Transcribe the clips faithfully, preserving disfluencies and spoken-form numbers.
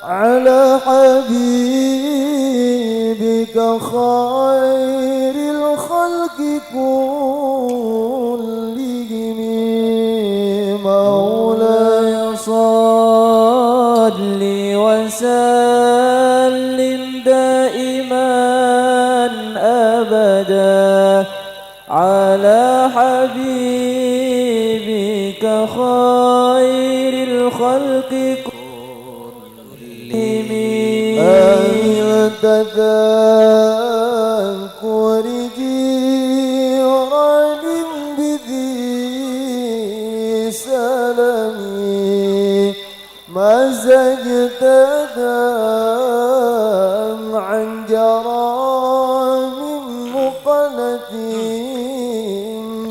على حبيبك خير الخلق كلهم. مولاي صل وسلم دائما أبدا على حبيبك خير الخلق كلهم. أهل تذكر جيران بذي سلم مزجت دمعا جرى من مقلة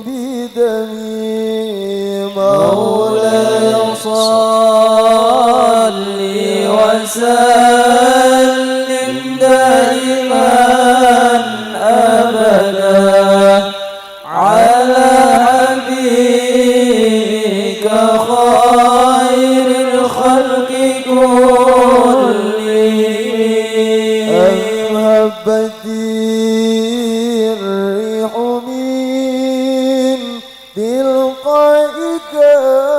بدم. مولاي صل وسلم دائما أبدا على حبيبك خير الخلق كلهم. أم هبت الريح من تلقاء كاظمة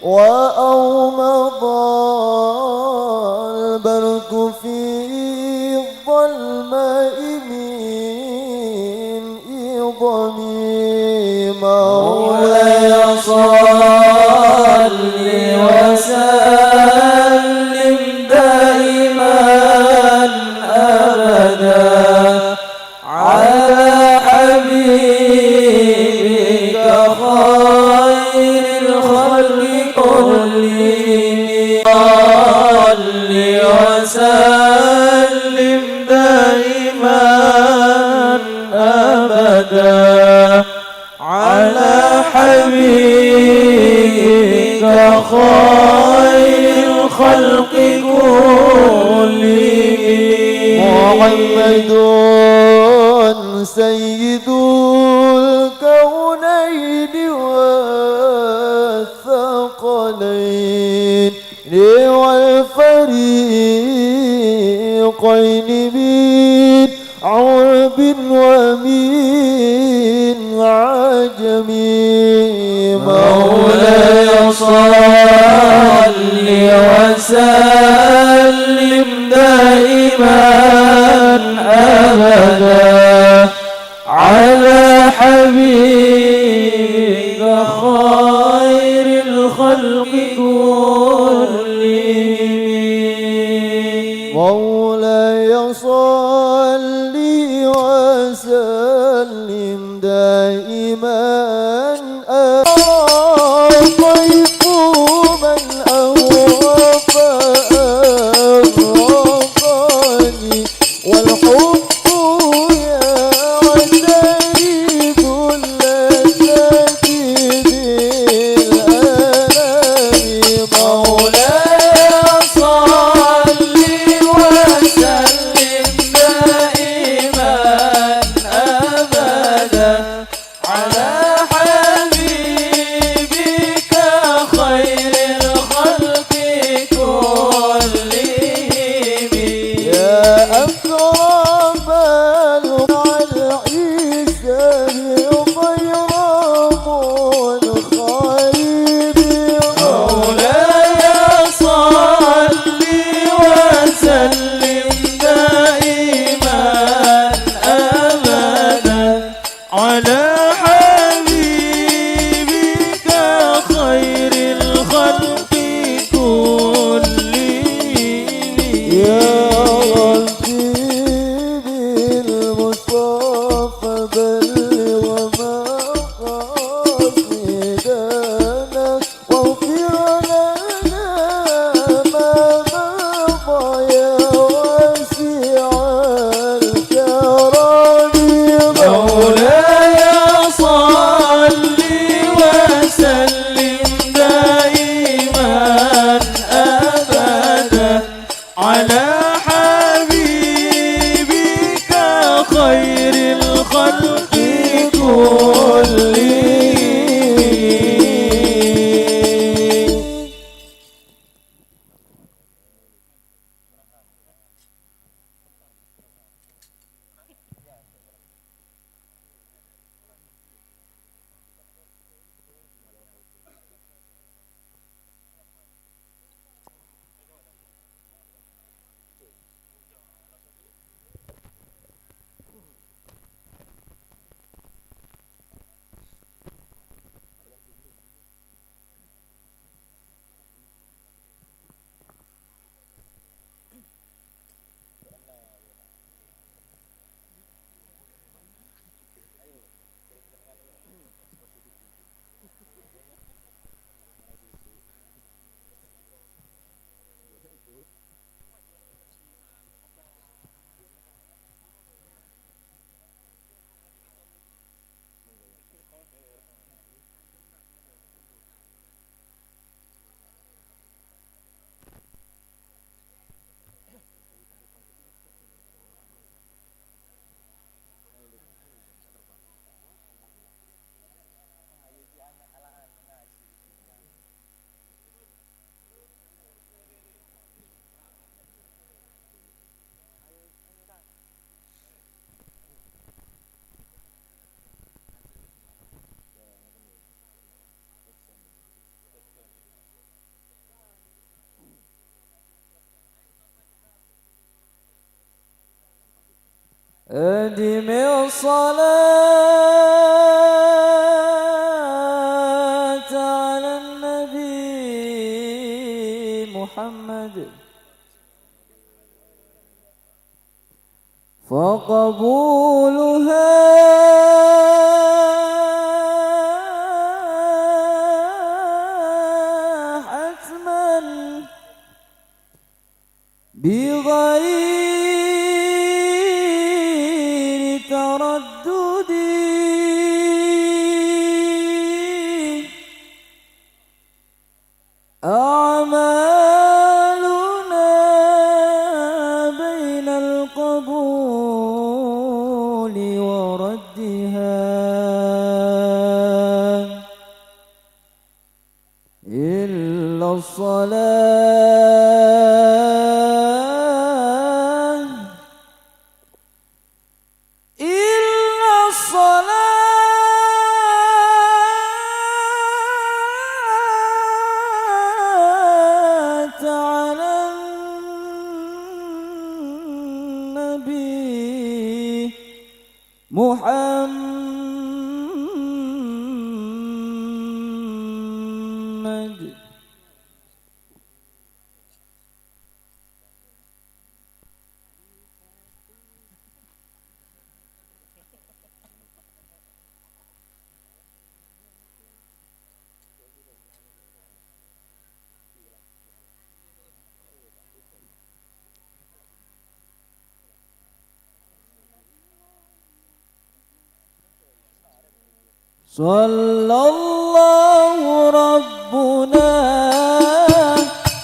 وأومض البرق في الظلماء من إظم. مولاي صل وسلم دائما أبدا على حبيبك خير الخلق كلهم. صل وسلم دائما أبدا على حبيبك خير الخلق كلهم. محمد سيد الكونين والثقلين والفريقين من عرب ومن عجم. مولاي صل وسلم دائما أبدا على حبيبك خير الخلق كلهم. مولاي صل وسلم دائما أبدا. طيف من أهوى فأغرقني والحب يعترف اللذات بالألم. مولاي أدم الصلاة على النبي محمد، فقبولها حتما بغير تردد. أعمالنا بين القبول وردها إلا الصلاة، إلا الصلاة على النبي محمد. صلى الله ربنا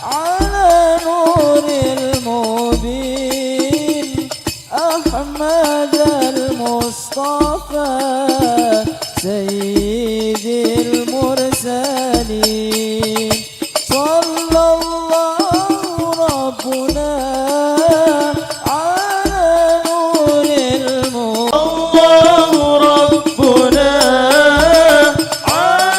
على نور المبين أحمد المصطفى سيد المرسلين. صلى الله ربنا على نور المبين. الله ربنا على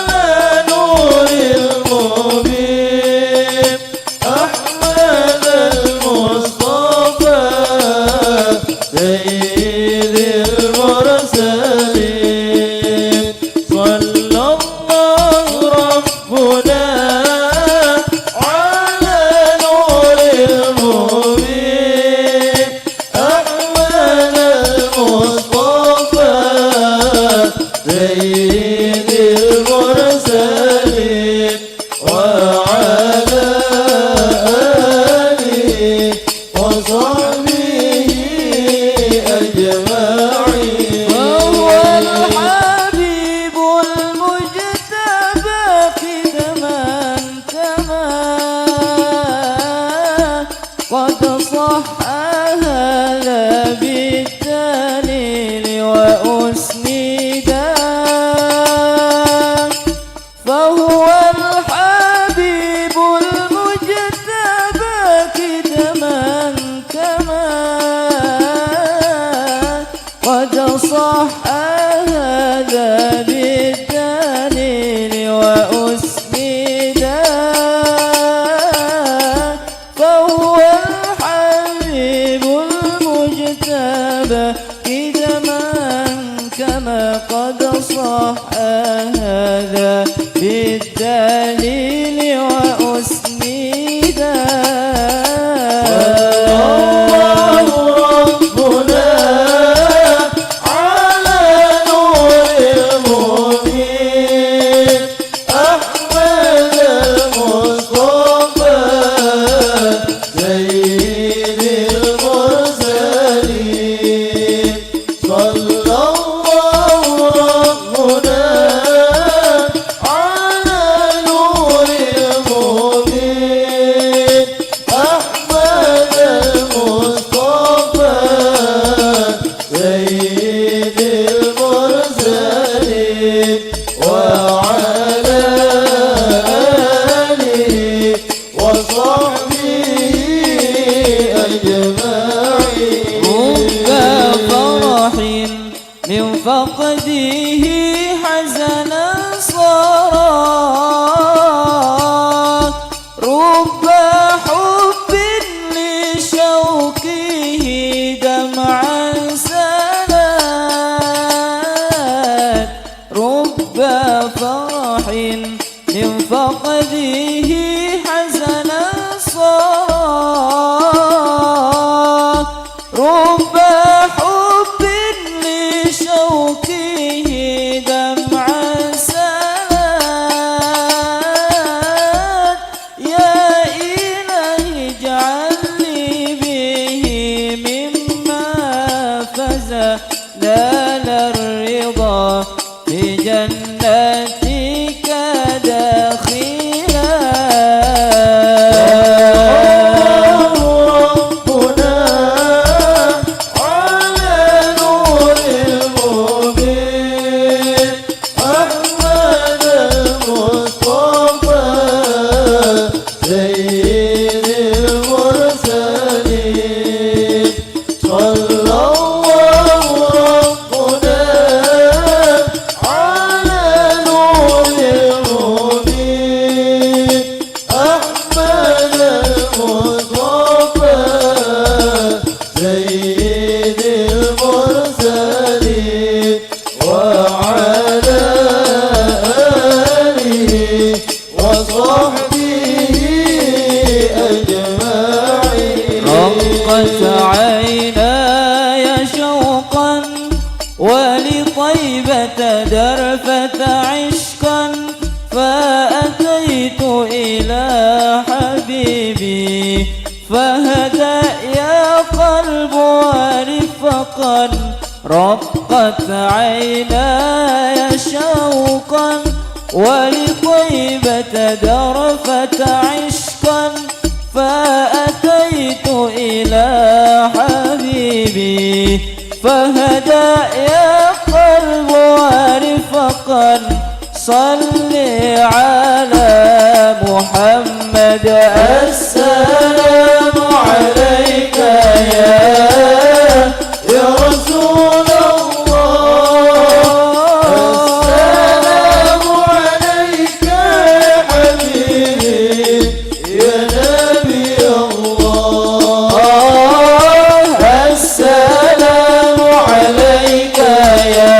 إلى حبيبي، فاهدأ يا قلب ورفقا، رقت عيناي شوقا، ولطيبة ذرفت عشقا، فأتيت إلى حبيبي، فاهدأ يا قلب ورفقا، صل على محمد. السلام عليك يا، يا رسول الله. السلام عليك يا حبيبي، يا نبي الله. السلام عليك يا،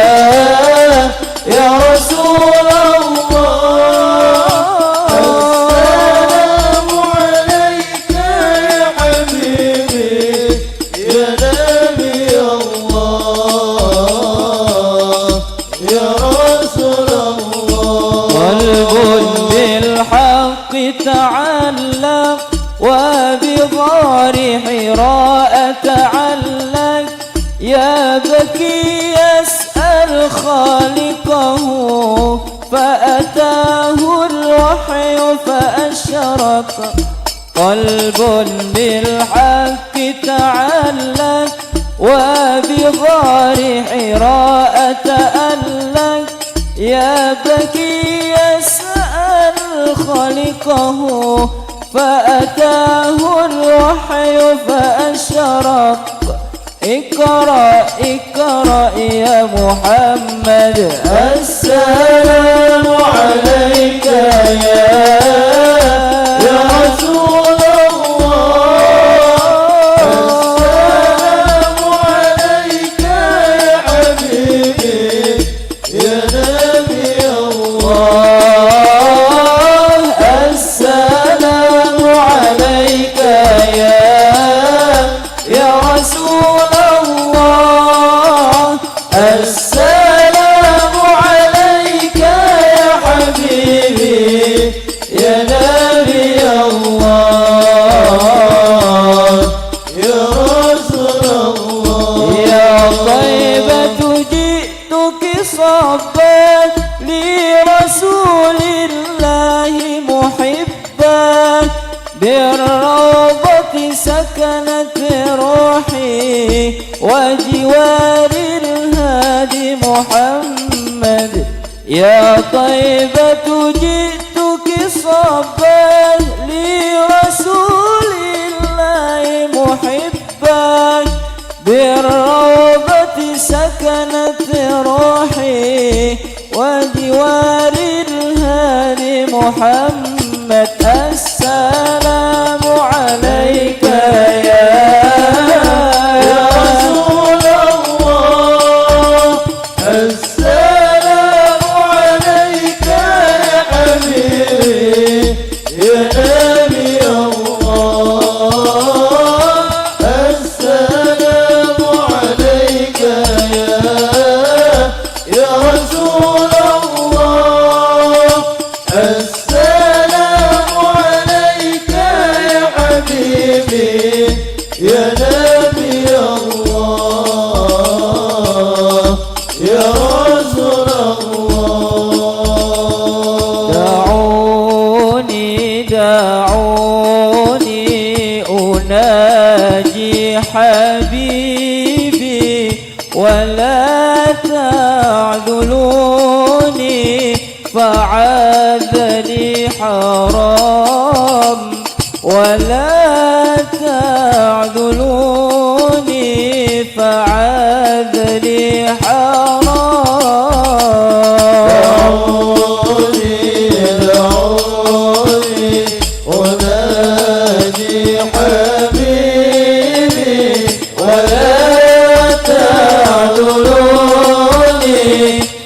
يا رسول الله. السلام عليك يا حبيبي، يا نبي الله، يا رسول الله. قلب بالحق تعلق، وبغار حراء تعلق، يبكي يسأل خالقه، فأتاه الوحي فأشرق. قلب بالحق تعلق، وبغار حراء تألق، يبكي يسأل خالقه، فأتاه الوحي فأشرق. اقرأ، اقرأ يا محمد. السلام عليك يا، يا رسول الله. السلام عليك يا حبيبي، يا نبي الله. السلام عليك يا، يا رسول الله. السلام عليك يا حبيبي، يا نبي الله، يا رسول الله. يا طيبة جئتك صبا، لرسول الله محبا، بالروضة سكنت روحي، وجوار الهادي محمد. يا طيبة جئتك صبا، لرسول الله محبا، بالروضة سكنت روحي، وجوار الهادي محمد. السلام عليك يا، يا رسول الله. السلام عليك يا حبيبي، يا نبي الله. السلام عليك يا، يا رسول الله. السلام عليك يا حبيبي، يا نبي الله، يا رسول الله. دعوني، دعوني أناجي حبيبي، ولا تعذلوني فعذلي حرام، ولا تعذلوني فعذلي حرام. دعوني، دعوني أناجي حبيبي، ولا تعذلوني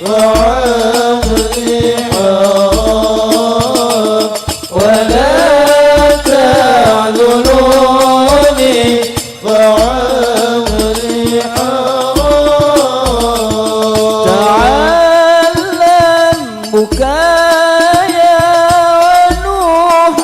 فعذلي حرام، ولا تعذلوني فعذلي حرام. تعلم بكايا ونوح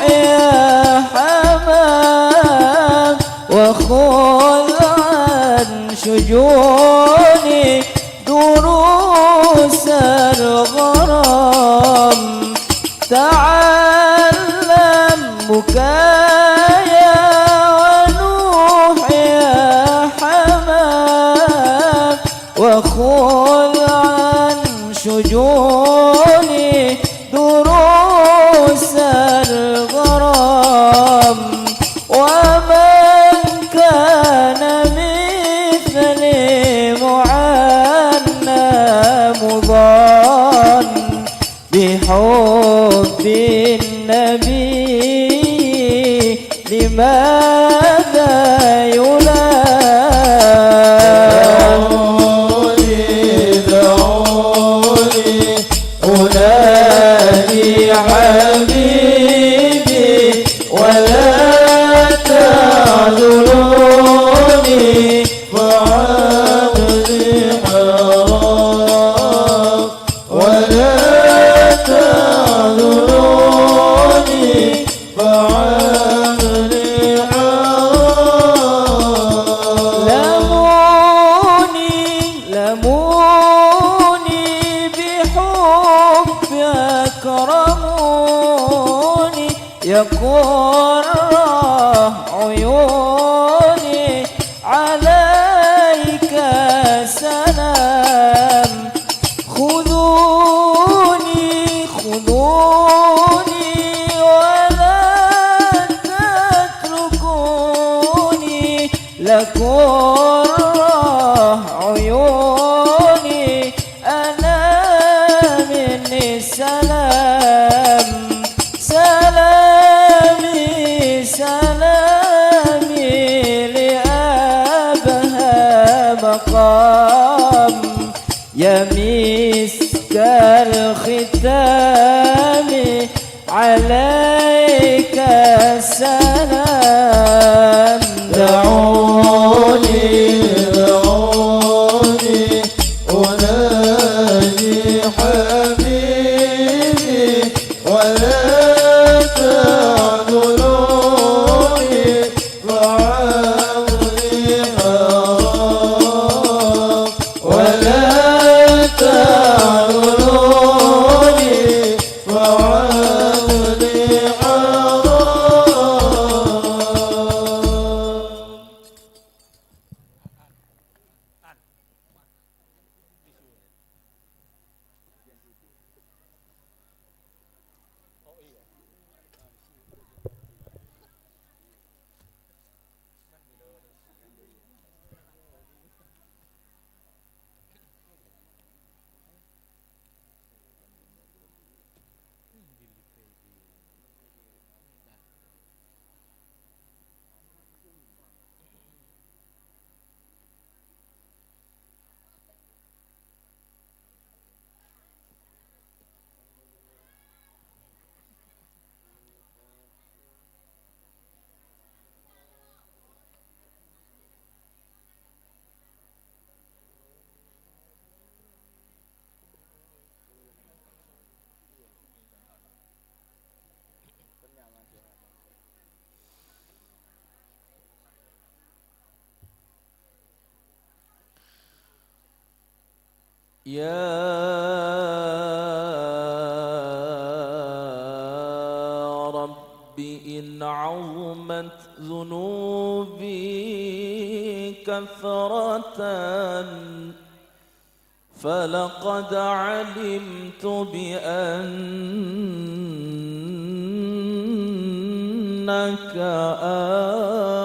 ماذا يلام؟ دعوني، دعوني، أنادي حبيبي، ولا تعذروني، فعقلي حرام. ولا تعذروني، فعقلي حرام. لموني، لموني بحب أكرموني، يا قرة عيوني، عليك السلام. خذوني، خذوني ولا تتركوني، لقرة عيوني، أنا مني سلام. سلامي، سلامي لأبهى مقام، يا مسك الختام، عليك السلام. دعوني، دعوني، أنادي حبيبي، ولا تعذروني، فعقلي حرام. ولا تعذروني، فعقلي حرام. يا رب، إن عظمت ذنوبي كثرة، فلقد علمت بأنك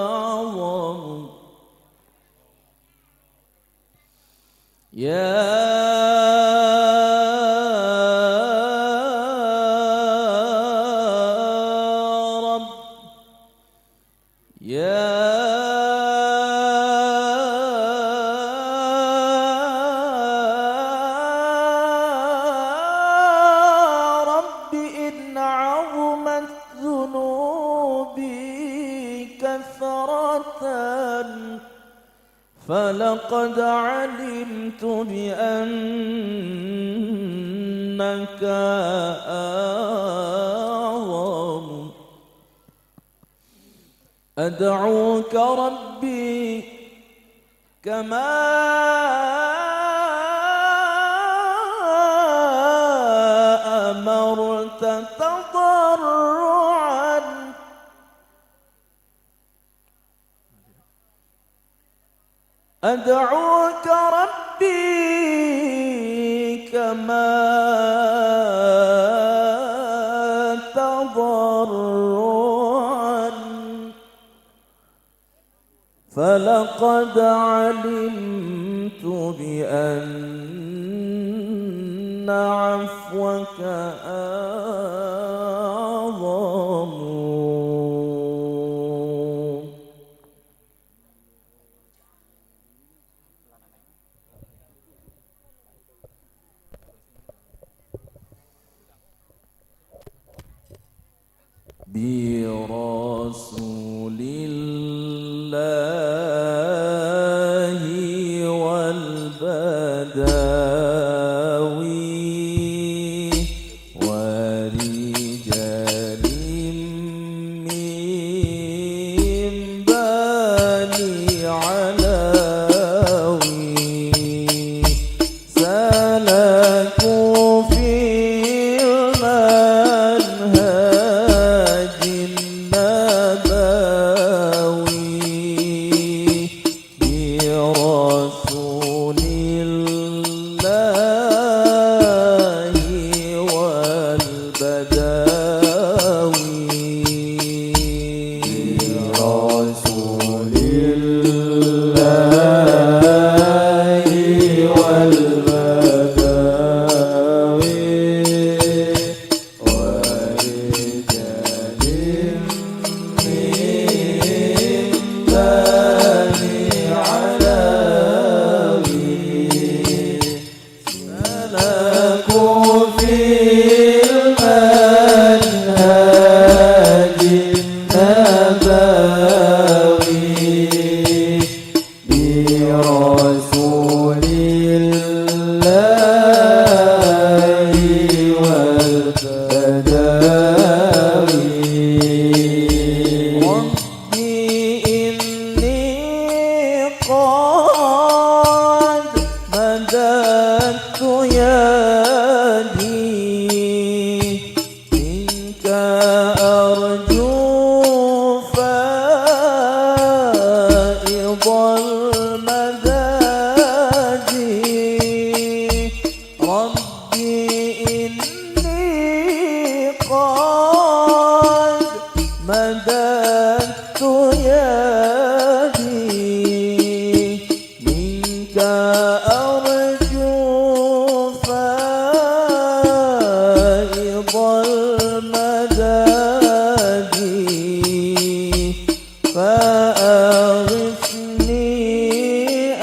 أعظم. يا رب، يا رب، إن عظمت ذنوبي كثرة، فلقد علمت بأنك أعظم. أدعوك ربي كما أمرت تضرعا، أدعوك ربي كما تضرعا، فلقد علمت بأن عفوك أعظم. رسول الله والبداوي ورجال من بني علاوي سلكوا في المنهج النبوي برسول الله والبداوي. برسول الله والبداوي. ورجال من بني علاوي سلكوا في المنهج النبوي برسول الله والبداوي. رب إني قد مددت يدي منك أرجو فائض المدد. رب إني قد مددت يدي منك أرجو فائض المدد فأغثني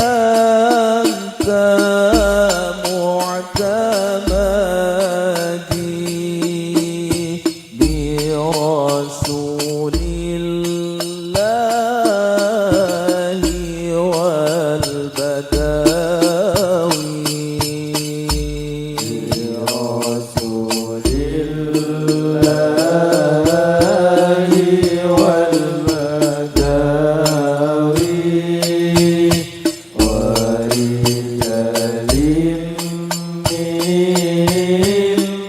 أنت معتمدي برسول الله والبداوي. برسول الله والبداوي. ورجال من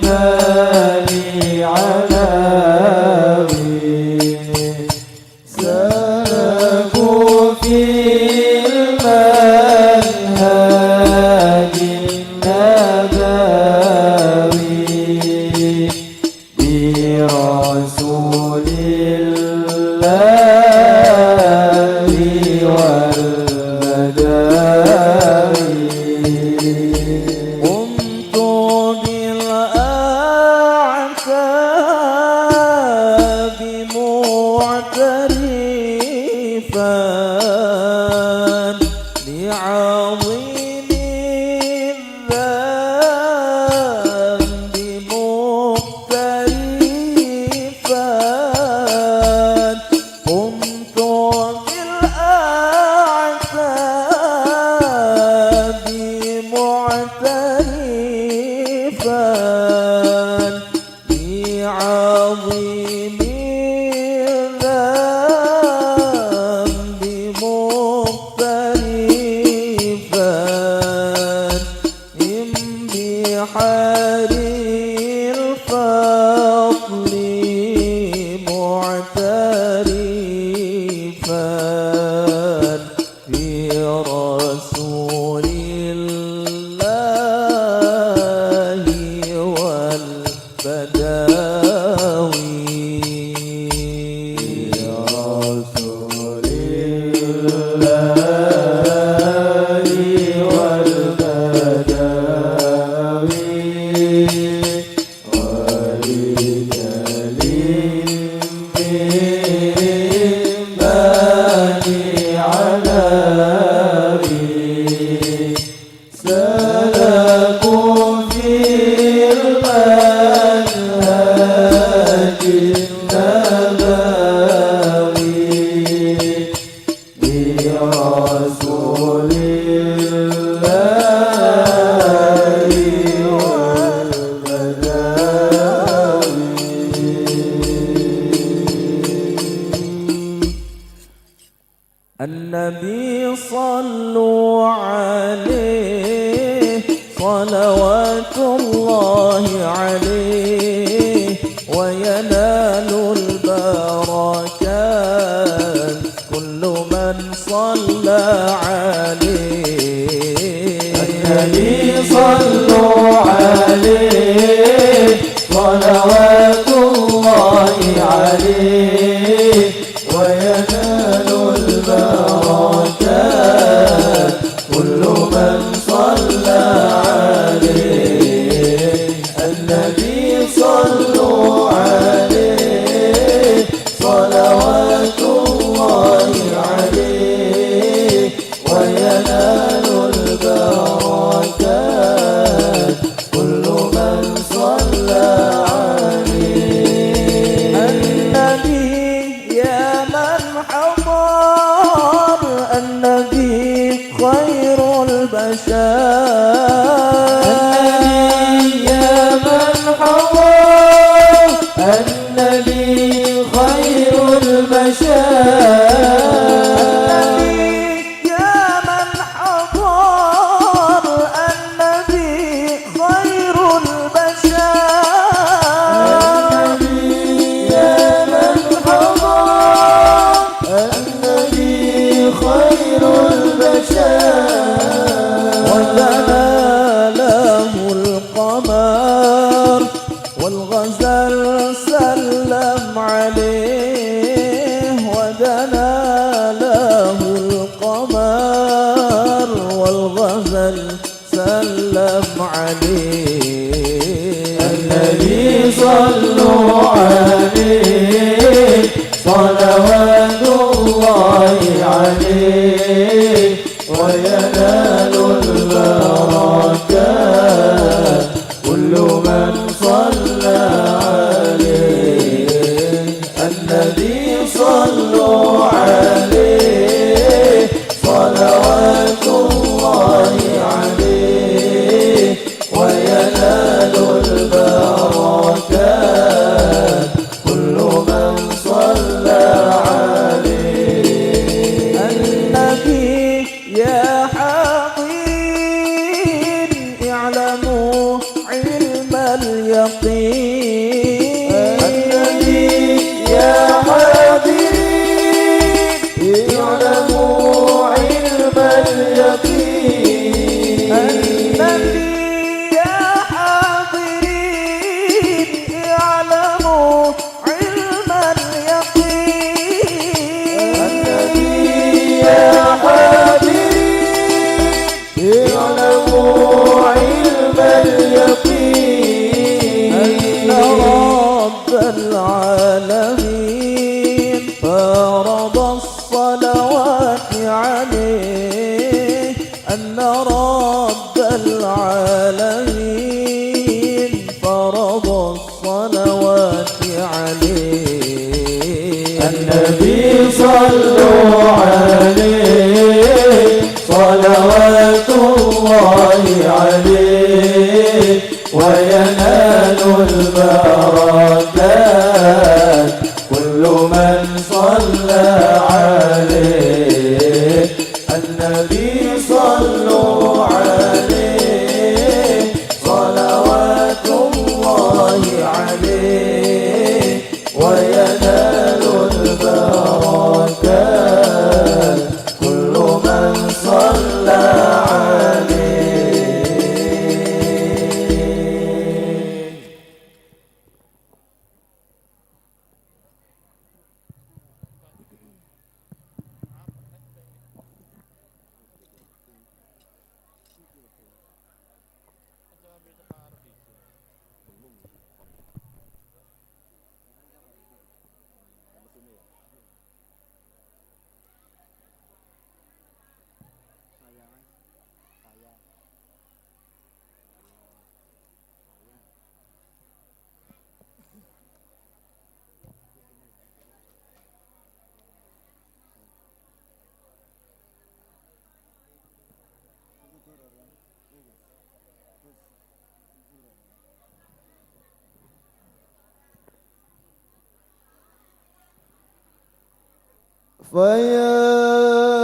بني علاوي سلكوا في المنهج النبوي برسول الله والبداوي. قمت بالأعتاب معترفا بعظيم الذنب مقترفا. قمت بالأعتاب معترفا بعظيم الذنب مقترفا من بحار الفضل معترفا برسول الله والبداوي. برسول الله والبداوي. ورجال من النبي صلوا عليه، صلوات الله عليه، وينال البركات كل من صلى عليه. النبي صلوا عليه، صلوات الله عليه، وينال البركات كل من صلى عليه. النبي صلوا عليه، صلوات الله عليه، وينال البركات كل من صلى عليه. النبي يا من حضر، النبي خير البشر. النبي يا من حضر، النبي خير البشر. النبي يا من حضر، النبي خير البشر. النبي يا من حضر، النبي خير البشر. ودنا له القمر والغزل سلم عليه، ودنا له القمر والغزل سلم عليه. النبي صلوا عليه، صلوات الله عليه، وينال البركات كل من صلى عليه. النبي صلوا عليه، صلوات الله عليه، وينال البركات كل من صلى عليه. النبي يا حاضرين اعلموا علم اليقين. النبي يا حاضرين اعلموا علم اليقين. النبي يا حاضرين اعلموا علم اليقين. النبي يا حاضرين اعلموا علم اليقين. أن رب العالمين فرض الصلوات عليه، أن رب العالمين فرض الصلوات عليه. النبي صلوا عليه، صلوات الله عليه، وينال البركات كل من صلى عليه. النبي صلوا عليه، صلوات الله عليه، وينال البركات كل من صلى عليه. فيا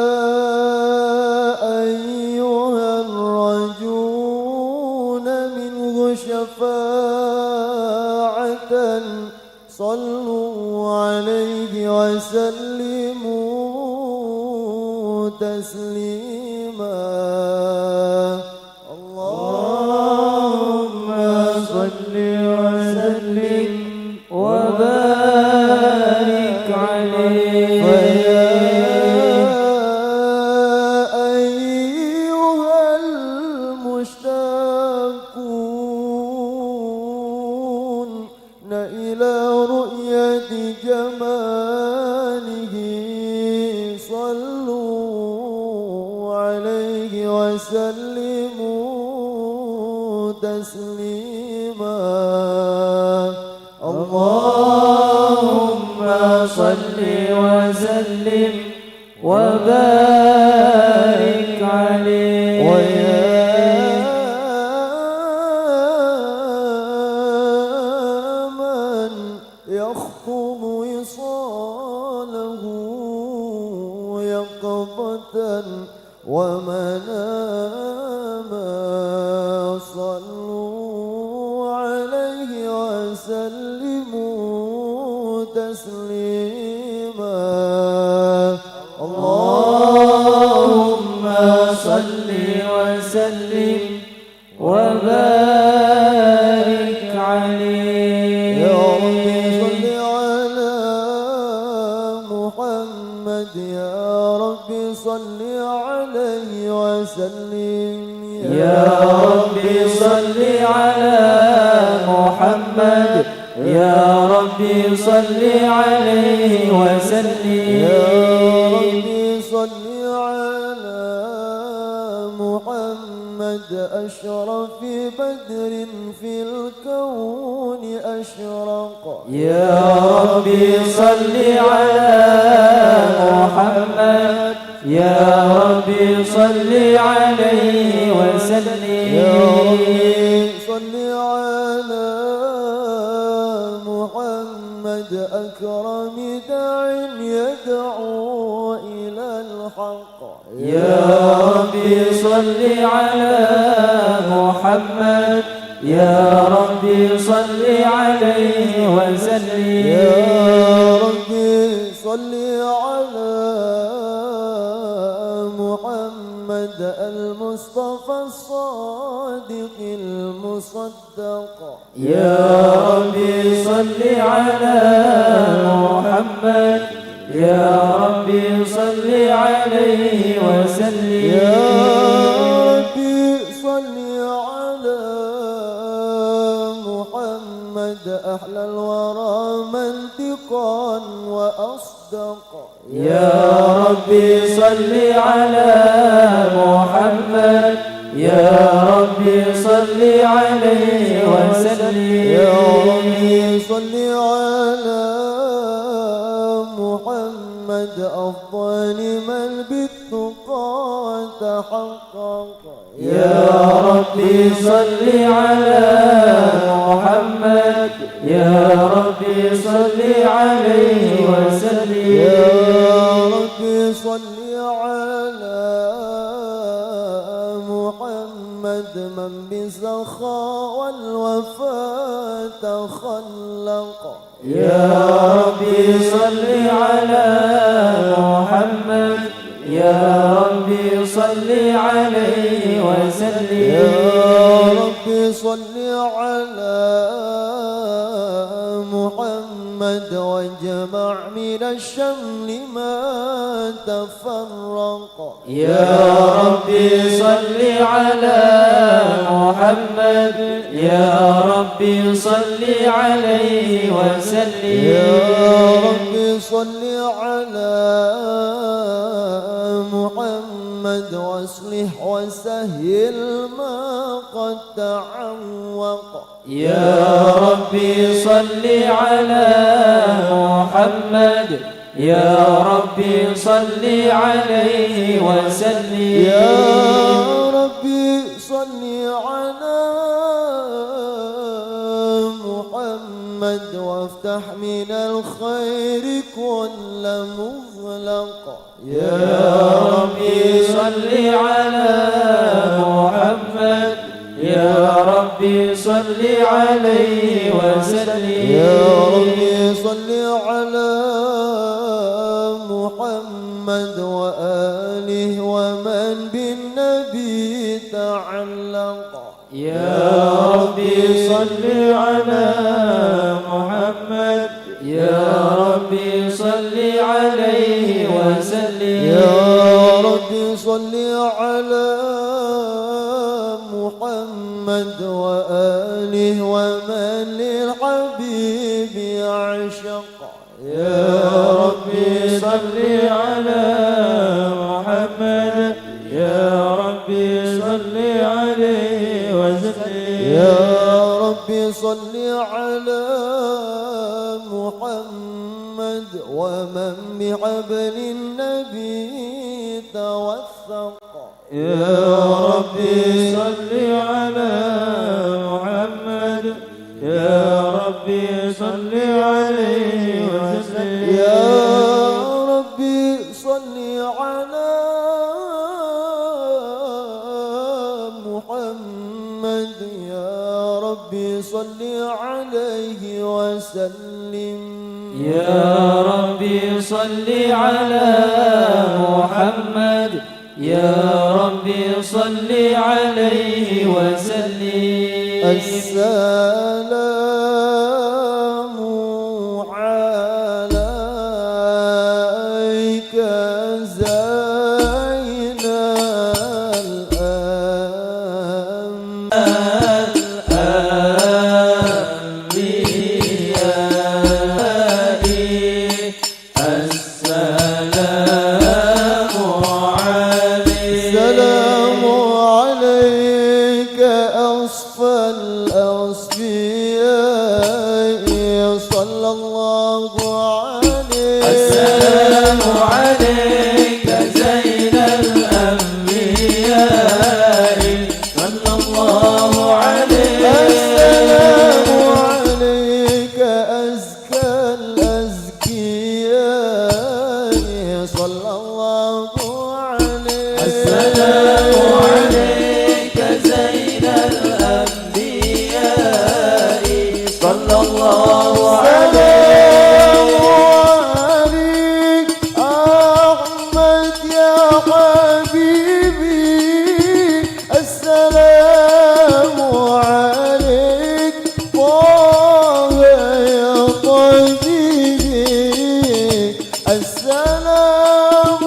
وسلموا تسليما. اللهم صل وسلم وبارك عليه. فيا أيها المشتاقون إلى رؤية جماله، صلوا عليه وسلموا تسليما. اللهم صل وسلم وبارك عليه. ويا من يخطب وصاله يقظة ومناما، صلوا عليه وسلموا تسليما. اللهم صل وسلم وبارك عليه. يا رب صل على محمد، يا رب صل عليه وسلم. يا رب صل على محمد، يا رب صل عليه وسلم. يا رب صل على محمد، أشرف بدر في الكون أشرق. يا رب صل على محمد، يا رب صل عليه وسلم. يا رب صل على محمد، أكرم داع يدعو إلى الحق. يا رب صل على محمد، يا رب صل عليه وسلم. يا رب صل على محمد المصطفى الصادق المصدق. يا رب صل على محمد، يا رب صل عليه وسلم. يا رب صل على محمد، أحلى الورى منطقا وأصدق. يا رب صل على محمد، يا رب صل عليه وسلم. يا رب صل على محمد، أفضل من بالتقى تحقق. يا رب صل على محمد، يا رب صل عليه وسلم. يا رب صل على محمد، من بالسخاء والوفاء تخلق. يا رب صل على محمد، يا رب صل عليه وسلم. يا رب صل على محمد، واجمع من الشمل ما تفرق. يا رب صل على محمد، يا رب صل عليه وسلم. يا رب صل على محمد، واصلح وسهل ما قد تعوق. يا رب صل على محمد، يا رب صل عليه وسلم. يا رب صل على محمد، وافتح من الخير كل مغلق. يا رب صل على محمد، يا رب صل عليه وسلم. يا رب صل على محمد وآله ومن بالنبي تعلق. يا ربي صل على محمد، يا ربي صل عليه وسلم. يا ربي صل على محمد وآله ومن للحبيب عشق. يا ربي صل على محمد، يا ربي صل عليه وسلم. يا ربي صل على محمد ومن بحبل النبي توثق. يا ربي صل على محمد، يا ربي صل عليه وسلم. يا ربي صل على محمد، يا ربي صل عليه وسلم. يا ربي صل على محمد، يا ربي صل عليه وسلم. السلام عليك زين الأنبياء. السلام عليك. السلام عليك أصفى الأصفياء، صلى الله عليك. السلام عليك زين الأنبياء، صلى الله عليك. السلام عليك أزكى الأزكياء، صلى الله عليك. السلام عليك زين الأنبياء، صلى الله عليك. السلام عليك أحمد يا حبيبي، السلام عليك طه يا طبيبي، السلام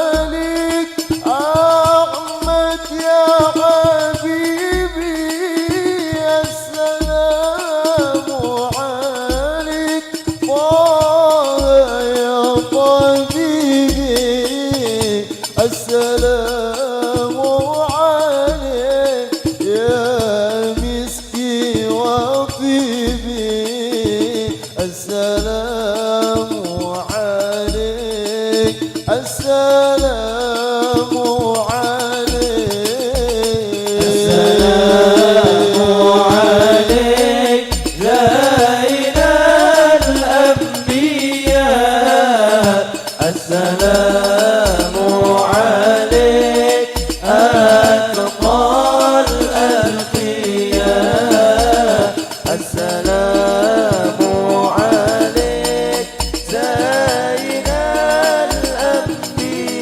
عليك أحمد يا حبيبي، السلام عليك طه يا طبيبي، السلام عليك يا مسكي وطبيبي، السلام عليك، السلام عليك. السلام عليك زين الأنبياء، السلام عليك أتقى الأتقياء، السلام عليك زين الأنبياء.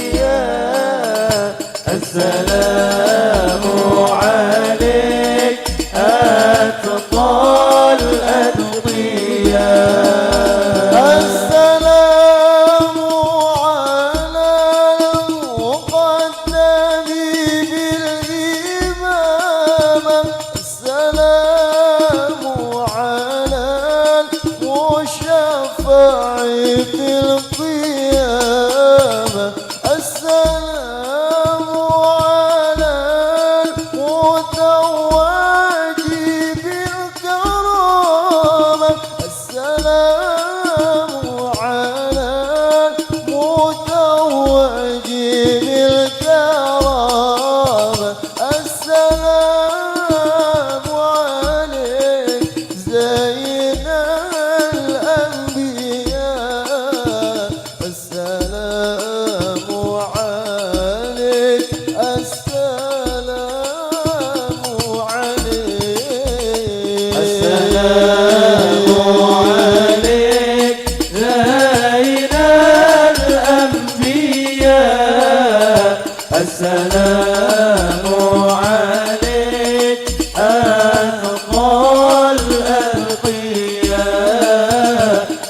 السلام عليك أتقى الأتقياء،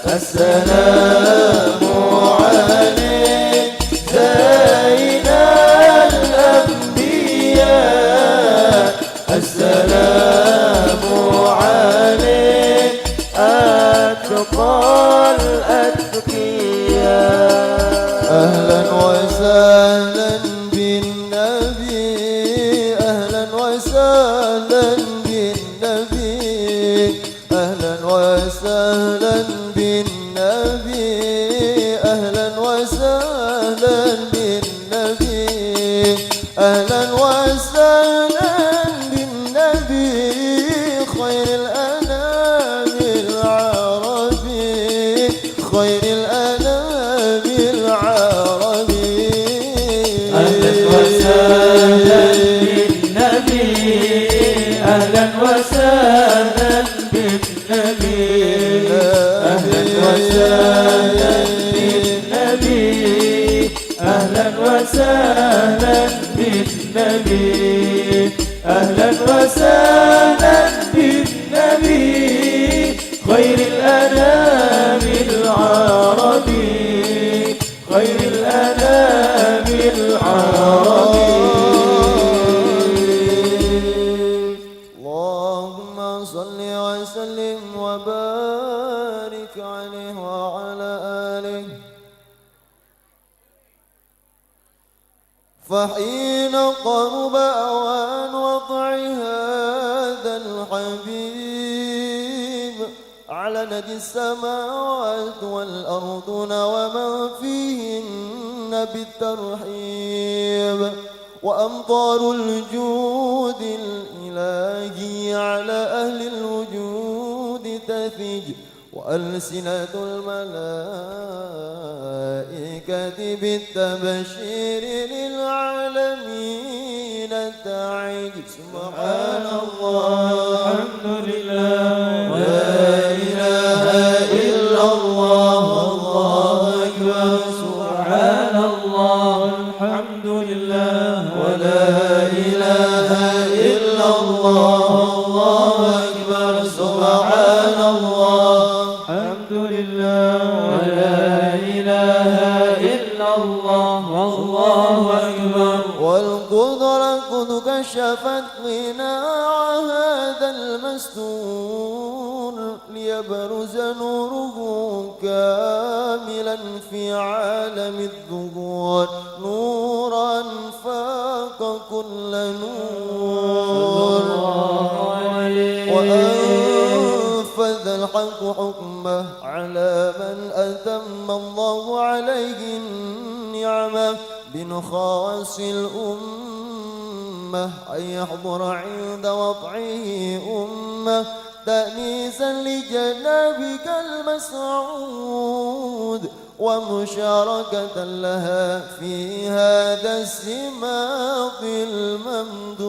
السلام عليك زين الأنبياء، السلام عليك أتقى الأتقياء. أهلا وسهلا بالنبي، أهلا وسهلا بالنبي، أهلا وسهلا بالنبي، أهلا وسهلا بالنبي، أهلا وسهلا بالنبي، خير الأنام العربي، خير الأنام العربي. أهلا وسهلا بالنبي، أهلا وسهلا بالنبي، أهلا وسهلا بالنبي، أهلا وسهلا بالنبي، أهلا وسهلا بالنبي، خير الأنام العربي، خير الأنام العربي. اللهم صل وسلم وبارك عليه وعلى آله. فحين قرب أوان وضع هذا الحبيب، أعلنت السماوات والأرضون ومن فيهن بالترحيب، وأمطار الجود الإلهي على أهل الوجود تثج، وألسنة الملائكة بالتبشير للعالمين تعج. سبحان الله، الحمد لله، ولا إله إلا الله، والله أكبر. سبحان الله، الحمد لله، ولا إله إلا الله، والله أكبر. سبحان الله، الحمد لله، ولا إله إلا الله، والله أكبر. والقدرة قد كشفت غناء هذا المستور، ليبرز نوره كاملا في عالم الظهور، نورا فاق كل نور. صلى الله عليه. وأنفذ الحق حكمه على من أتم الله عليه النعمة من خواص الأمة، أن يحضر عند وضعه أمة تأنيسا لجنابك المسعود، ومشاركة لها في هذا السماط الممدود.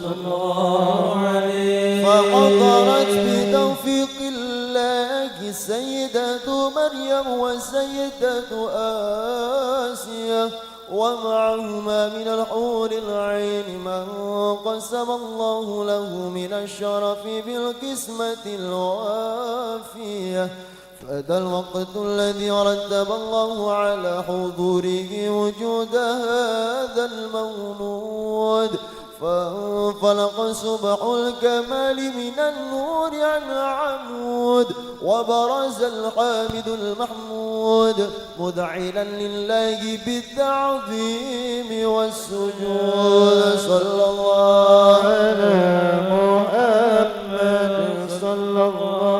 صلى الله عليه. فحضرت بتوفيق الله السيدة مريم والسيدة آسيا، ومعهما من الحور العين من قسم الله له من الشرف بالقسمة الوافية. فأتى الوقت الذي رتب الله على حضوره وجود هذا المولود، فانفلق صبح الكمال من النور عن عمود، وبرز الحامد المحمود مذعنا لله بالتعظيم والسجود. صلى الله على محمد، صلى الله،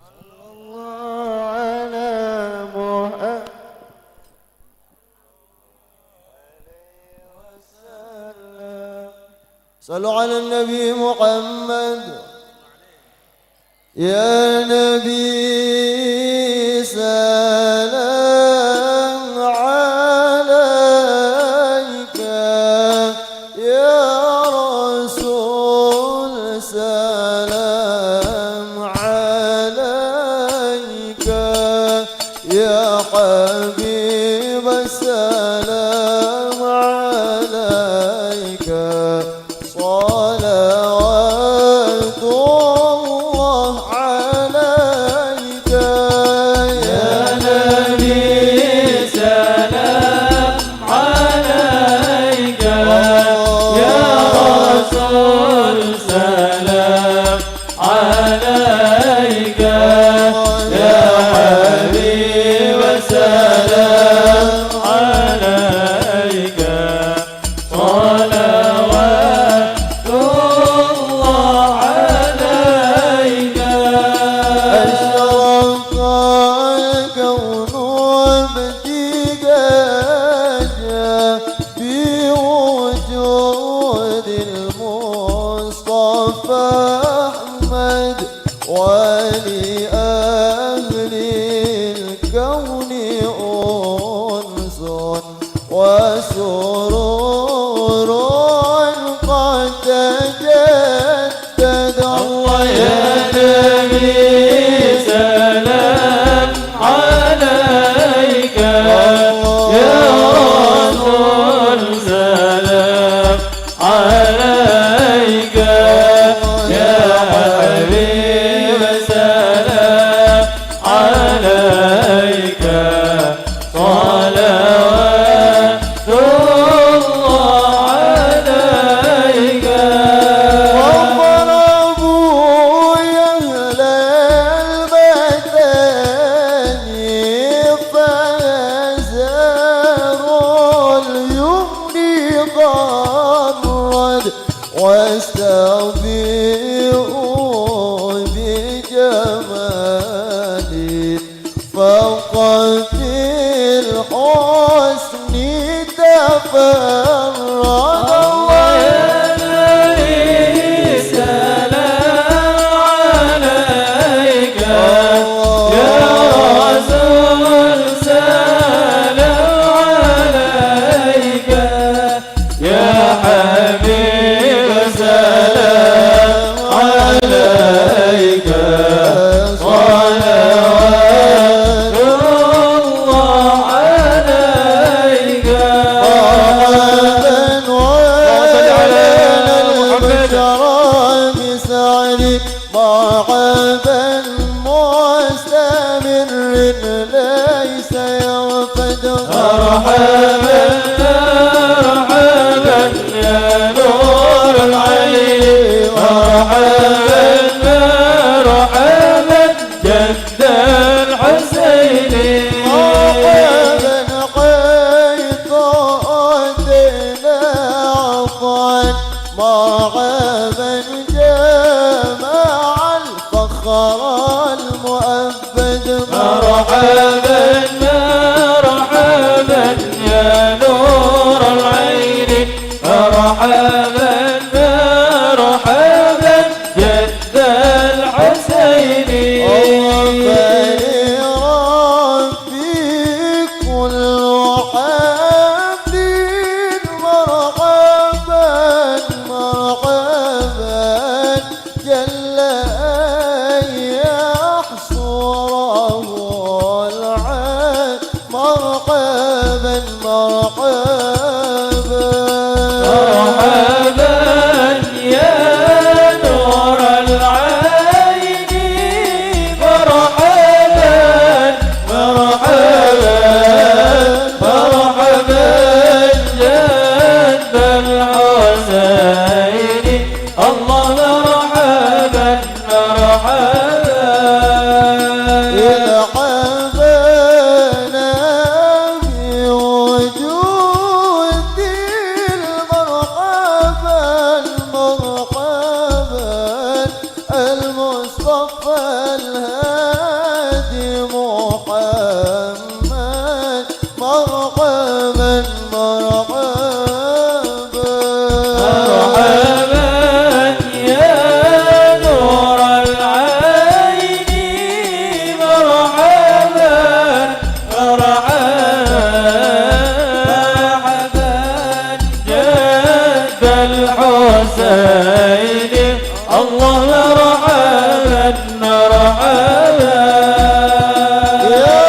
صلى الله على محمد. صلوا على النبي محمد. يا نبي سلام عليك، يا رسول سلام عليك، يا حبيب السلام عليك، صلوات الله عليك. يا نبي سلام عليك، يا رسول سلام عليك، يا حبيب سلام عليك، صلوات الله عليك. أشرق الكون ابتهاجا بوجود المصطفى أحمد، ولأهل الكون أنس وسرور قد تجدد. الله يا نبي سلام عليك، يا رسول سلام عليك، يا حبيب سلام عليك، صلوات الله عليك. واقربوا يا أهل البيتين فيزار اليمن قد واستضيئوا بجمال، فقد في الحسن تفرد. الله يا نبي سلام عليك، يا رسول سلام عليك، يا حبيب سلام عليك، صلوات الله عليك. مرحبا، اللهم صل على محمد. مرحبا مستمر ليس يرفد. مرحبا، مرحبا يا نور العين. مرحبا، مرحبا جد الحسين. مرحبا حيث أتينا عطا. مرحبا جمع الفخر المؤبد. مرحبا، مرحبا يا نور العين. مرحبا، مرحبا جد الحسين. طبى لربي كل حمد. مرحبا، مرحبا جل أن يحصره العد. مرحبا، مرحبا. مرحبا يا نور العين. مرحبا، مرحبا، مرحبا جد الحسين. الله مرحبا، مرحبا. إذ حبانا بوجود المرحبا، المرحبا، المصطفى الهادي محمد. مرحبا، مرحبا. مرحبا يا نور العين. مرحبا، مرحبا، مرحبا جد الحسين. الله مرحبا، مرحبا. يا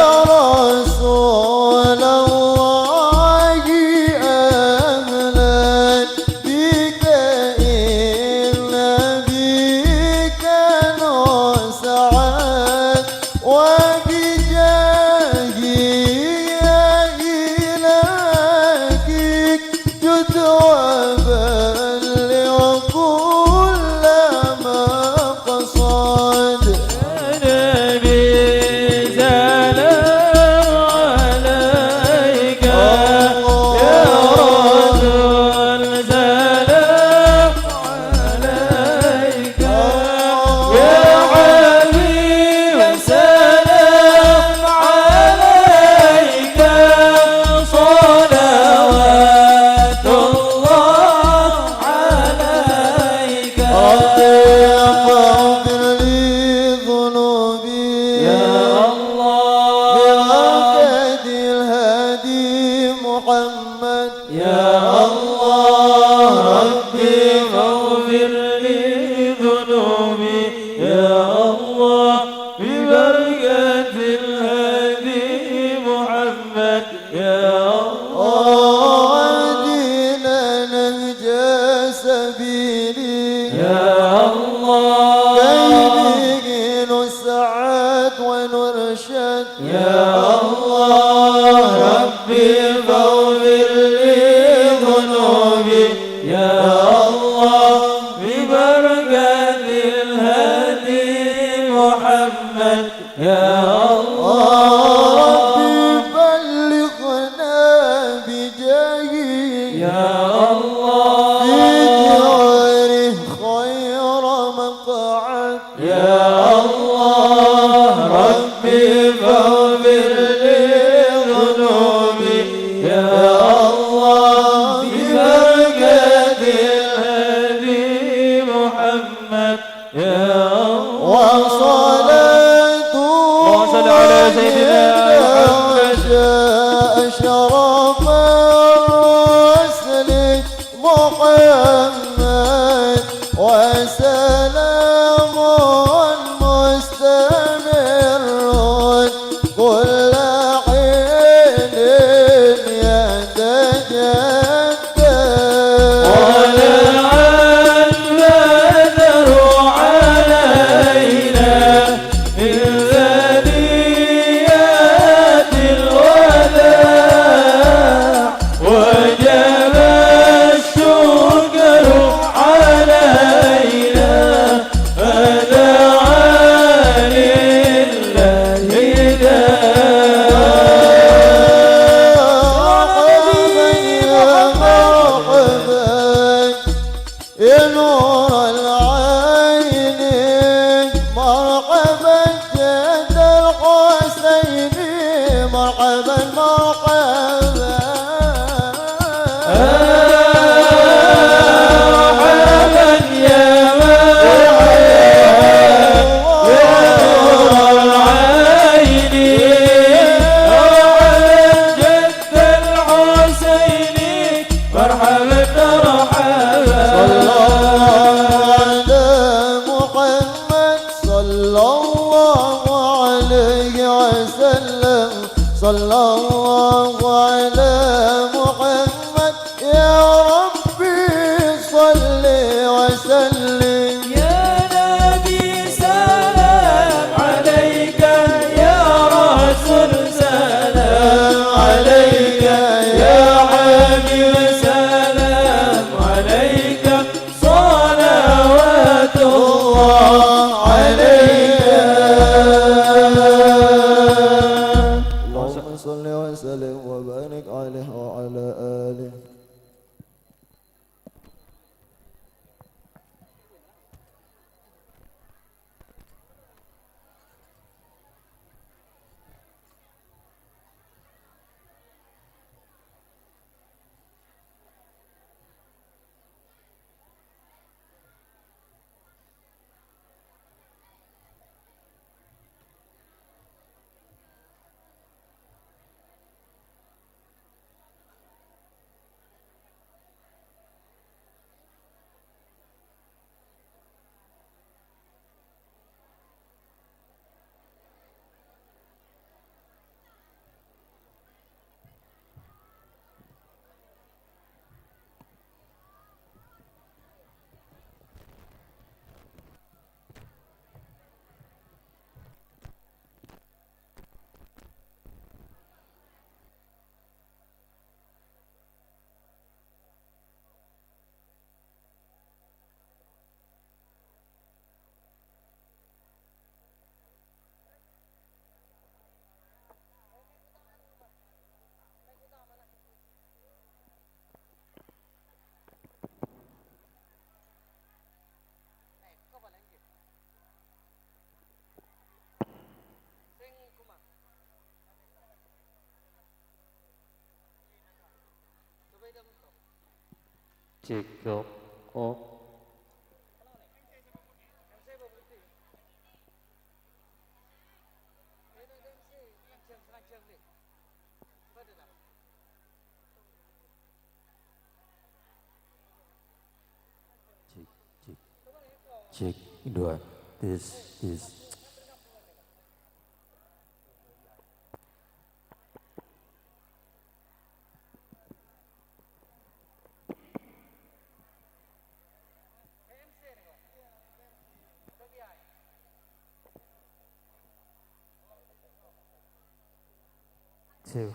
وبجاهه يا إلهي جد وبلغ كل مقصد. نبي سلام عليك، يا رسول سلام عليك، يا حبيب سلام عليك، صلوات الله عليك. رب اغفر لي ذنوبي يا الله. ببركة الهادي محمد. يا الله ربي فاغفر لي ذنوبي يا الله ببركة الهادي محمد يا الله واهدنا نهج سبيلي يا الله كي به نسعد ونرشد يا الله ربي فاغفر لي ذنوبي يا الله ببركة الهادي محمد يا الله ربي بلغنا بجاهه يا الله في جواره خير مقعد يا الله ربي فاغفر لي ذنوبي يا الله ببركة الهادي محمد يا الله وصلاة اللهم صل على سيدنا محمد أشرف الرسل محمد وسلام مستمر كل حين يتجدد. طلع البدر علينا من ثنيات الوداع وجب الشكر علينا فدعا لله داعي. مرحبا يا مرحبا يا نور العين، مرحبا جد الحسين، مرحبا، مرحبا. مرحبا يا مرحبا يا نور العين، مرحبا جد الحسين، مرحبا، مرحبا. صلى الله على محمد، صلى الله عليه وسلم، صلى الله على محمد. يا ربي صل وسلم. يا نبي سلام عليك، يا رسول سلام عليك، يا حبيب سلام عليك، صلوات الله عليك. اللهم صل وسلم Cek, cek, cek. Cek, cek. Cek, dua. Tes, tes. Cek.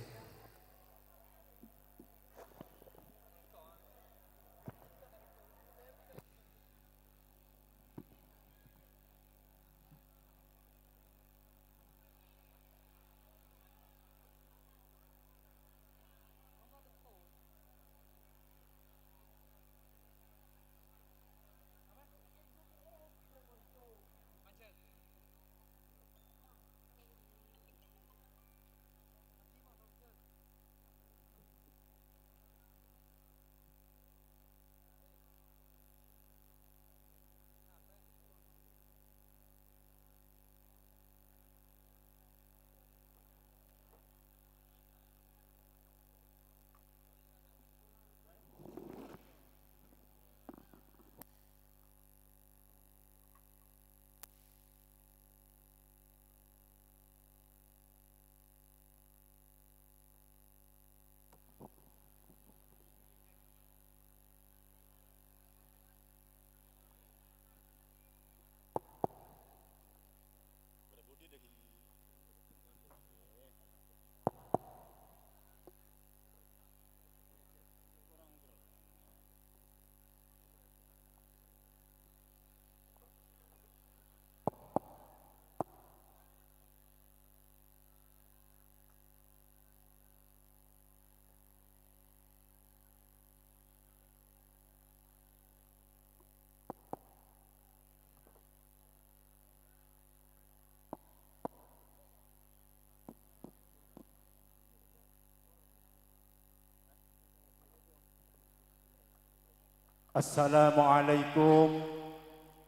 Assalamualaikum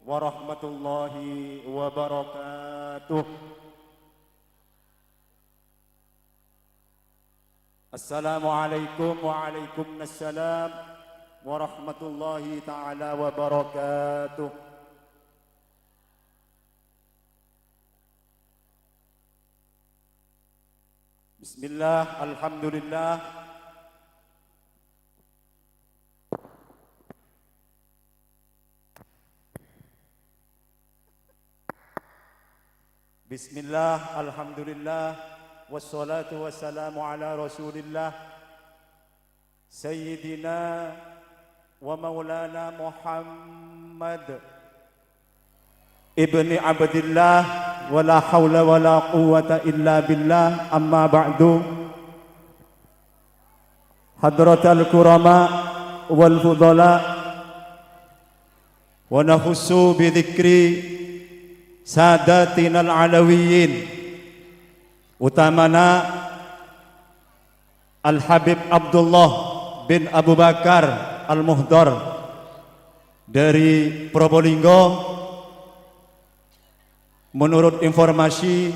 warahmatullahi wabarakatuh. Assalamualaikum, waalaikumsalam warahmatullahi taala wabarakatuh. Bismillah, alhamdulillah. Bismillah, alhamdulillah, wassalatu wassalamu ala Rasulillah, Sayyidina wa Maulana Muhammad ibni Abdillah, wa la haula wa la quwwata illa billah, amma ba'du. Hadratal kurama wal fudala, wa nakhussu bi dzikri sadatinal alawiyyin, utamana Al-Habib Abdullah bin Abu Bakar Al-Muhdar dari Probolinggo. Menurut informasi,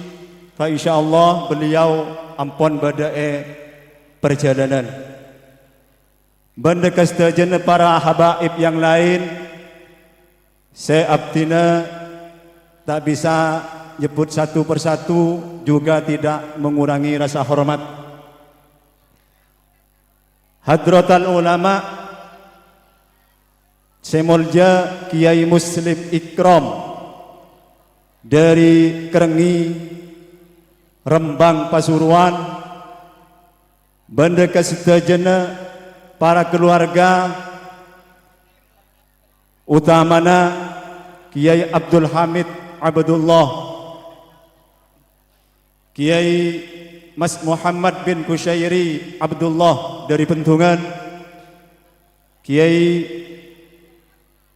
fa insyaallah beliau ampon bâdâ è parjhâlânan. Bân dhâ' ka sadhâjâna para habaib yang lain, sè abdhina ta' bisa nyebbhut satu persatu, juga tidak mengurangi rasa hormat. Hadratal ulama sè molja Kiai Muslim Ikram dari Krengngi, Rembang Pasuruan, bân dhâ' ka sadhâjâna para keluarga, utamana Kiai Abdul Hamid Abdullah, Kiai Mas Muhammad bin Kusyairi Abdullah dari Bendungan, Kiai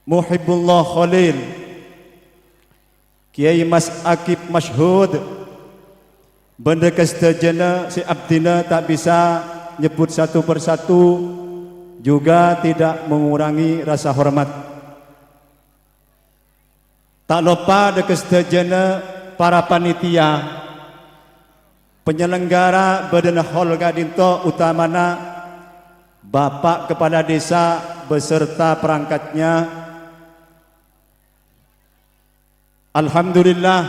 Muhibbullah Khalil, Kiai Mas Akib Masyhud, bân dhâ' ka sadhâjâna sè abdhina ta' bisa nyebbhut satu persatu, juga tidak mengurangi rasa hormat. Ta' loppa dhâ' ka sadhâjâna para panitia, penyelenggara bâdâna hol ka'dinto, utamana Bapak Kepala Desa beserta perangkatnya. Alhamdulillah,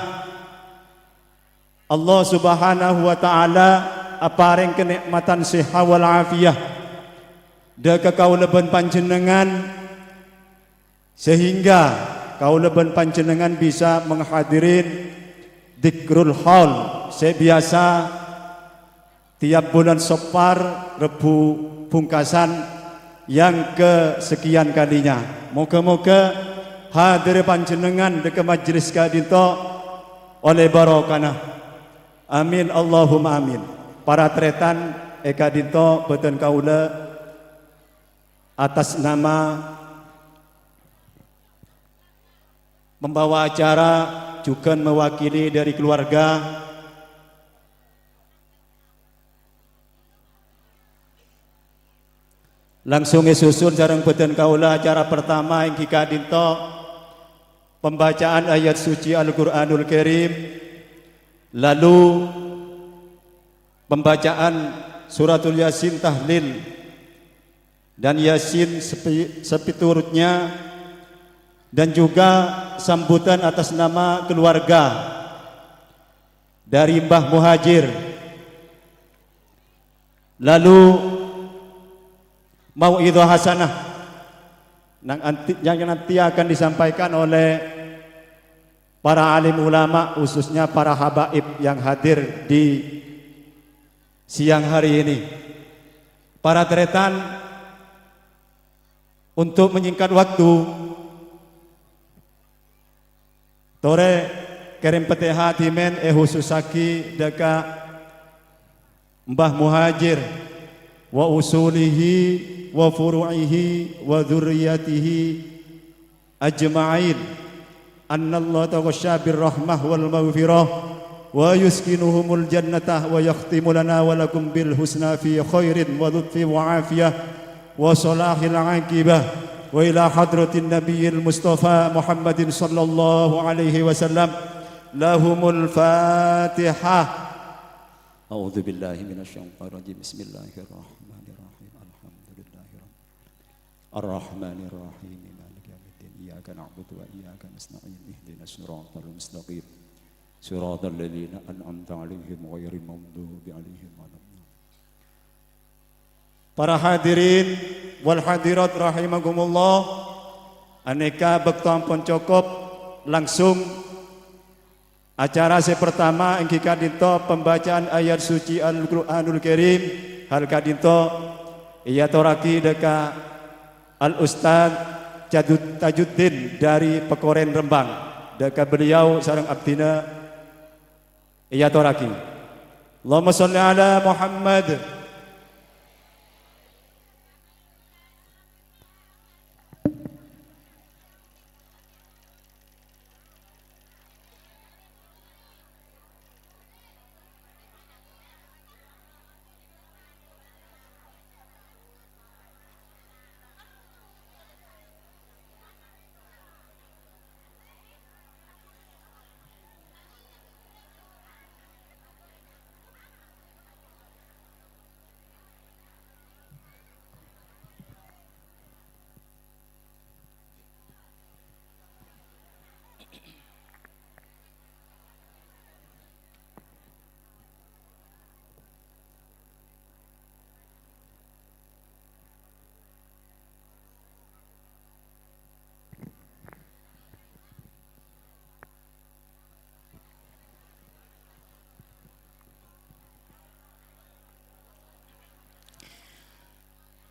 Allah Subhanahu wa Ta'ala aparèng kanè'matan sèha wal afiyah dhâ' ka kaulâ bân panjhennengngan, sehingga kaulâ bân panjhennengngan bisa menghadirin dzikrul haul sè biyasa tiap bulan Sopar, Rebbhu bungkasan yang kesekian kalinya. Moga-moga hadir panjhennengngan dhâ' ka majlis ka'dinto olè barokana. Amin, Allahumma amin. Para tarètan è ka'dinto bâdân kaulâ atas nama pembawa acara, jhughân mewakili dari keluarga, langsung èsusun sareng bâdân kaulâ acara pertama èngghi ka'dinto pembacaan ayat suci Al-Qur'anul Karim, lalu pembacaan Suratul Yasin tahlil dan Yasin sepi-, sepiturutnya, dan juga sambutan atas nama keluarga dari Mbah Muhajir. Lalu mau'idhah hasanah nang anti-, yang nanti akan disampaikan oleh para alim ulama, khususnya para habaib yang hadir di siang hari ini. Para tarètan, untuk menyingkat waktu, torè kèrèm Fatihah dhimèn èhusussaghi dhâ' ka Mbah Muhajir, wa usulihi, wa furu'ihi, wa dzurriyyatihi ajma'in. Annallaha taghasya bir rahmah wal maghfirah, wa yuskinahumul jannata, wa yakhtimu lana wa lakum bil husna fi khairin wa lutfi wa afiyah wa salahil aqibah, wa ila hadratin nabiyil mustafa Muhammadin sallallahu alaihi wasallam. Lahumul Fatihah. A'udzubillahi minasyaitonirrajim. Bismillahirrahmanirrahim. Alhamdulillahirrahmanirrahim. Maliki yaumiddin. Iyyaka na'budu wa iyyaka nasta'in. Ihdinas siratal mustaqim. Siratal ladzina an'amta 'alaihim ghairil maghdubi 'alaihim waladdallin. Para hadirin wal hadirat rahimakumullah, anèka bâkto ampon cokop, langsung acara sè pertama èngghi ka'dinto pembacaan ayat suci Al-Qur'anul Karim. Hal ka'dinto èyatorraghi dhâ' ka Al-Ustadz Jadud-, Tajuddin dari Pekoren Rembang. Dhâ' ka beliau sareng abdhina èyatorraghi. Allahumma shalli ala Muhammad.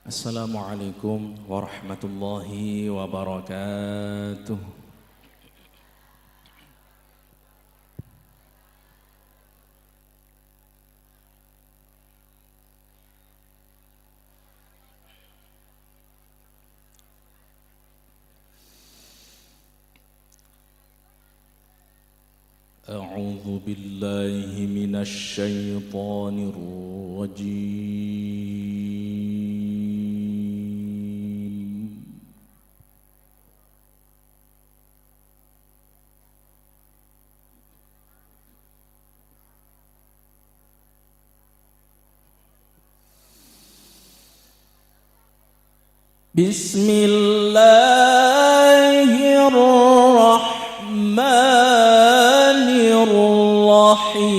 Assalamualaikum warahmatullahi wabarakatuh. أعوذ بالله من الشيطان الرجيم. بسم الله الرحمن الرحيم.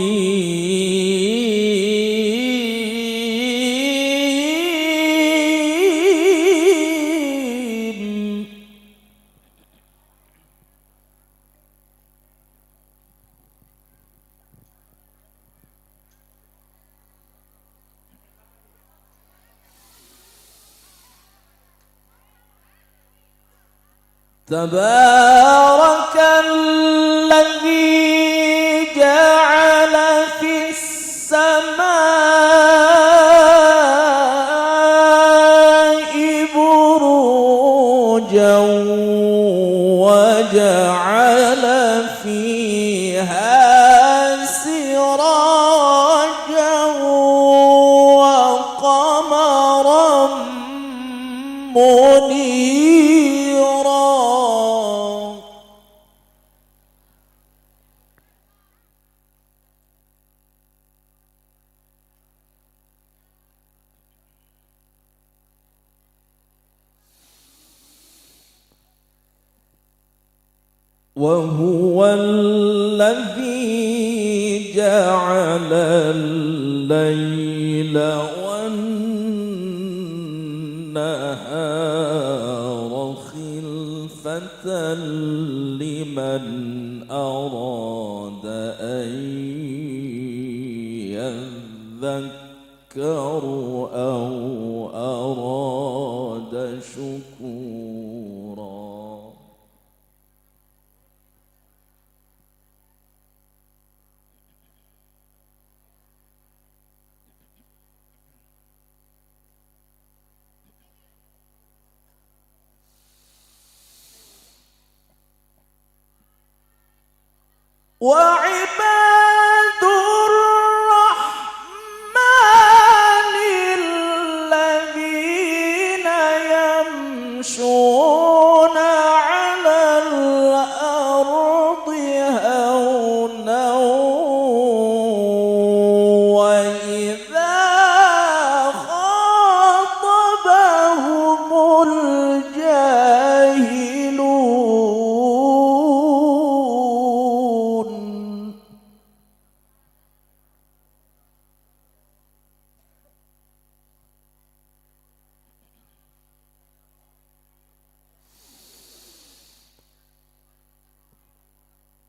تبارك الذي جعل في السماء بروجا وجعل فيها سراجا وقمرا منيرا. وهو الذي جعل الليل والنهار خلفة لمن أراد أن يذكر أو أراد شكورا. وعباد الرحمن الذين يمشون على الأرض هونا وإذا خاطبهم الجاهلون.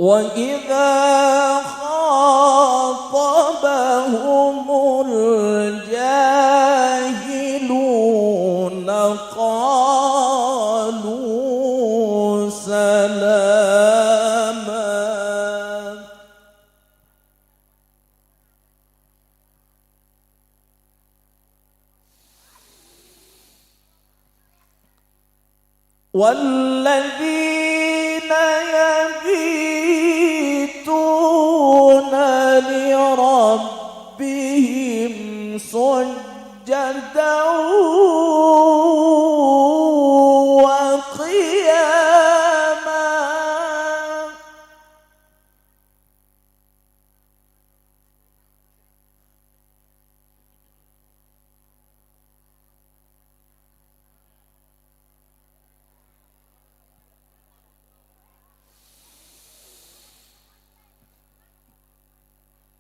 وإذا خاطبهم الجاهلون قالوا سلاما. والذين يبيتون لربهم سجدا وقياما.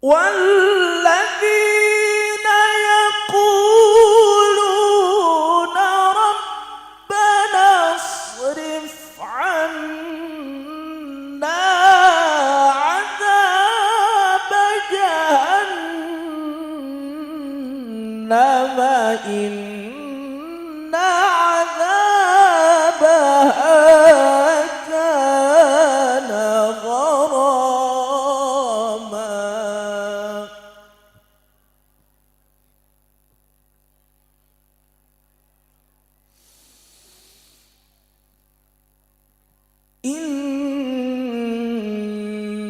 والذين يقولون ربنا اصرف عنا عذاب جهنم إن عذابها كان غراما.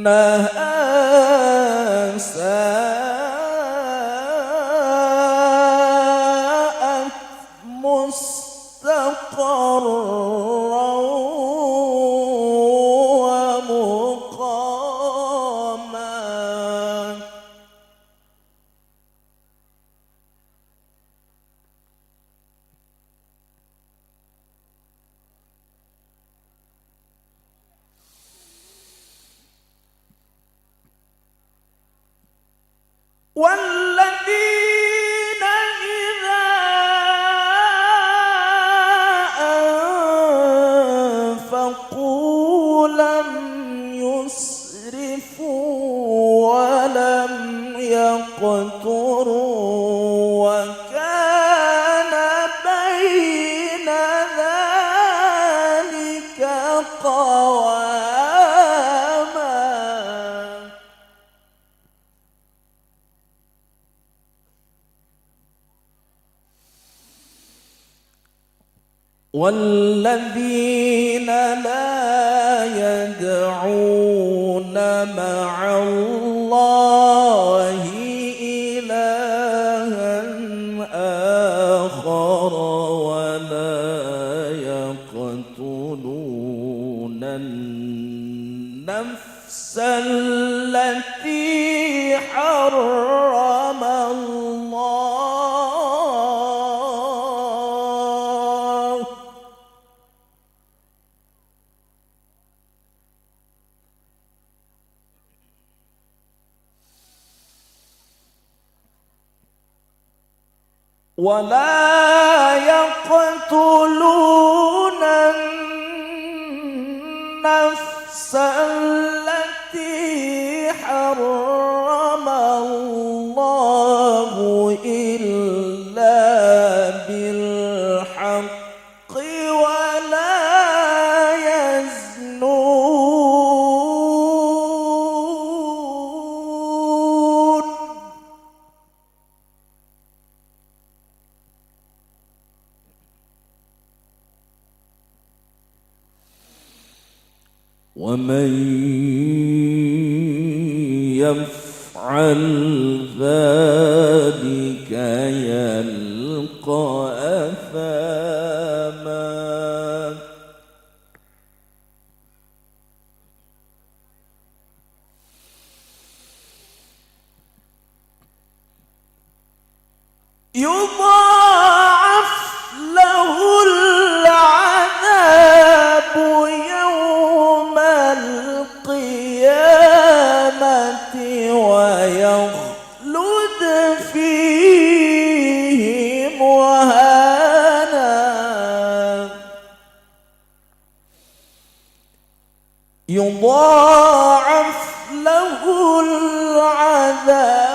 إنها ساءت مستقرا ومقاما. والذين إذا أنفقوا لم يسرفوا ولم يقتروا وكان بين ذلك قواما. والذين لا يدعون مع الله إلها آخر ولا يقتلون النفس التي حرم الله ولا يقتلون النفس التي حرم الله إلا بالحق ولا يزنون. ومن يفعل ذلك يلق أثاما. يضاعف له العذاب يوم القيامة ويخلد فيه مهانا. يضاعف له العذاب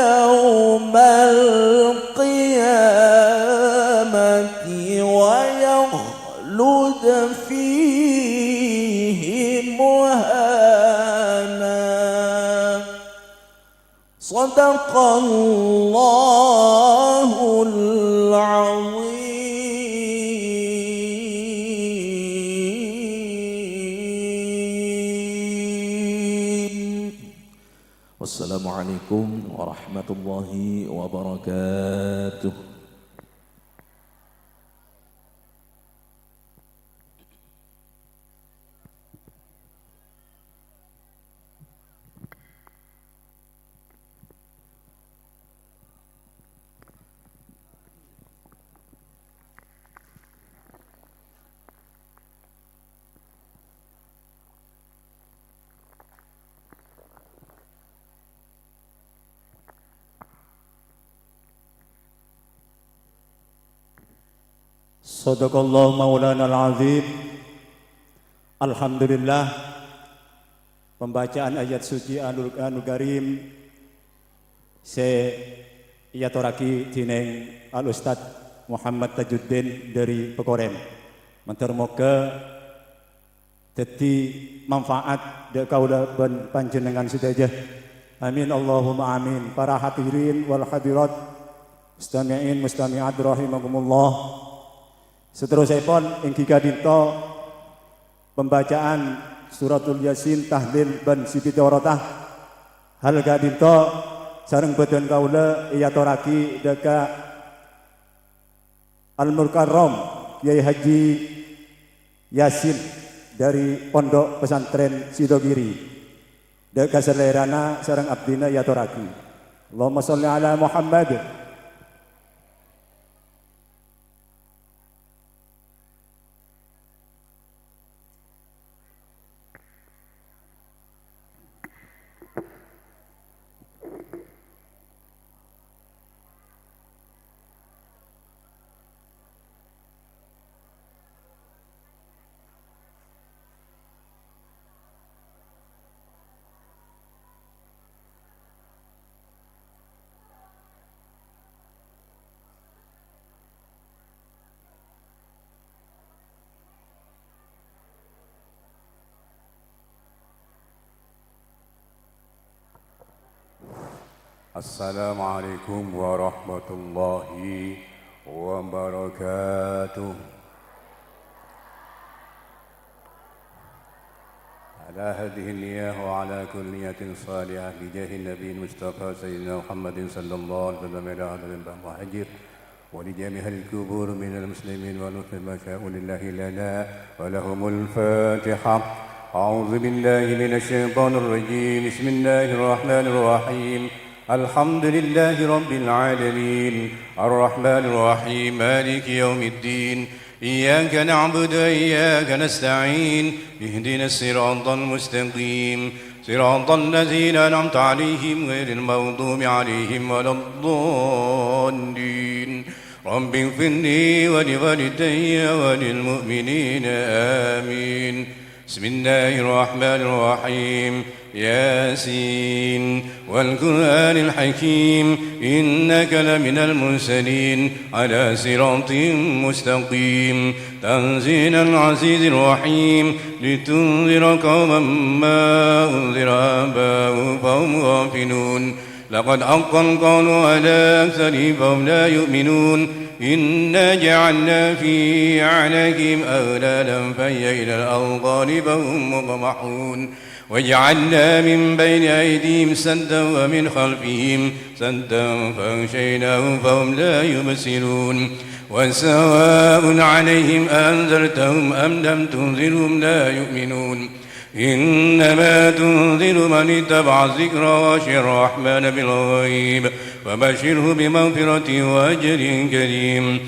يوم القيامة ويخلد فيه مهانا. صدق الله العظيم. والسلام عليكم ورحمة الله وبركاته. Shadaqallahu maulanal azim. Alhamdulillah. Pembacaan ayat suci Al-Qur'anul Karim sè èyatorraghi dhinèng Al Ustadz Muhammad Tajuddin dhâri Pekorèn. Mandhâr moghâ dhâddhi manfaat dhâ' kaulâ bân panjhennengngan sadhâjâ. Amin, Allahumma amin. Para hadirin wal hadirat, mustami'in mustami'at rahimakumullah. Saterrossèpon èngghi ka'dinto pembacaan Suratul Yasin, tahlil bân siti torotah. Hal ka'dinto sareng bhâdhân kaulâ èyatorraghi dhâ' ka Al-Mukarram Kyai Haji Yasin dhâri Pondok Pesantren Sidogiri. Dhâ' ka salèrana sareng abdhina èyatorraghi. Allahumma shalli ala Muhammad. السلام عليكم ورحمة الله وبركاته. على هذه النية وعلى كل نية صالحة بجاه النبي المصطفى سيدنا محمد صلى الله عليه وسلم إلى حضرة المهاجر ولجميع أهل القبور من المسلمين والمسلمات شاءوا لله لنا ولهم الفاتحة. أعوذ بالله من الشيطان الرجيم. بسم الله الرحمن الرحيم. الحمد لله رب العالمين. الرحمن الرحيم. مالك يوم الدين. إياك نعبد وإياك نستعين. اهدنا الصراط المستقيم. صراط الذين أنعمت عليهم غير المغضوب عليهم ولا الضالين. رب اغفر لي ولوالدي وللمؤمنين. آمين. بسم الله الرحمن الرحيم. ياسين. والقرآن الحكيم. إنك لمن المرسلين على صراط مستقيم. تنزيل العزيز الرحيم. لتنذر قوما ما أنذر آباؤهم فهم غافلون. لقد حق القول على أكثرهم فهم لا يؤمنون. إنا جعلنا في أعناقهم أغلالا فهي إلى الأذقان فهم مقمحون. وجعلنا من بين أيديهم سدا ومن خلفهم سدا فأغشيناهم فهم لا يبصرون. وسواء عليهم أأنذرتهم أم لم تنذرهم لا يؤمنون. إنما تنذر من اتبع الذكر وخشي الرحمن بالغيب فبشره بمغفرة وأجر كريم.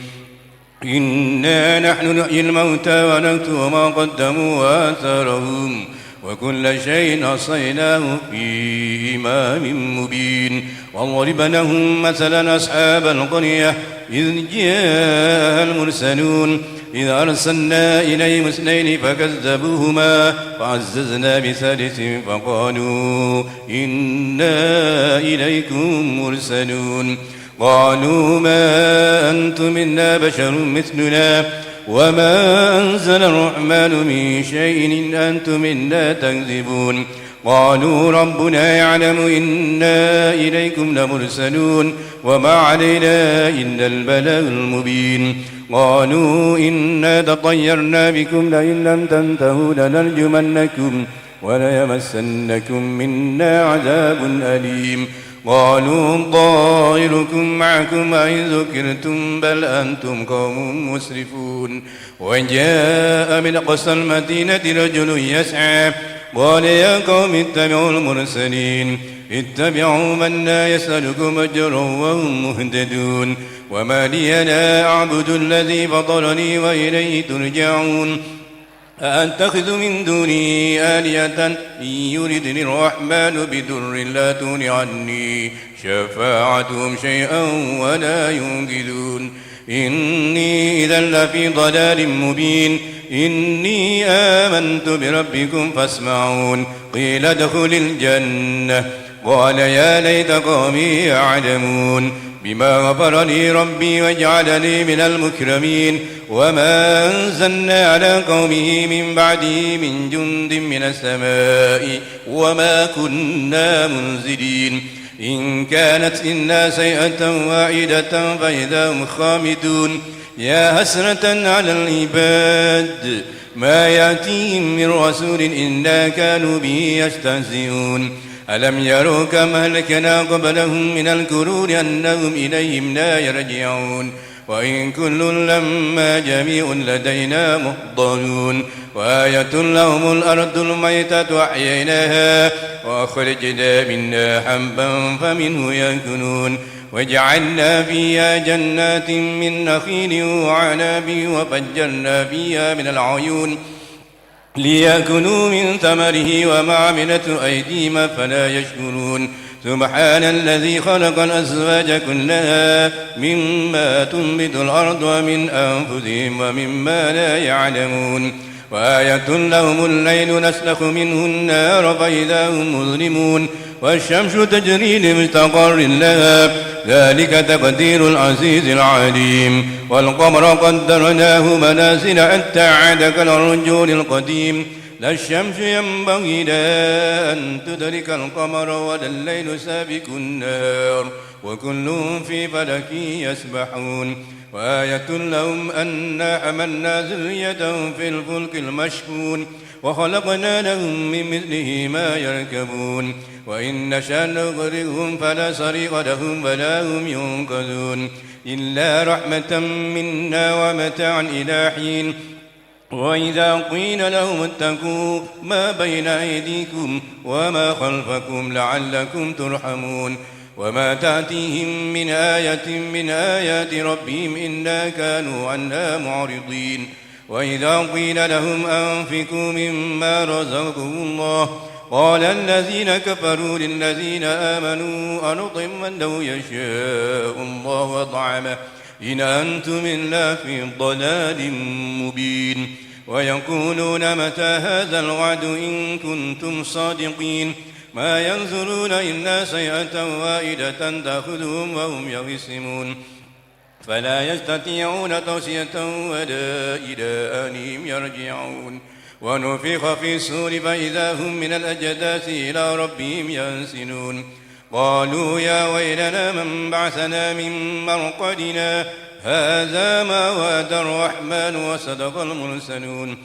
إنا نحن نحيي الموتى ونكتب ما قدموا وآثارهم وكل شيء أحصيناه في إمام مبين. واضرب لهم مثلا أصحاب القرية إذ جاءها المرسلون إذ أرسلنا إليهم اثنين فكذبوهما فعززنا بثالث فقالوا إنا إليكم مرسلون. قالوا ما أنتم إلا بشر مثلنا وما أنزل الرحمن من شيء إن أنتم إلا تكذبون. قالوا ربنا يعلم إنا إليكم لمرسلون وما علينا إلا البلاغ المبين. قالوا إنا تطيرنا بكم لئن لم تنتهوا لنرجمنكم وليمسنكم منا عذاب أليم. قالوا طائركم معكم أئن ذكرتم بل أنتم قوم مسرفون. وجاء من أقصى المدينة رجل يسعى قال يا قوم اتبعوا المرسلين اتبعوا من لا يسألكم أجرا وهم مهتدون. وما لي لا أعبد الذي فطرني وإليه ترجعون. أأتخذ من دونه آلهة إن يردني الرحمن بضر لا تغن عني شفاعتهم شيئا ولا ينقذون. إني إذا لفي ضلال مبين. إني آمنت بربكم فاسمعون. قيل ادخل الجنة. قال يا ليت قومي يعلمون بما غفر لي ربي وجعلني من المكرمين. وما أنزلنا على قومه من بعده من جند من السماء وما كنا منزلين. إن كانت إلا صيحة واحدة فإذا هم خامدون. يا حسرة على العباد ما يأتيهم من رسول إلا كانوا به يستهزئون. ألم يروا كم أهلكنا قبلهم من القرون أنهم إليهم لا يرجعون. وإن كل لما جميع لدينا محضرون. وآية لهم الأرض الميتة أحييناها وأخرجنا منها حبا فمنه يأكلون. وجعلنا فيها جنات من نخيل وأعناب وفجرنا فيها من العيون ليأكلوا من ثمره وما عملته أيديهم أفلا يشكرون. سبحان الذي خلق الأزواج كلها مما تنبت الأرض ومن أنفسهم ومما لا يعلمون. وآية لهم الليل نسلخ منه النهار فإذا هم مظلمون. والشمس تجري لمستقر لها ذلك تقدير العزيز العليم. والقمر قدرناه منازل حتى عاد كالعرجون القديم. لا الشمس ينبغي لها أن تدرك القمر ولا الليل سابق النهار وكل في فلك يسبحون. وآية لهم أنا حملنا ذريتهم في الفلك المشحون وخلقنا لهم من مثله ما يركبون وإن نشأ نغرقهم فلا صريخ لهم ولا هم ينقذون. إلا رحمة منا ومتاعا إلى حين. وإذا قيل لهم اتقوا ما بين أيديكم وما خلفكم لعلكم ترحمون. وما تأتيهم من آية من آيات ربهم إلا كانوا عنها معرضين. وإذا قيل لهم أنفقوا مما رزقكم الله قال الذين كفروا للذين آمنوا أنطعم من لو يشاء الله أطعمه إن أنتم إلا في ضلال مبين. ويقولون متى هذا الوعد إن كنتم صادقين. ما ينظرون إلا صيحة واحدة تأخذهم وهم يخصمون. فلا يستطيعون توصية ولا إلى أهلهم يرجعون. ونفخ في الصور فإذا هم من الأجداث إلى ربهم ينسلون. قالوا يا ويلنا من بعثنا من مرقدنا هذا ما وعد الرحمن وصدق المرسلون.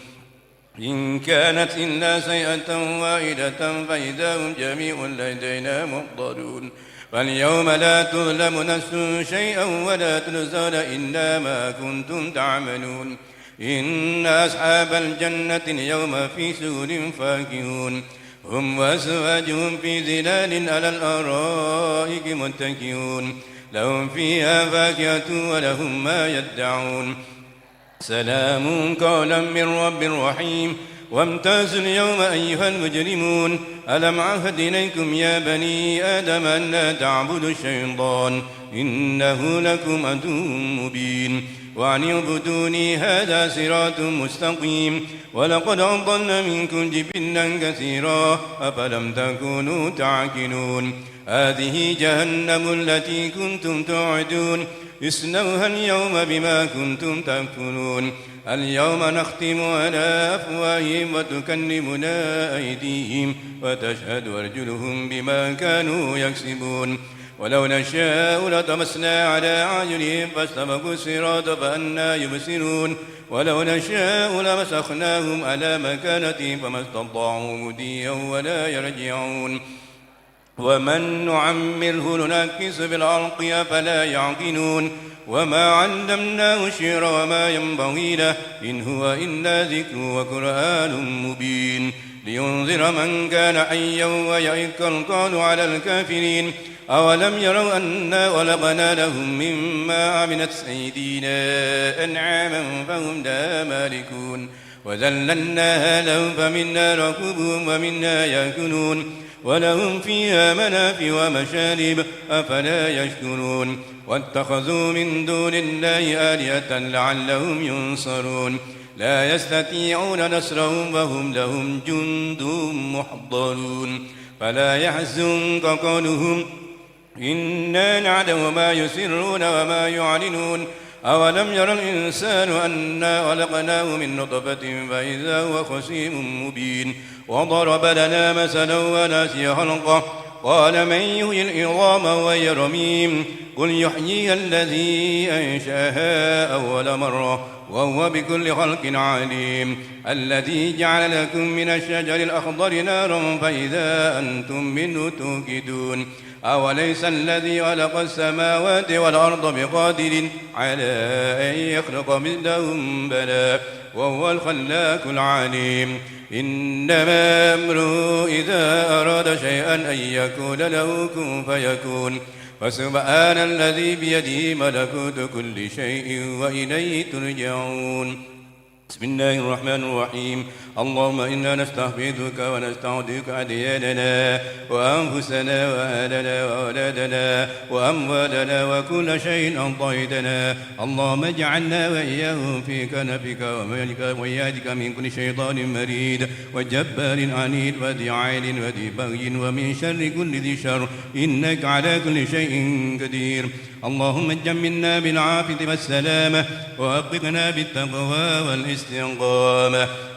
إن كانت إلا صيحة واحدة فإذا هم جميع لدينا محضرون. فاليوم لا تظلم نفس شيئا ولا تجزون إلا ما كنتم تعملون. إن أصحاب الجنة اليوم في شغل فاكهون. هم وأزواجهم في ظلال على الأرائك متكئون. لهم فيها فاكهة ولهم ما يدعون. سلام قولا من رب رحيم. وامتازوا اليوم أيها المجرمون. ألم أعهد إليكم يا بني آدم أن لا تعبدوا الشيطان إنه لكم عدو مبين. وأن اعبدوني هذا صراط مستقيم. ولقد أضل منكم جبلا كثيرا أفلم تكونوا تعقلون. هذه جهنم التي كنتم توعدون. اصلوها اليوم بما كنتم تكفرون. اليوم نختم على أفواههم وتكلمنا أيديهم وتشهد أرجلهم بما كانوا يكسبون. ولو نشاء لطمسنا على أعينهم فاستبقوا الصراط فأنى يبصرون. ولو نشاء لمسخناهم على مكانتهم فما استطاعوا مضيا ولا يرجعون. ومن نعمره ننكسه في الخلق أفلا يعقلون. وما علمناه الشعر وما ينبغي له إن هو إلا ذكر وقرآن مبين. لينذر من كان حيا ويحق القول على الكافرين. أولم يروا أنا خلقنا لهم مما عملت أيدينا أنعاما فهم لها مالكون. وذللناها لهم فمنها ركوبهم ومنها يأكلون. ولهم فيها منافع ومشارب أفلا يشكرون. واتخذوا من دون الله آلهة لعلهم ينصرون. لا يستطيعون نصرهم وهم لهم جند محضرون. فلا يحزنك قولهم إنا نعلم ما يسرون وما يعلنون. أولم ير الإنسان أنا خلقناه من نطفة فإذا هو خصيم مبين. وضرب لنا مثلا ونسي خلقه. قال من يحيي العظام وهي رميم. قل يحييها الذي أنشأها أول مرة وهو بكل خلق عليم. الذي جعل لكم من الشجر الأخضر نارا فإذا أنتم منه توقدون. أوليس الذي خلق السماوات والأرض بقادر على أن يخلق مثلهم؟ بلى، وهو الخلاق العليم. إنما أمره إذا أراد شيئا أن يقول له كن فيكون. فسبحان الذي بيده ملكوت كل شيء وإليه ترجعون. بسم الله الرحمن الرحيم. اللهم إنا نستحفظك ونستودعك أدياننا وأنفسنا وأهلنا وأولادنا وأموالنا وكل شيء أعطيتنا. اللهم اجعلنا وإياهم في كنفك وميادك من كل شيطان مريد وجبار عنيد وذي عين وذي بغي ومن شر كل ذي شر إنك على كل شيء قدير. اللهم جملنا بالعافية والسلامة ووفقنا بالتقوى والاستقامة.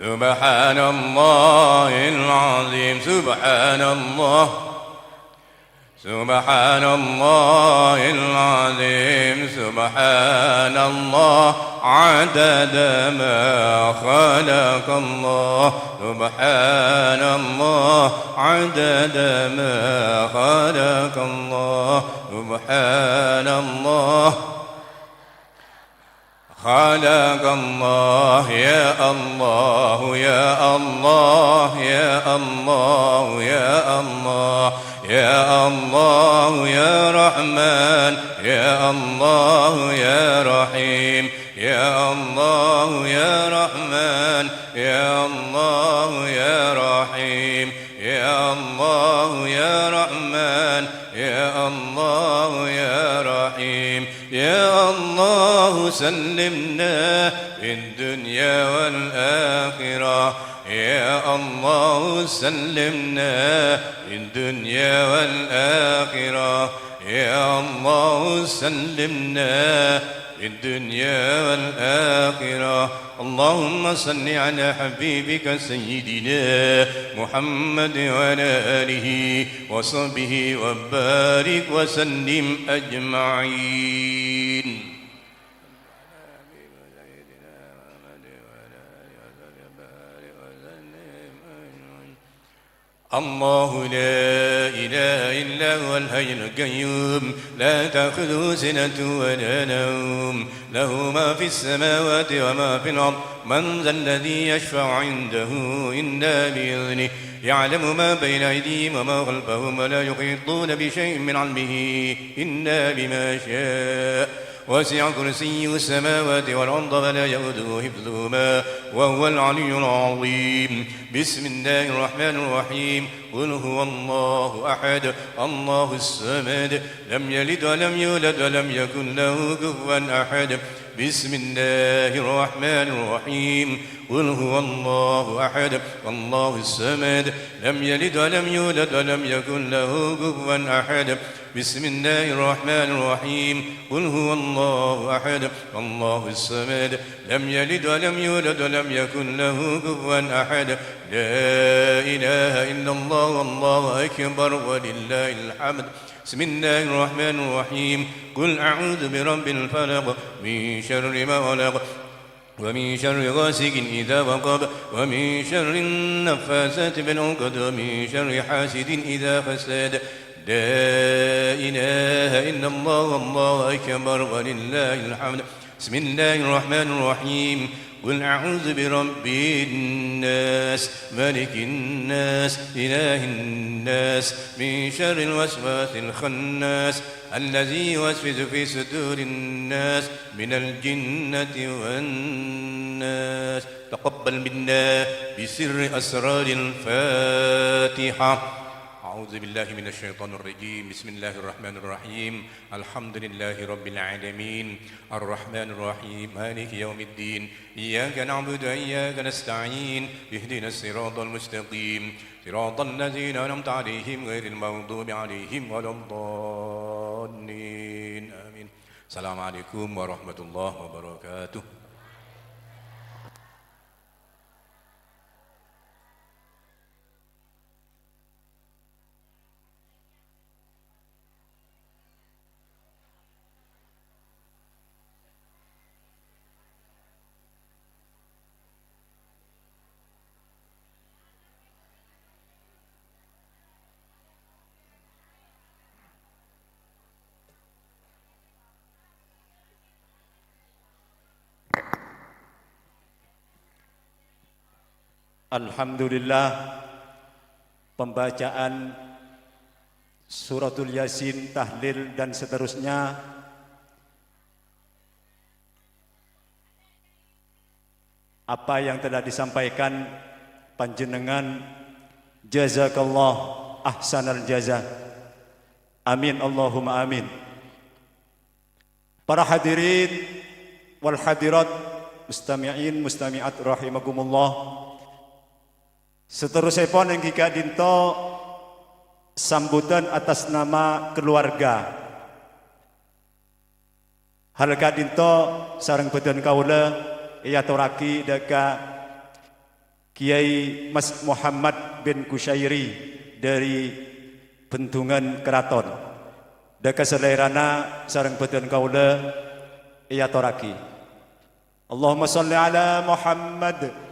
سبحان الله العظيم، سبحان الله. سبحان الله العظيم، سبحان الله عدد ما خلق الله، سبحان الله عدد ما خلق الله، سبحان الله خلق الله، يا الله، يا الله، يا الله، يا الله، يا الله، يا رحمن، يا الله، يا رحيم، يا الله، يا رحمن، يا الله، يا رحيم، يا الله، يا رحمن، يا الله، يا رحيم، يا الله سلمنا في الدنيا والآخرة، يا الله سلمنا في الدنيا والآخرة، يا الله سلمنا في الدنيا والآخرة. اللهم صل على حبيبك سيدنا محمد وعلى آله وصحبه وبارك وسلم أجمعين. الله لا إله إلا هو الحي القيوم، لا تأخذه سنة ولا نوم، له ما في السماوات وما في الأرض، من ذا الذي يشفع عنده إلا بإذنه، يعلم ما بين أيديهم وما خلفهم، ولا يحيطون بشيء من علمه إلا بما شاء، وسع كرسيه السماوات والأرض ولا يؤوده حفظهما وهو العلي العظيم. بسم الله الرحمن الرحيم. قل هو الله أحد، الله الصمد، لم يلد ولم يولد ولم يكن له كفوا أحد. بسم الله الرحمن الرحيم. قل هو الله أحد، الله الصمد، لم يلد ولم يولد ولم يكن له كفوا أحد. بسم الله الرحمن الرحيم. قل هو الله أحد، الله الصمد، لم يلد ولم يولد ولم يكن له كفوا أحد. لا إله إلا الله، والله أكبر، ولله الحمد. بسم الله الرحمن الرحيم. قل أعوذ برب الفلق، من شر ما خلق، ومن شر غاسق إذا وقب، ومن شر النفاثات في العقد، ومن شر حاسد إذا حسد. لا إله إلا الله، والله أكبر، ولله الحمد. بسم الله الرحمن الرحيم. قل أعوذ برب الناس، ملك الناس، إله الناس، من شر الوسواس الخناس، الذي يوسوس في صدور الناس، من الجنة والناس. تقبل منا بسر أسرار الفاتحة. أعوذ بالله من الشيطان الرجيم. بسم الله الرحمن الرحيم. الحمد لله رب العالمين. الرحمن الرحيم. مالك يوم الدين. إياك نعبد وإياك نستعين. اهدنا الصراط المستقيم. صراط الذين أنعمت عليهم غير المغضوب عليهم ولا الضالين. آمين. السلام عليكم ورحمة الله وبركاته. Alhamdulillah, pembacaan Suratul Yasin, tahlil, dan seterusnya, apa yang telah disampaikan panjenengan, jazakallah ahsanal jaza. Amin, Allahumma amin. Para hadirin wal hadirat, mustami'in, mustami'at rahimakumullah. Saterrossèpon èngghi ka'dinto sambutan atas nama keluarga. Hal ka'dinto sareng bhâdhân kaulâ èyatorraghi dhâ' ka Kiai Mas Muhammad bin Kusyairi dhâri Bendungan Keraton. Dhâ' ka salèrana sareng bhâdhân kaulâ èyatorraghi. Allahumma shalli ala Muhammad.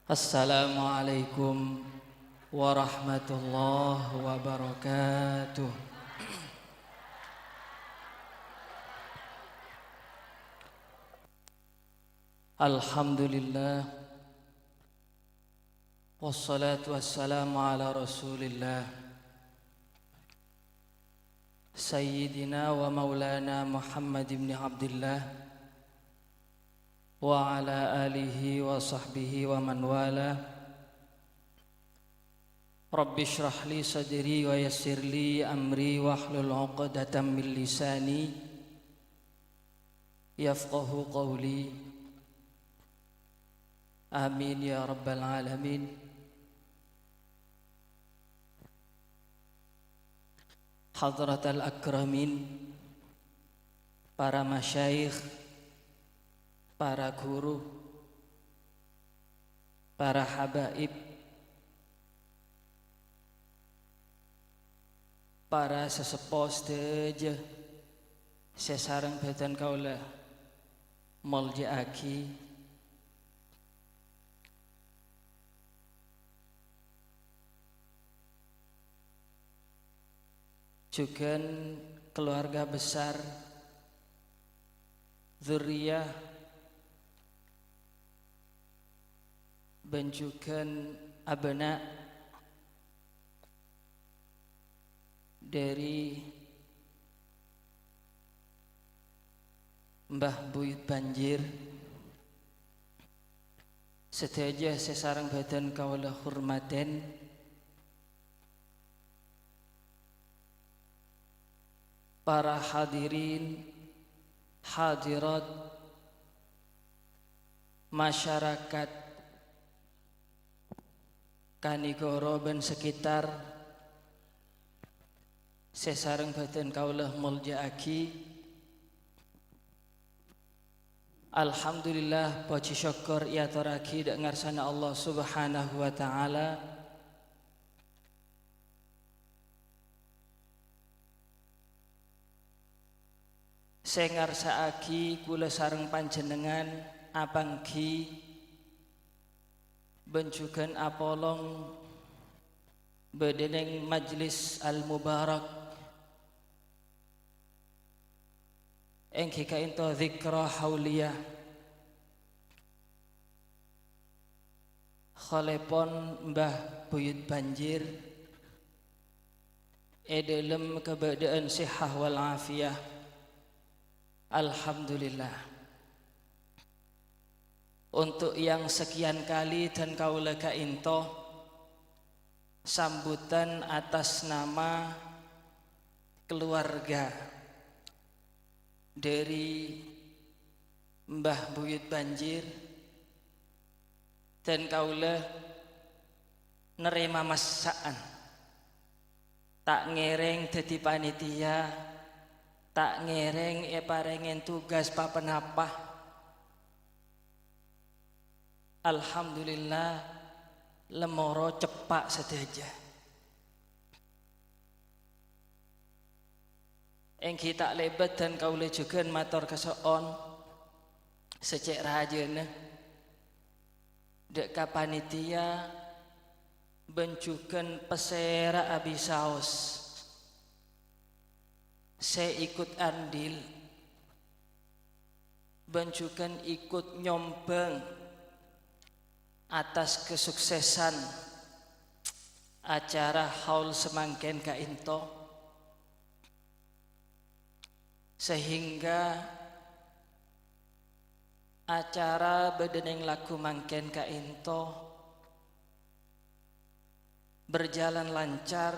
Assalamualaikum warahmatullahi wabarakatuh. Alhamdulillah. Wassalatu wassalamu ala Rasulillah, Sayyidina wa Maulana Muhammad ibn Abdillah, wa ala alihi wa sahbihi wa man wala. Rabbi shrah li sadri wa yassir li amri wahlul 'uqdatam min lisani yafqahu qawli. Amin ya rabbal alamin. Hadratal akramin, para masyayikh, para guru, para habaib, para saseppo sadhâjâ sè sareng bhâdhân kaulâ molja'aghi. Jhughân keluarga besar, dzurriyyah, bân jhughân abâna' dhâri Mbah Buyut Banjir, sadhâjâ sè sareng bhâdhân kaulâ hormatè, para hadirin, hadirat, masyarakat Kanigoro bân sekitar sè sareng bhâdhân kaulâ molja'aghi. Alhamdulillah, pojhi sokkor èyatorraghi dâ' ngarsana Allah Subhanahu wa Ta'ala. Sè ngarsa'aghi kaulâ sareng panjhennengngan apangghi bân jhughân apolong bâdâ neng majlis al-mubarak, èngghi ka'ènto dzikra hauliyah. Kholèpon Mbah Buyut Banjir è dhâlem kabâdâ'ân sèhat wal afiyah. Alhamdulillah. Untuk yang sekian kali dân kaulâ ka'ènto sambutan atas nama keluarga dari Mbah Buyut Banjir, dân kaulâ narèma massa'an. Ta' ngèrèng dhâddhi panitia, ta' ngèrèng èparèngè tugas pa-ponapa. Alhamdulillah, lemoro ceppa' sadhâjâ. Èngghi ta' lèbât dân kaulâ jhughân mator kaso'on sè cè' rajâna dâ' ka panitia bân jhughân pasèra abisaos sè ikut andil bân jhughân ikut nyombhâng atas kesuksesan acara haul samangkèn ka'ènto, sehingga acara bâdâ neng lagghu mangkèn ka'ènto berjalan lancar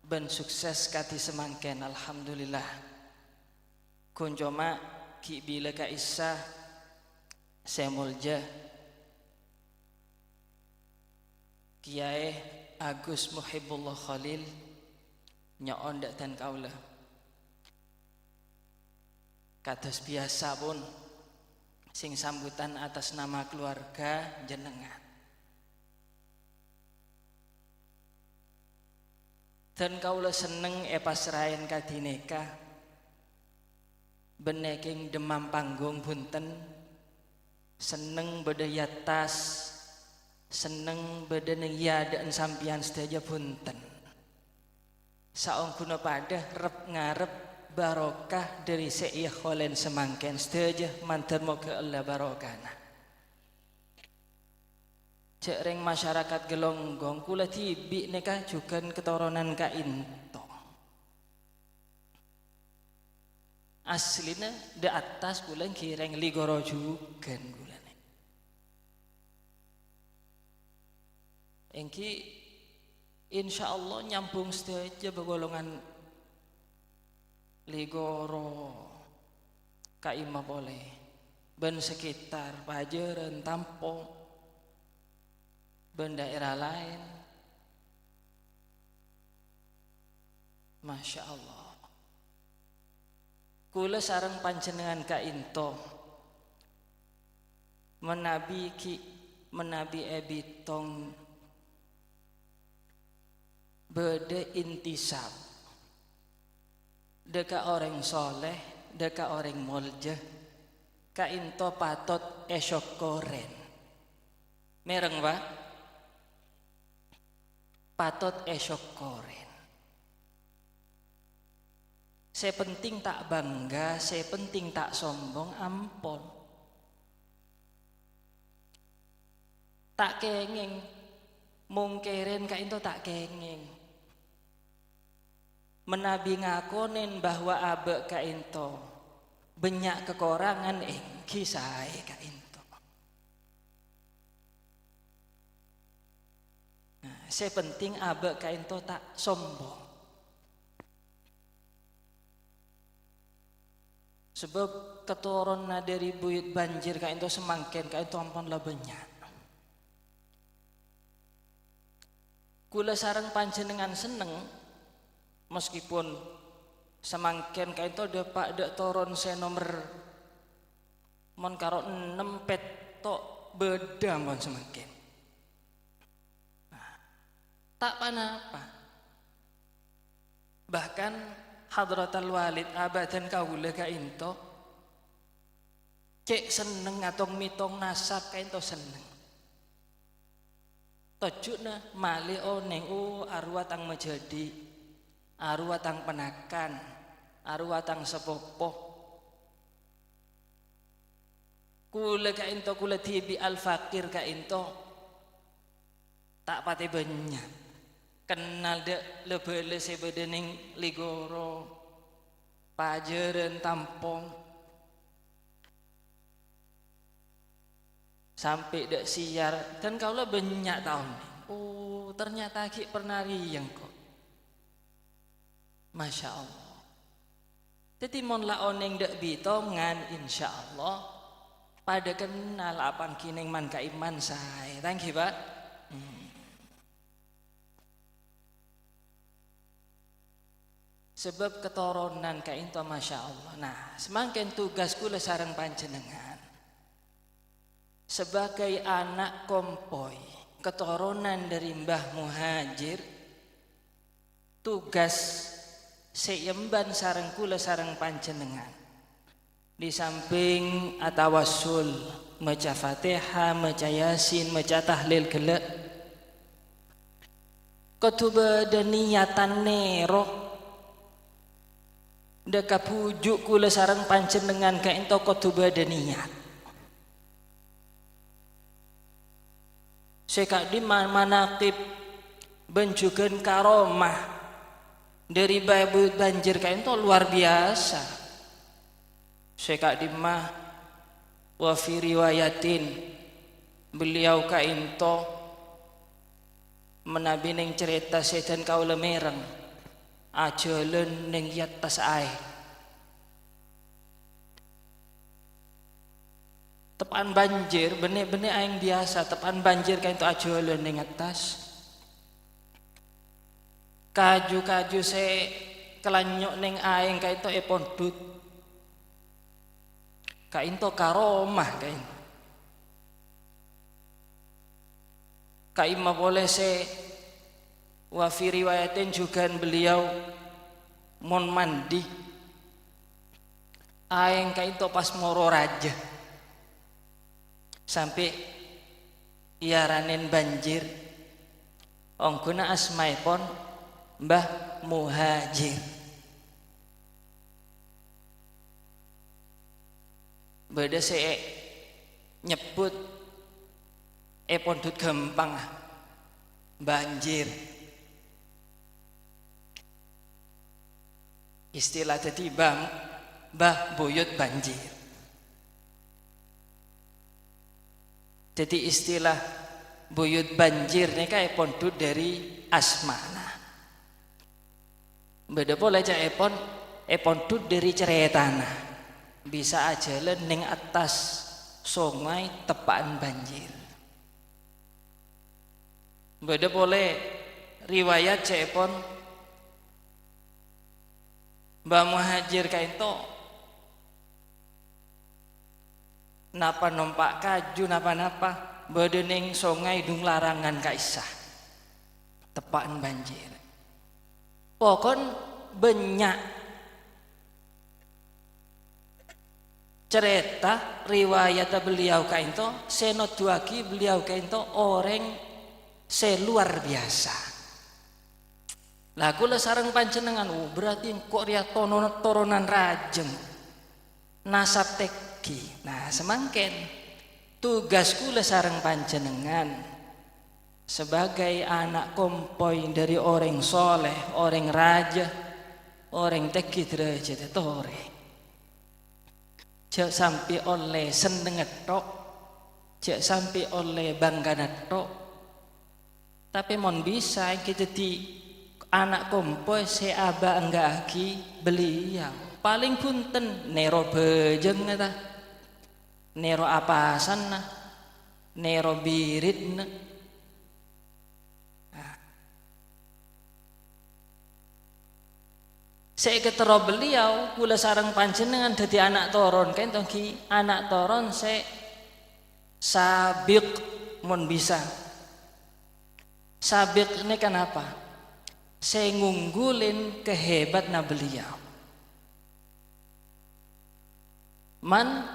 bân sukses kadhi samangkèn, alhamdulillah. Ghun coma ghi' bilâ ka'issa sè molja Kyaè Agus Muhibullah Khalil nyo'on dâ' dân kaulâ. Kados biyasa pon, sè sambutan atas nama keluarga jenengan. Dân kaulâ senneng èpasraèn kadhi nèka, bânnè kèng dhemmam panggung bhunten, senneng bâdâ è attas, senneng bâdâ neng è adâ'na sampèyan sadhâjâ bhunten. Saongghuna padâ rep-ngarep barokah dâri sè èkholèn samangkèn sadhâjâ, mandhâr moghâ Allah barokana. Jhâ' rèng masyarakat Gelonggong, kulâ dhibi' nèka jhughân katoronan ka'ènto. Aslina dâ' attas kulâ èngghi rèng Ligoro jhughân kulâ nè. Èngghi, insyaallah nyambung sadhâjâ bâ' golongan Ligoro, Ka'imah polè, bân sekitar, Pajârân, Tampo, bân daerah laèn. Masya Allah. Kulâ sareng panjhennengngan ka'ènto, manabi ghi', manabi èbitong bâdâ intisab dâ' ka orèng soleh, dâ' ka orèng molja, ka'ènto patot èsokkorèn. Mèreng, Pa'? Patot èsokkorèn. Sè penting ta' bangga, sè penting ta' sombong, ampon. Ta' kèngèng, mongkèrèn ka'ènto ta' kèngèng. Manabi ngakonèn bahwa abâ' ka'ènto bânnya' kakorangan, èngghi saè ka'ènto. Nah, sè penting abâ' ka'ènto ta' sombong. Sabâb katoronna dâri buyut Banjir ka'ènto samangkèn ka'ènto ampon la bânnya'. Kulâ sareng panjhennengngan senneng, maskèpon samangkèn ka'ènto dâpa' dâ' toron sè nomer mon karo ennem pètto' bâdâ ampon samangkèn. Nah, ta' pa-napa. Bahkan Hadratal Walid, abâ' dân kaulâ ka'ènto, cè' senneng atong-mètong nasab ka'ènto senneng. Tojjhuna malè onèng, oh, arowa tang majhâdhi', arowa tang ponakan, arowa tang sapopo. Kulâ ka'ènto, kulâ dhibi' al-faqir ka'ènto. Ta' patè bânnya'. Kennal dâ' la-bâlâ sè bâdâ neng Ligoro, Pajârân, Tampong, sampè' dâ' Siyar, dân kaulâ bânnya' ta' onèng. Oh, ternyata ghi' pernah rèya engko'. Masya Allah. Dhâddhi, mon la onèng dâ' bitongan, insyaallah padâ kennal apangghi neng man-ka'imman saè. Ta' ènggi, Pak? Hmm. Sabâb katoronan ka'ènto, masya Allah. Nah, samangkèn tugas kaulâ sareng panjhennengngan, sabâgâi ana' kompoy, katoronan dâri Mbah Muhajir, tugas sè èemban sareng kaulâ sareng panjhennengngan, di samping atawassul, maca Fatihah, maca Yasin, maca tahlil ghellâ', kodhu bâdâ niyatan nèro. Dâ' ka bhuju' kaulâ sareng panjhennengngan ka'ènto kodhu bâdâ niyat. Sè ka'dimma manaqib bân jhughân karomah dâri Buyut Banjir ka'ènto lowar biyasa. Sè ka'dimma, wa fi riwayatin, beliau ka'ènto manabi neng carèta sè dân kaulâ mèreng, ajhâlân neng è attas aèng. Teppa'an banjir, bânnè-bânnè aèng biyasa, teppa'an banjir ka'ènto ajhâlân neng attas. Kaju-kaju sè kalanyo' neng aèng ka'ènto èpondhut. Ka'ènto karomah ka'ènto. Ka'imma polè sè wa fi riwayatin jhughân beliau mon mandi, aèng ka'ènto pas moro rajâ. Sampè' èaranè banjir, ongghuna asmaèpon Mbah Muhajir. Bâdâ sè nyebbhut èpondhut ghâmpang, ah, banjir. Istilah dhâddhi Mbah, Mbah Buyut Banjir. Dhâddhi istilah Buyut Banjir nèka èpondhut dâri asmana. Bâdâ polè ca'èpon èpondhut dâri carètana, bisa ajhâlân neng attas songay teppa'an banjir. Bâdâ polè riwayat ca'èpon Mbah Muhajir ka'ènto napa nompa' kaju napa-napa, bâdâ neng songay Dung Larangan ka'issa', teppa'an banjir. Pokon bânnya' carèta riwayatta beliau ka'ènto sè noduwâghi beliau ka'ènto orèng sè lowar biyasa. La, kaulâ sareng panjhennengngan, oh, berarti engko' rèya tono-, toronan rajâ, nasab tèngghi. Nah, samangkèn tugas kaulâ sareng panjhennengngan sabâgâi ana' kompoy dâri orèng soleh, orèng rajâ, orèng tèngghi dârâjhâddhâ torè. Jhâ' sampè' ollè sennengnga tho', jhâ' sampè' ollè bhânggana tho', tapè mon bisa èngghi dhâddhi ana' kompoy sè abhângga'aghi beliau. Palèng bhunten nèro bhâjângnga, ta? Nèro apasanna, nèro biridna. Nah. Sè èkaterro beliau, kaulâ sareng panjhennengngan dhâddhi ana' toron, ka'ènto ghi ana' toron sè sabiq mon bisa. Sabiq nèka napa? Sè ngunggulin kahebatanna beliau. Man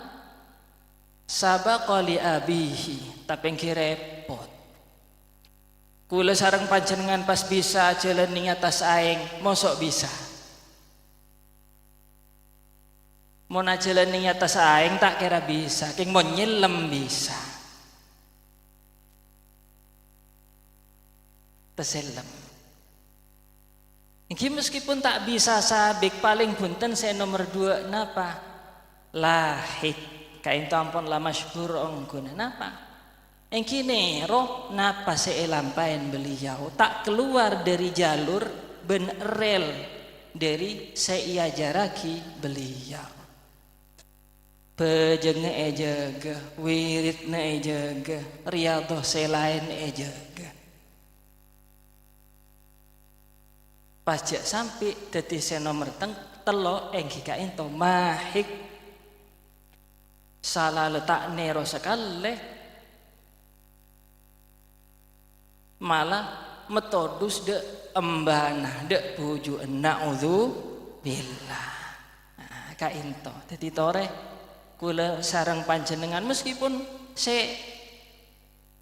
sabaqa li abihi, tapè èngghi rèpot. Kaulâ sareng panjhennengngan pas bisa ajhâlân neng attas aèng, moso' bisa. Mon ajhâlân neng attas aèng, ta' kèra bisa, kèng mon nyellem bisa. Tasellem. Èngghi meskipun ta' bisa sabik, palèng bhunten sè nomer duwâ' napa? Lahik. Ka'ènto ampon la masyhur ongghuna. Napa? Èngghi nèro napa sè èlampa'è beliau. Ta' kalowar dhâri jalur bân rèl dhâri sè èajhârraghi beliau. Bhâjângnga èjâgâ, wiridna èjâgâ, riyadhah sè laèn èjâgâ. Pas jhâ' sampè' dhâddhi sè nomer teng-, tello' èngghi ka'ènto mahik. Sala la ta' nèro sakalè. Mala metodus dâ' embhâna, dâ' bhuju'na. Na'udzubillah. Nah, ka'ènto. Dhâddhi torè, kaulâ sareng panjhennengngan, meskipun sè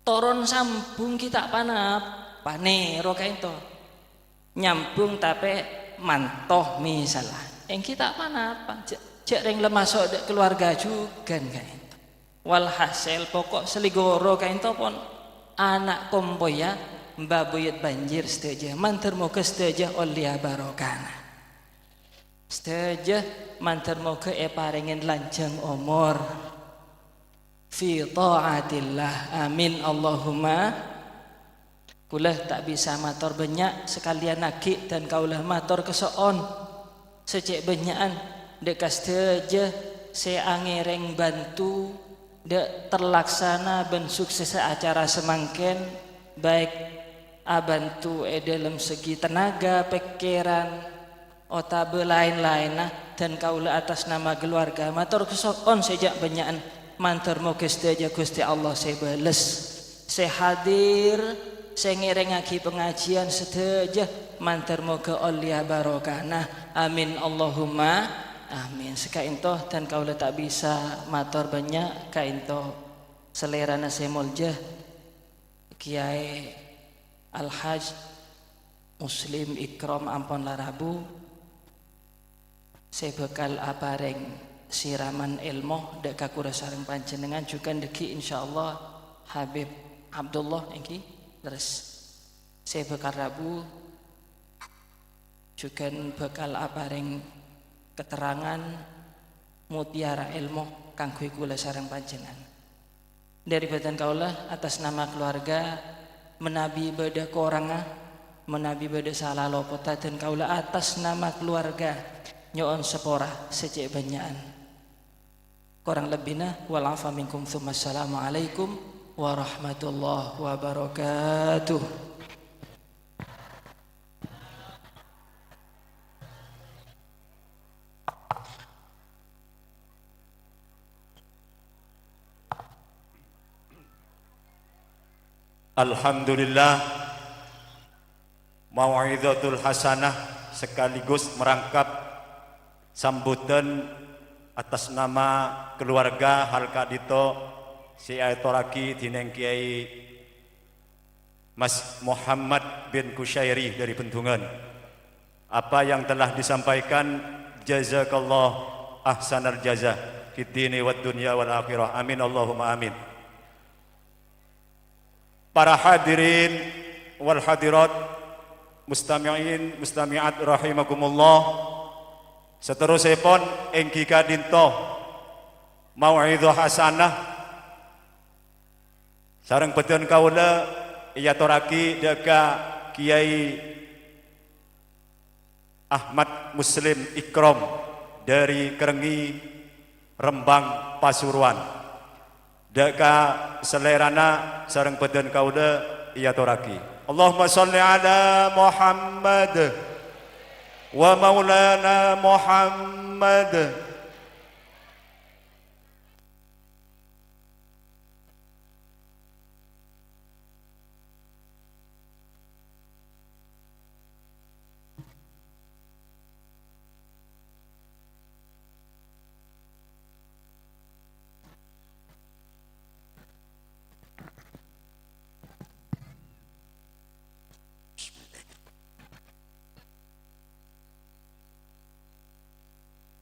toron sambung ghi' ta' ponapa, nèro ka'ènto. Nyambung tapè manto, misalla. Èngghi ta' ponapa, jhâ', jhâ' rèng la maso' dâ' keluarga jhughân ka'ènto. Walhasil, poko' salighoro ka'ènto pon ana' kompoyya mbâbâyât banjir sadhâjâ. Mandhâr moghâ sadhâjâ ollèya barokana. Sadhâjâ mandhâr moghâ èparèngè lanjhâng omor fi thaatillah. Amin, Allahumma. Kaulâ ta' bisa mator bânnya', sakalèyan aghi' dân kaulâ mator kaso'on sè cè' bânnya'an dâ' ka sadhâjâ sè angèrèng bhânto dâ' terlaksana bân suksessa acara samangkèn, baik abhânto è dâlem segi tenaga, pèkkèran, otabâ laèn-laènna, dân kaulâ atas nama keluarga mator kaso'on sè jhâ' bânnya'an, mandhâr moghâ sadhâjâ Ghustè Allah sè bâles. Sè hadir, sè ngèrèngngaghi pangajhiyân sadhâjâ, mandhâr moghâ ollèya barokana. Amin, Allahumma amin. Saka'ènto, dân kaulâ ta' bisa mator bânnya', ka'ènto salèrana sè molja, Kèyaè Al-Hajj Muslim Ikram ampon la rabu, sè bhâkal aparèng siraman èlmo dâ' ka kaulâ sareng panjhennengngan jhughân dhâggi', insyaallah, Habib Abdullah èngghi, lerres, sè bhâkal rabu jhughân bhâkal aparèng katerrangan mutiara èlmo kaangghuy kaulâ sareng panjhennengngan. Dhâri bhâdhân kaulâ, atas nama keluarga, manabi bâdâ korangnga, manabi bâdâ sala lopotta, dân kaulâ atas nama keluarga nyo'on sapora sè cè' bânnya'an. Korang lebbina, wal afa minkum, tsumma assalamualaikum warahmatullahi wabarakatuh. Alhamdulillah, mau'izatul hasanah sekaligus merangkap sambutan atas nama keluarga hal ka'dinto sè èatorraghi dhinèng Kèyaè Mas Muhammad bin Kusyairi dari Bendungan. Apa yang telah disampaikan, jazakallah ahsanal jaza fid dini wad dunya wal akhirah. Amin, Allahumma amin. Para hadirin wal hadirat, mustami'in, mustami'at rahimakumullah. Saterrossèpon èngghi ka'dinto mau'izah hasanah sareng bhâdhân kaulâ èatorraghi dâ' ka Kèyaè Ahmad Muslim Ikram dhâri Krengngè, Rembang, Pasuruan. Dâ' ka salèrana sareng bhâdhân kaulâ èatorraghi. Allahumma shalli ala Muhammad wa maulana Muhammad.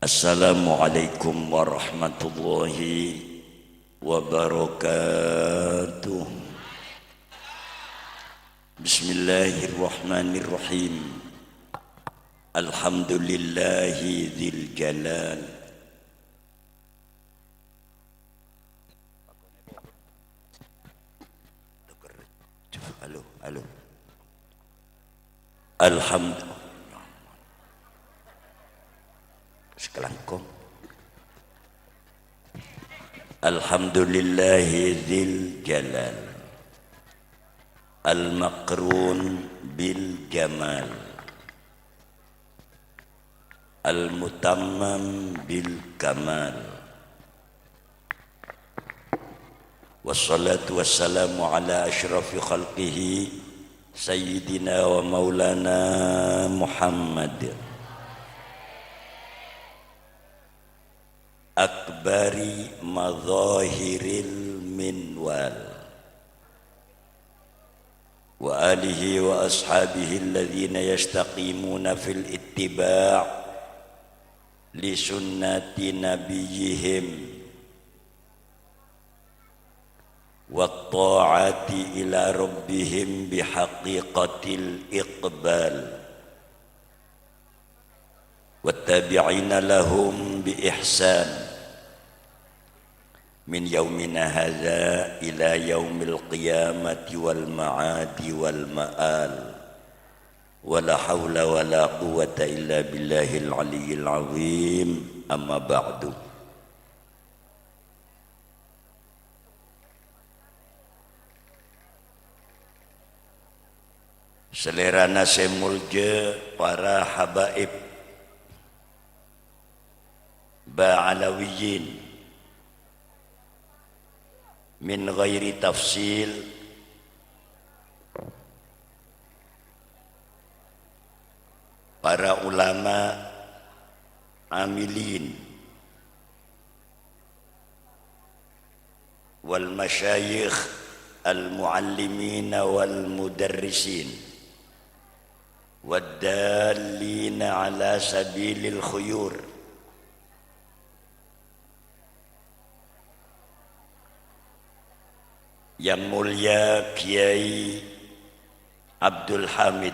Assalamualaikum warahmatullahi wabarakatuh. Bismillahirrahmanirrahim. Alhamdulillahi dzil jalal. Halo, halo. Alhamd-, Sakalangkong. Alhamdulillahi dzil jalal. Al-makrun bil jamal. Al-mutammam bil kamal. Wassalatu wassalamu ala asyrafi khalqihi sayyidina wa maulana Muhammad. Akbari madhahiril minwal. Wa alihi wa ashabihi alladhina yastaqimuna fil ittiba' li sunnati nabiyyihim wa ta'ati ila rabbihim bihaqiqatil iqbal. Wattabi'ina lahum bi ihsan min yaumina hadza ila yaumil qiyamati wal ma'adi wal ma'al. Wa la haula wa la quwwata illa billahil aliyyil azim. Amma ba'du. Salèrana sè molja para habaib, ba' Alawiyyin, min ghairi tafsil, para ulama amilin, wal masyayikh al muallimina wal mudarrisin, wad dallina ala sabilil khuyur. Yang Mulia Kiai Abdul Hamid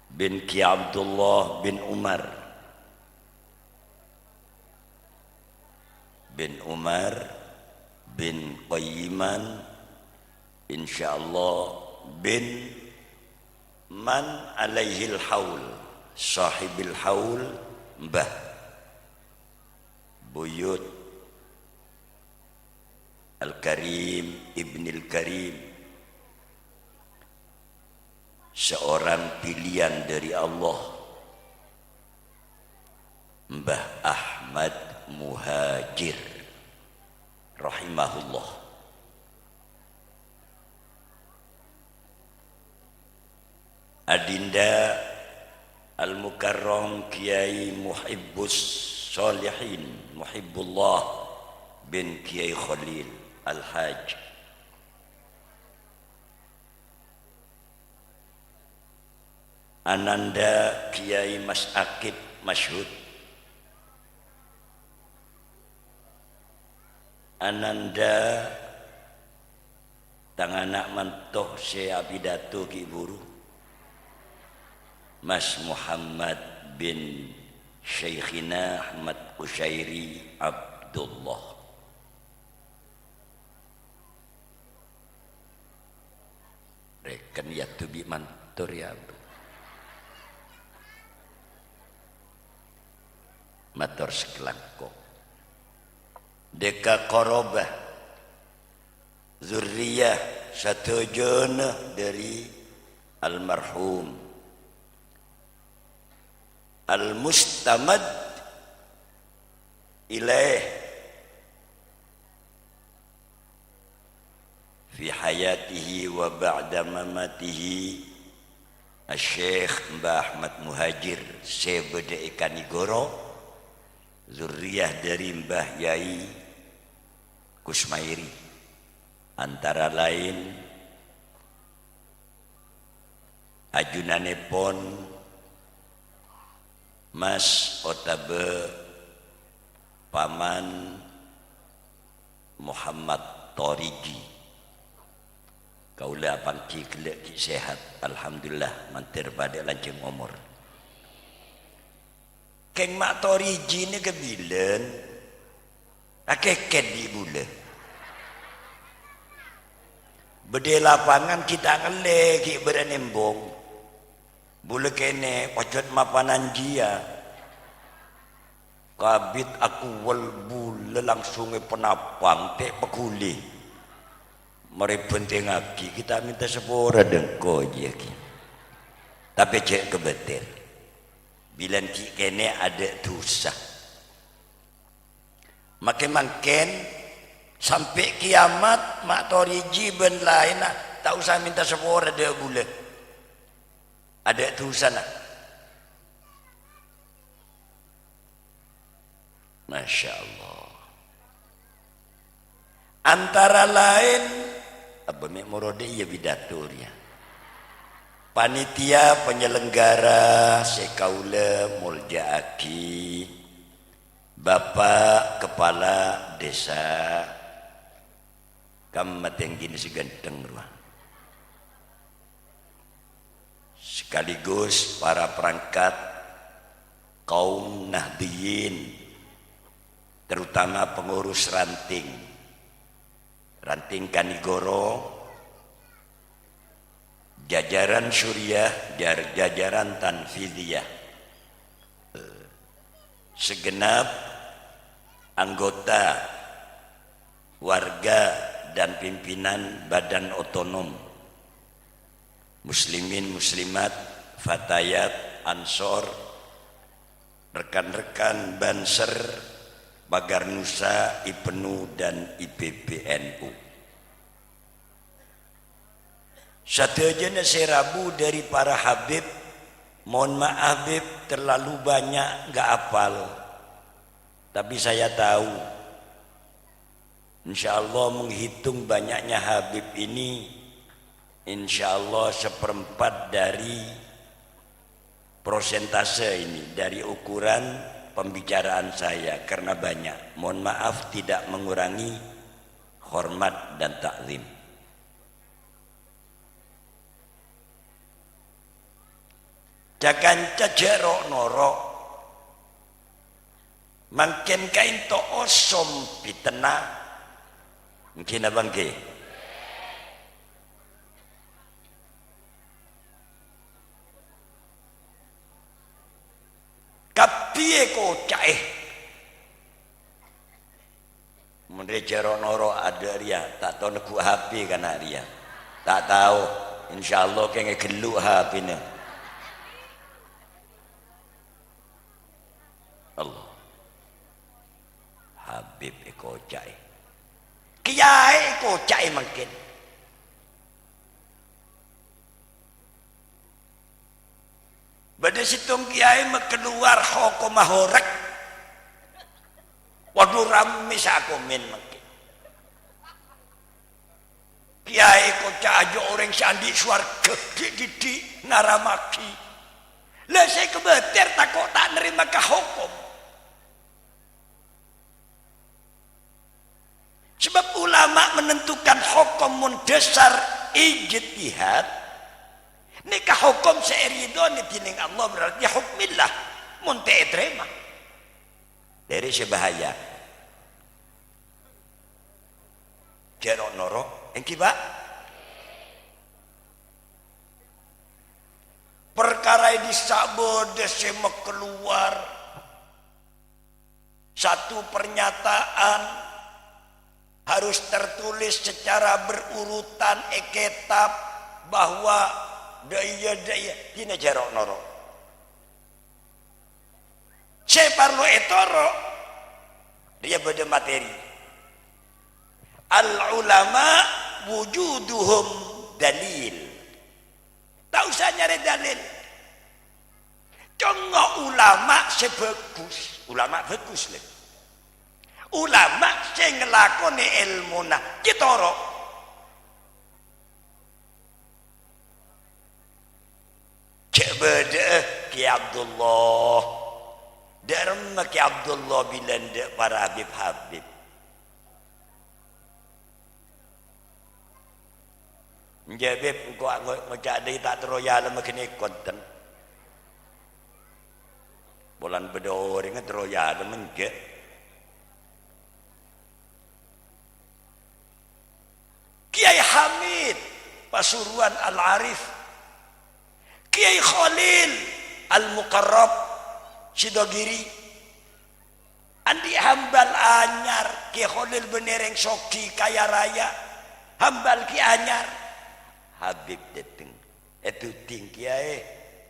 bin Kiai Abdullah bin Umar bin Umar bin Qayyiman, insyaallah, bin man alaihil haul, sahibil haul, Mbah Buyut Al-Karim Ibnil Karim, seorang pilihan dari Allah, Mbah Ahmad Muhajir rahimahullah. Adinda Al-Mukarram Kiai Muhibbus Solihin, Muhibbullah bin Kiai Khalil Al-Haj. Ananda Kiai Mas Akib Masyhud. Ananda tang ana' manto sè apidato ghi' buru, Mas Muhammad bin Syaikhina Ahmad Qusyairi Abdullah. Rèken yâ, du bi' mantor yâ, Bu. Mator sakalangkong. Deka koroba, zurriyah sadhâjâna dhâri almarhum. Al-mustamad ilaih fi hayatihi wa ba'da mamatihi, Asy-Syaikh Mbah Ahmad Muhajir sè bâdâ è Kanigoro, zurriyah dhâri Mbah Yai Kusmairi, antara lain ajunanèpon Mas otabâ Paman Muhammad Torigi. Kaulâ apangghi ghellâ' ghi' sehat, alhamdulillah, mandhâr padâ lanjhâng omor. Kèng Ma' Toriji nèka bilân, akèkèt bi' bulâ. Bâdâ è lapangan ghi' ta' ngallè, ghi' bârâ' nèmbhâng. Bulâ kènè' pajhât mapanan jiyâ. Kabit akuwel bulâ langsung èpanapang, ta' paghuli. Marè bhântèngngaghi, ghi' ta' mènta sapora dhâ' engko' jiyâ ghi. Tapè jhâ' kabâtèr. Bilân ghi' kènè' adâ' dhusa. Makè mangkèn, sampè' kiyamat, Ma' Toriji bân laènna ta' osa mènta sapora dhâ' bulâ. Adâ' dhusana. Masya Allah. Antara laèn, abbâ mè' morode iyâ pidato rèya. Panitia penyelenggara sè kaulâ molja'aghi, Bapak Kepala Desa, kamma tèngghina sè ghântheng rowa. Sekaligus para perangkat kaum Nahdliyin, terutama pengurus ranting, ranting Kanigoro, jajaran Suriah, jar-, jajaran Tanfidiyah, segenap anggota, warga, dan pimpinan Badan Otonom, muslimin, muslimat, fatayat, ansor, rekan-rekan Banser, Pagar Nusa, IPNU, dan IPB NU. Sadhâjâna sè rabu dhâri para habib, mohon maaf, Bib, terlalu banyak nggak apal. Tapi saya tahu, insya Allah menghitung banyaknya habib ini, insya Allah seperempat dari prosentase ini, dari ukuran pembicaraan saya, karena banyak. Mohon maaf tidak mengurangi hormat dan takzim. Ca-kanca jhâ' ro'-noro'. Mangkèn kaènto osom pitenna. Èngghi napa èngghi? Kabbhi èkoca'è. Mon rè jhâ' ro'-noro' adâ' rèya, ta' tao neggu' H P kana' rèya. Ta' tao. Insyaallah kèng èghellu' H P-na. Allah. Habib èkoca'è. Kiyaè èkoca'è mangkèn. Bâdâ sèttong kiyaè makalowar hokomma horek. Waduh, rammè sakomèn mangkèn. Kiyaè koca' ajâ orèng sè andi' sowarghâ, dhi'-dhiddhi' ngaramaghi. La sè kabâtèr tako' ta' narèma ka hokom. Sabâb ulama menentukan hokom mon dhâsar ijtihad, nèka hokom sè èridhoni dhinèng Allah, berarti hukmillah, mon ta' ètarèma. Dhâri sè bahaya. Jhâ' ro'-noro', èngghi, Pak? Parkara è dissa' bâdâ sè makalowar. Satu pernyataan harus tertulis secara berurutan è kètab bahwa dâ' iyâ, dâ' iyâ, dinah jhâ' ro'-noro'. Sè parlo ètoro', rèya bâdâ materi. Al ulama wujuduhum dalil. Ta' osa nyarè dalil. Congngo' ulama sè bhâghus, ulama bhâghus, lè. Ulama sè ngalakonè èlmona, ghi toro'. Jhâ' bâdâ'â Kè Abdullah. Dâ' remma Kè Abdullah bilân dâ' para habib-habib. Enjâ', Bib, engko' ngo-, ngoca' dâi ta' terro èalemma ghânèka, enten. Polana bâdâ orèngnga terro èalemma, enjâ'. Kèyaè Hamid Pasuruan Al-Arif, Kèyaè Kholil Al-Mukarrab Sidogiri, andi' hambal anyar, Kèyaè Kholil bânnè rèng soghi kaya raya, hambal ghi' anyar. Habib dâteng, èduding, "Kèyaè,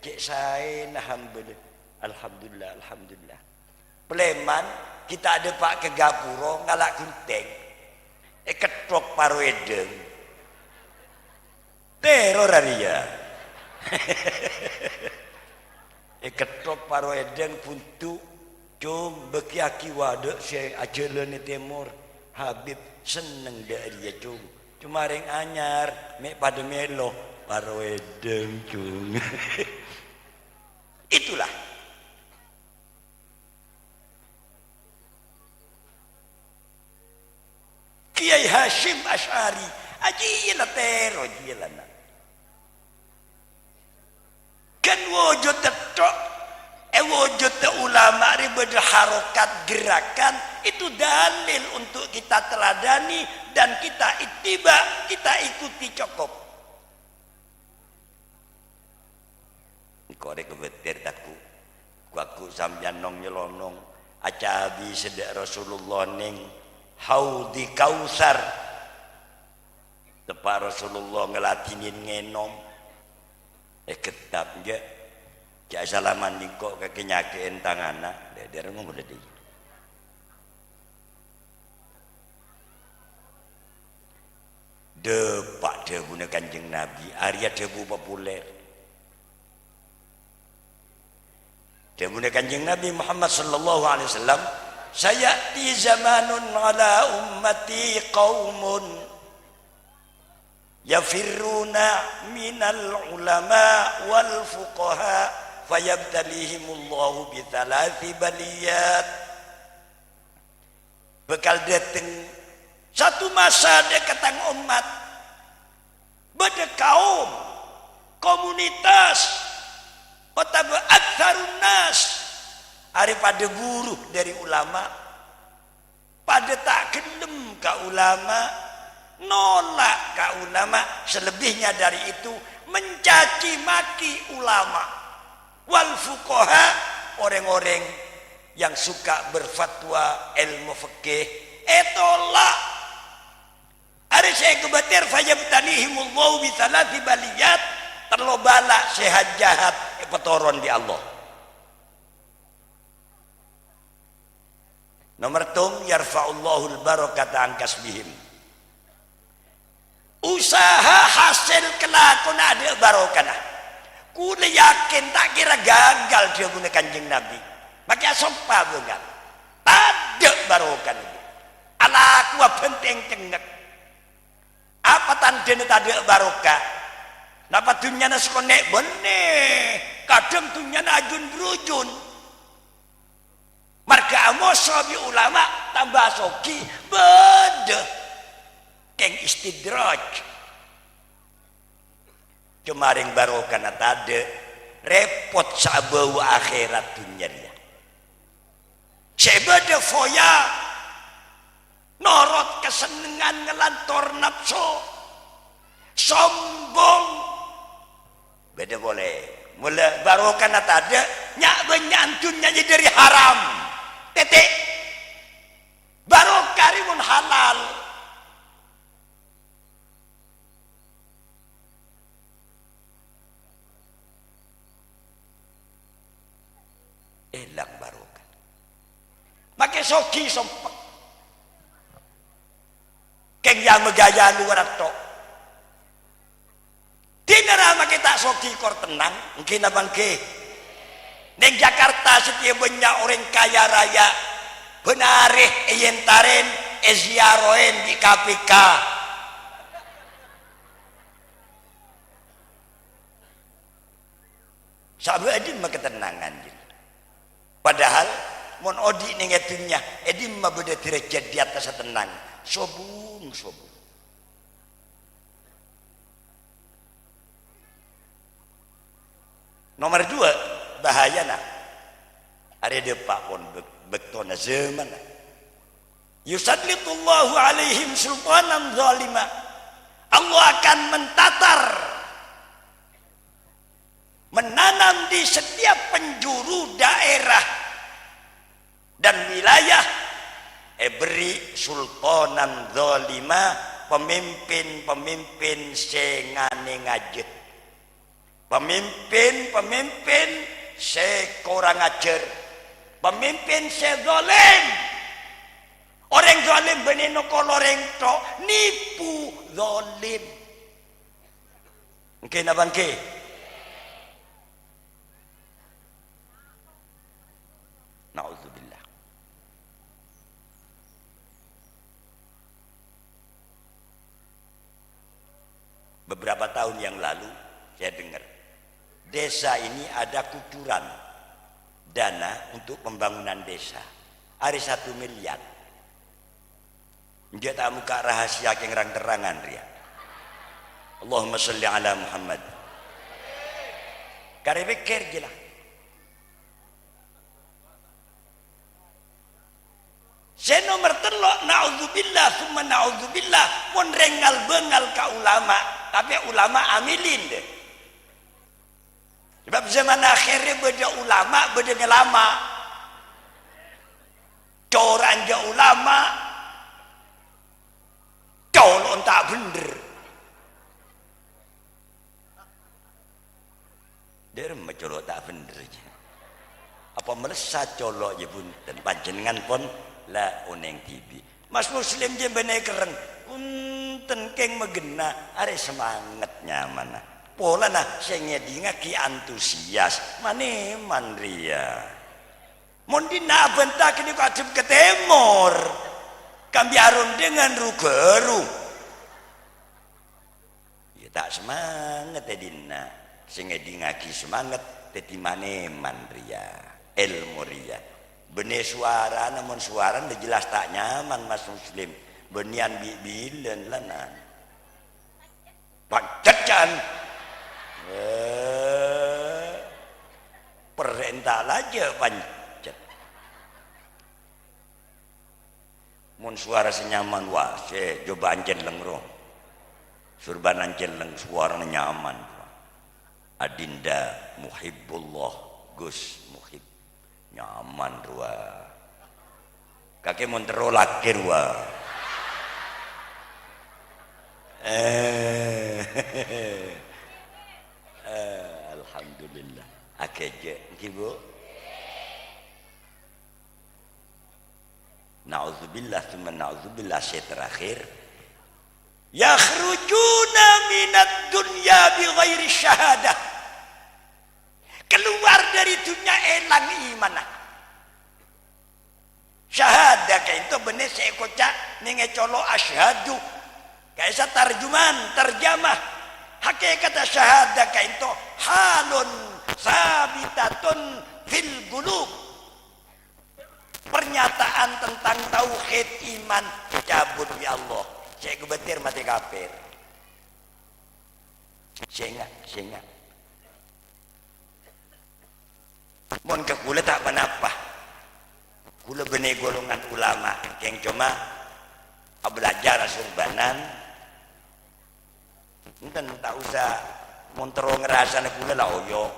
cè' saèna hambal." "Alhamdulillah, alhamdulillah." Palèman, ghi' ta' dâpa' ka ghâpura ngala' ghunting. Èketthok paro èdhâng. Terro arèya. Èketthok paro èdhâng buntu', "Cung, bâgiyâghi wadâ' sè ajhâlân è tèmor." Habib senneng dâ' rèya, Cung. Coma rèng anyar, mè' padâ mèlo paro èdhâng, Cung. Itulah. Kèyaè Hasyim Asy'ari, ajiyâ la terro, jiyâ la na-, ghân wujud tèttho', è wujud ulama rè bâdâ harokat, gerakan, itu dalil untuk kita teladani dan kita ittiba, kita ikuti cokop. Engko' rè kobâtèr, ta' ghu. Ghu-, ghu sampèyan nong-nyelonong, acabis dâ' Rasulullah neng Haudi Kautsar. Teppa' Rasulullah ngladhinè ngènom. Ègheddhâp, enjâ'. Jhâ' salaman lingko' kakè nyakè'è tang ana'. Dâ-, dâ-, ngomong dâddhi. Dâpa' dhâbuna Kanjeng Nabi, arèya dhâbu populer. Dhâbuna Kanjeng Nabi Muhammad sallallahu alaihi wasallam, "Saya'ti zamanun ala ummati qaumun yafirruna minal ulama wal fuqaha fayabtalihimullahu bi thalathi baliyat." Bhâkal dâteng satu masa dâ' ka tang ommat, bâdâ kaum, komunitas, otabâ aktsarun nas, arè padâ buru dâri ulama, padâ ta' ghellem ka ulama, nolak ka ulama, selebihnya dari itu mencaci maki ulama. Wal fuqaha, orèng-orèng yang suka berfatwa ilmu fikih, ètolak. Arè sè kobâtèr, "Fayabtalihimullahu bi thalathi baliyat," tello bâlâ sè ha-, jahat èpatoron bi' Allah. Nomer tong, "Yarfa'ullahul barakata an kasbihim." Usaha hasèl kalakowanna adâ' barokana. Kulâ yakin ta' kèra ghâghâl dhâbuna Kanjeng Nabi. Makè asompa bângal. Tadâ' barokana. Alakowa bhântèng cengngek. Apa tandhâna tadâ' barokah? Napa dhunnyana sakonè'? Bânnè. Kadhâng dhunnyana ajun-brujun. Marghâ amoso bi' ulama, tamba soghi, bâdâ. Kèng istidraj. Coma rèng barokana tadâ', rèpot sè abâwa akhèrat dhunnya rèya. Sè bâdâ foya, norot kasennengngan ngalantor napso, sombong. Bâdâ polè. Mola barokana tadâ', nya'-bânnya'an dhunnya jâ dâri haram. Tètè'. Barokah rè mon halal. Èlang barokah. Makè soghi sompek. Kèng ya magaya luwar atto. Dinara makè ta' soghi kor tennang, èngghi napa èngghi? Neng Jakarta satèya bânnya' orèng kaya raya, bân arè èyèntarèn, èziyaroèn bi' K P K. Sabâ' dimma katennangan, jâ? Padahal, mon odi' neng è dhunnya, è dimma bâdâ dârâjhât è attassa tennang? Sobung-sobung. Nomer dua, bahayana. Arè dâpa' pon bâk-, bâktona jhâmanna. "Yusallitullahu alaihim sultanan zalima." Allah akan mentatar, menanam di setiap penjuru daerah dan wilayah èberri' sultanan zalima, pemimpin-pemimpin sè nganè ngajhât. Pemimpin-pemimpin sè korang ajhâr, pemimpin sè zalim. Orèng zalim bânnè nokol orèng tok, nipu, zalim. Èngghi napa èngghi? Naudzubillah. Beberapa tahun yang lalu, saya dengar, desa ini ada kucuran dana untuk pembangunan desa. Arè satu miliar. Enjâ' ta' mokka' rahasia kèng rang-terrangan rèya. Allahumma shalli ala Muhammad. Karè pèkkèr jâ la. Sè nomer tello', naudzubillah, summa naudzubillah, mon rèng ngal-bângal ka ulama, tapè ulama amilin, dâ. Sabâb zaman akhèr bâdâ ulama, bâdâ ngèlama. Cora'an jâ' ulama, colo'na ta' bhendher. Dâremma colo' ta' bhendher, jâ. Apa melessa colo', jâ, bhunten, panjhennengngan pon la onèng dhibi'. Mas Muslim jâ bânnè kerrèng, bhunten kèng maghenna, arè semangat nyamanna. Polana sè ngèdingngaghi antusias, man-èman rèya. Mon dinna' abhânta ghânèka addhep ka tèmor, kambi arondhângan ru-ghâru. Iyâ, ta' semangat è dinna'. Sè ngèdingngaghi semangat, dhâddhi man-èman rèya, èlmo rèya. Bânnè sowarana, mon sowarana jelas ta' nyaman, Mas Muslim. Bânnèyan bi'-bilân, lanan. Pancet, can. Eh, perènta lajâ pancet. Mon sowara sè nyaman, wa, sè jhubâ'ân cellèng, ro. Surbânan cellèng, sowarana nyaman. Adinda Muhibbullah, Gus Muhib. Nyaman, rowa. Kakè mon terro lakè, rowa. Eh. Eh, alhamdulillah. Akèjè', ngghi, Bu? Naudzubillah, tsumma naudzubillah, sè terakhir. Yakhrujuna minad dunya bi ghairi syahadah. Keluar dari dunia èlang imanna. Syahadah ka'ènto bânnè sè èkoca' neng è colo' asyhadu. Ka'issa tarjuman, terjemah. Hakèkatta syahadah ka'ènto halun sabitatun fil qulub. Pernyataan tentang tauhid iman ècabut bi' Allah. Sè èkobâtèr matè kafir. Sènga', sènga'. Mon ka kaulâ ta' ponapa. Kaulâ bânnè golongan ulama, kèng coma abhâlâjhâr asurbanan. Enten ta' osa mon terro ngrasana kaulâ la oyo'.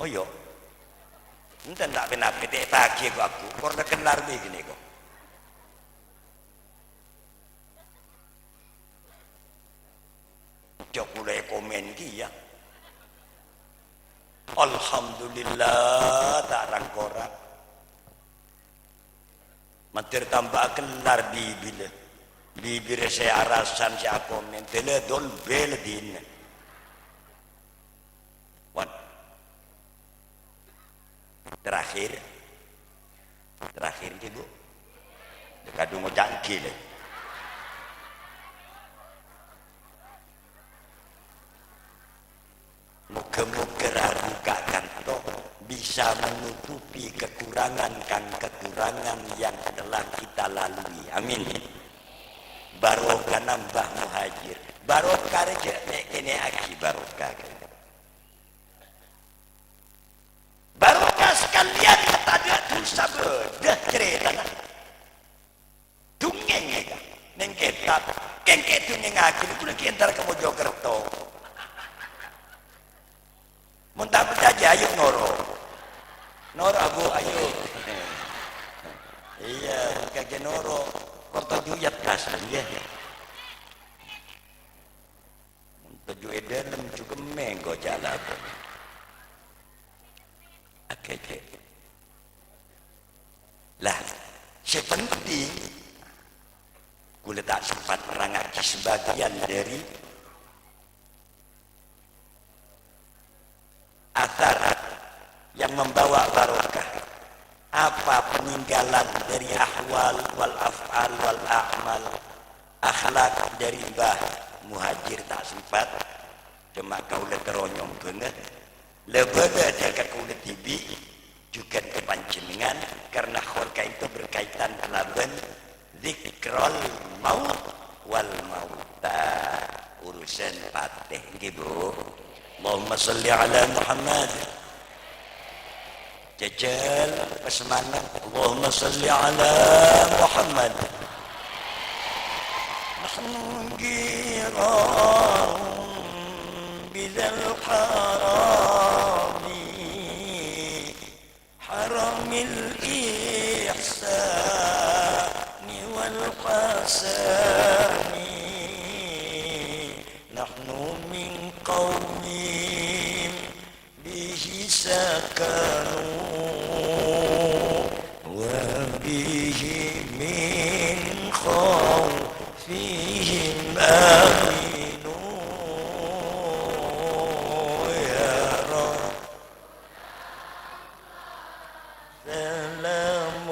Oyo'. Enten ta' ponapa, tè' paghi ko' aku, korna kellar bi' ghânèka. Jhâ' kaulâ èkomèn kèya. Alhamdulillah, ta' rang-korang. Mandhâr tamba kellar bibirra. Bibirra sè arasan sè akomèn, dâlâ dol bel dina. Wan. Terakhir. Terakhir, ngghi, Bu. Kadhung ngoca' ngghi, lè. Moghâ-moghâ rabu ka'kanto bisa menutupi kekurangan kan kekurangan yang telah kita lalui. Amin. Barokah nambah muhajir. Barokah rè jhâ' nè'-kènè'aghi barokah. Sakalèyan tadâ' dhusa bâdâ carètana. Dongèng, ya, neng kètab. Kèng kè dongèngaghi, kaulâ ghi' entar ka Mojokerto. Mon ta' parcajâ, ayo noro'. Noro', Bu, ayo. Iyâ, kakè noro'. Porto juyat kasan, ya. Toju' è dâlem jhughâ mèngko jhâlâ. Oke, oke. Lah, sè penting, kaulâ ta' sempat nerrangaghi sebagian dari athar yang membawa barokah. Apa peninggalan dari ahwal wal af'al wal a'mal, akhlak dari Mbah Muhajir ta' sempat, coma kaulâ teronyong bângèt. La bâlâ dâ' ka kaulâ dhibi', jhughân ka panjhennengngan, karna khol ka'dinto berkaitan kalabân dzikrul maut wal mauta, urusan patè, ngghi, Bu? Allahumma shalli ala Muhammad. Jhâjhâl, pas manna. Allahumma shalli ala Muhammad. نحن جيران بذا الحرام حرم الإحسان والحسن. نحن من قوم به سكنوا وبه من خوفهم آمنوا. يا رب سلام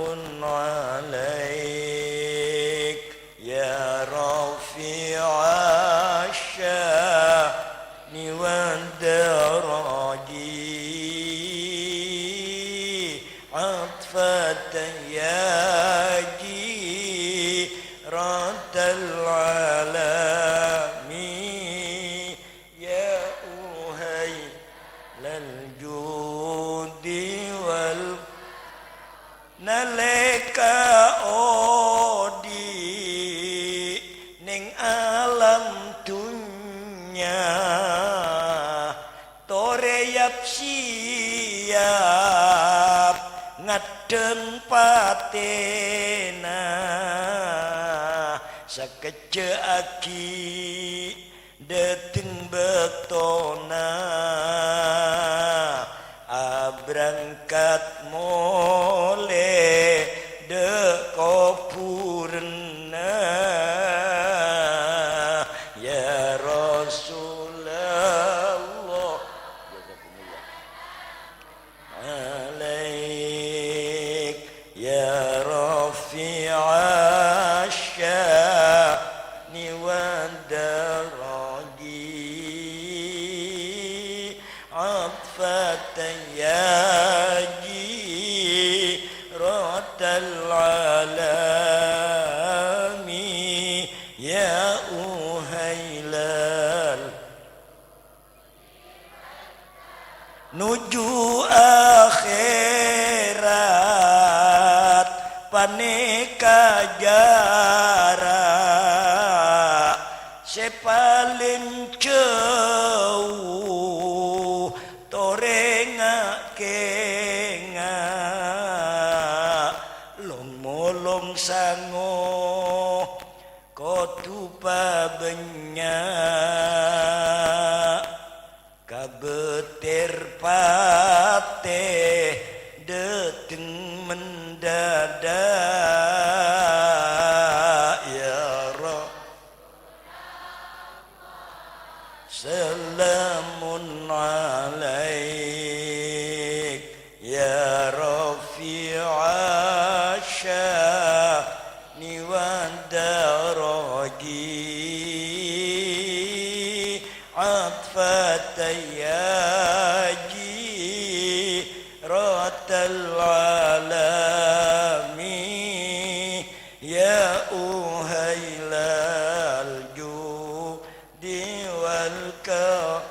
عليك يا رفيع الشأن والدرج، عطفة يا جيرة العالم. Ya uhai lal judi wal, nalèka odi' neng alam dhunnya, torè yap-siyap ngaddhâng patèna, sakejjhâ' aghi' dâteng bâktona, abrangkat molè dâ' kobhurânna, ya Rasulullah. Alaik ya rafi'asy sya'ni wad daraji, atfatan ya jiratal alami, ya uhailal Nuju akhèrat panèka jhârâ' sè palèng jhâu, torè nga'-kènga', long-molong sango kodhu pabânnya'. Kabâter patè dâteng mendadak, ya Rabb. Salamun alaik, ya rafi'asy sya'ni wad daraji, atfatan ya jiratal alami, ya uhailal judi wal ka-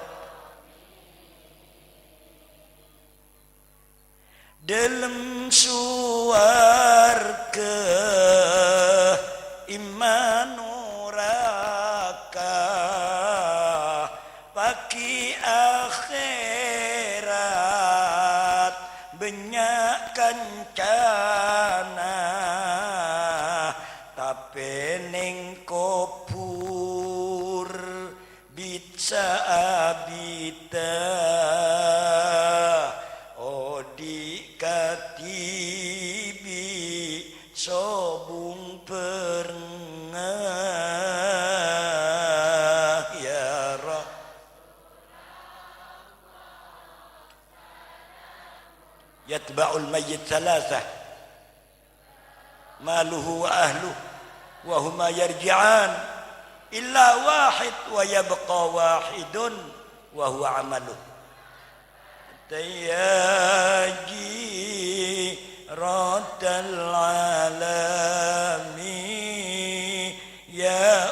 sobung bârengnga, ya Ra-, yatba'ul mayyit tsalasah, maluhu wa ahluhu, wa huma yarji'an, illa wahid, wa yabqa wahidun, wa huwa amaluhu. Hatta ya jiratal alami, ya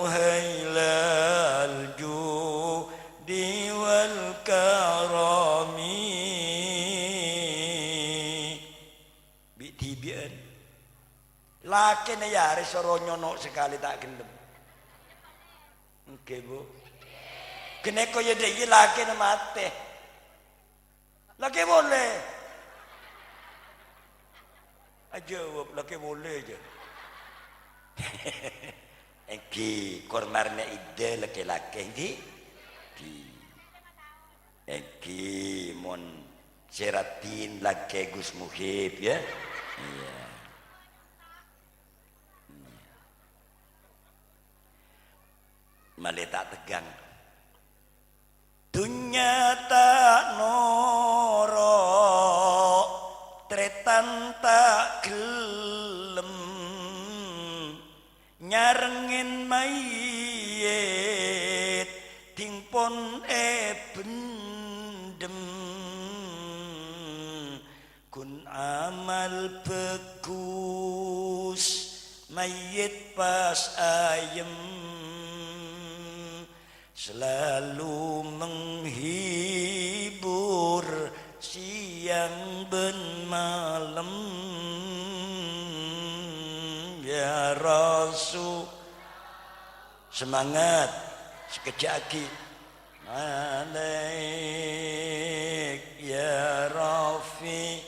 uhailal judi wal karami. Bi'-dhibi'ân. Lakèna Yaris soro nyono' sakalè ta' ghellem. Èngghi, Bu. Ghânèka ya dhâ' iyâ lakèna matè. Lakè polè. Ajâwâb, lakè polè jâ. Èngghi, kor marèna idda lakè-lakè, èngghi? Èngghi. Èngghi, mon sè raddhin lakè Gus Muhib, ya. Iyâ. Iyâ. Malè ta' tegghâng. Dhunnya ta' noro', trètan ta' ghellem. Nyarèngè mayyit dhing pon èbhendhem. Ghun amal bhâghus, mayyit pas ayem. Selalu menghibur siang bân malem, ya Rasul. Semangat, sakejjhâ' aghi'. Alaik ya Rafi'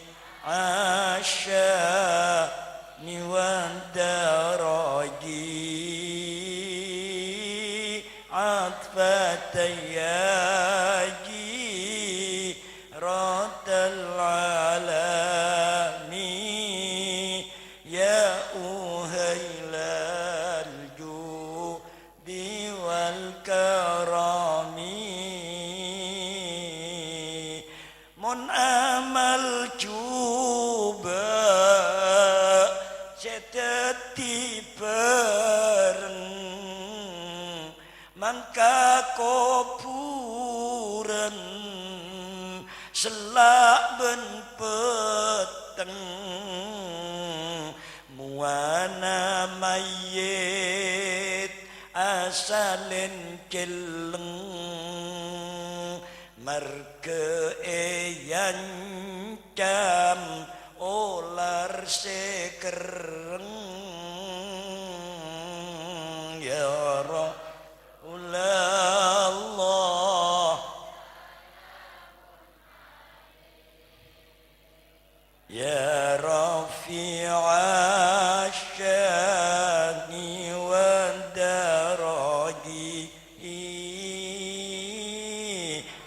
asyani wad daraji. Atfatan ya jiratal alami, ya uhailal judi wal karami. Mon amal jhubâ' sè dhâddhi bhâreng, mangka kobhurân sella' bân petteng. Mowana mayyit asalèn celleng, marghâ èancam olar sè kerreng. Ya Rasulallah. Ya rafi'asy syani wad daraji,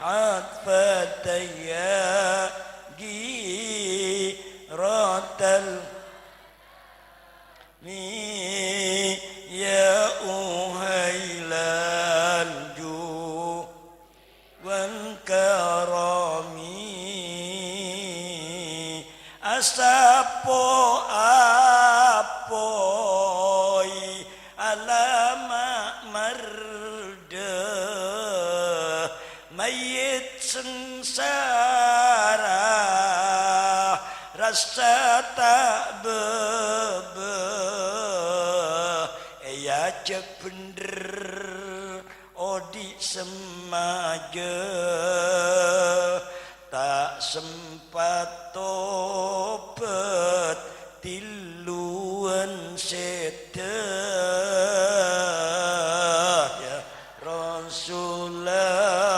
atfatan ya jiratal mi, ya uhailal ju wal karami. Asapo apoy alama mardâ, mayyit sangsara rassa ta' bâbâ, èajhâk bhendher. Odi' semmajâ ta' sempat tobat, tilluwân sèdhâ, ya Rasulullah.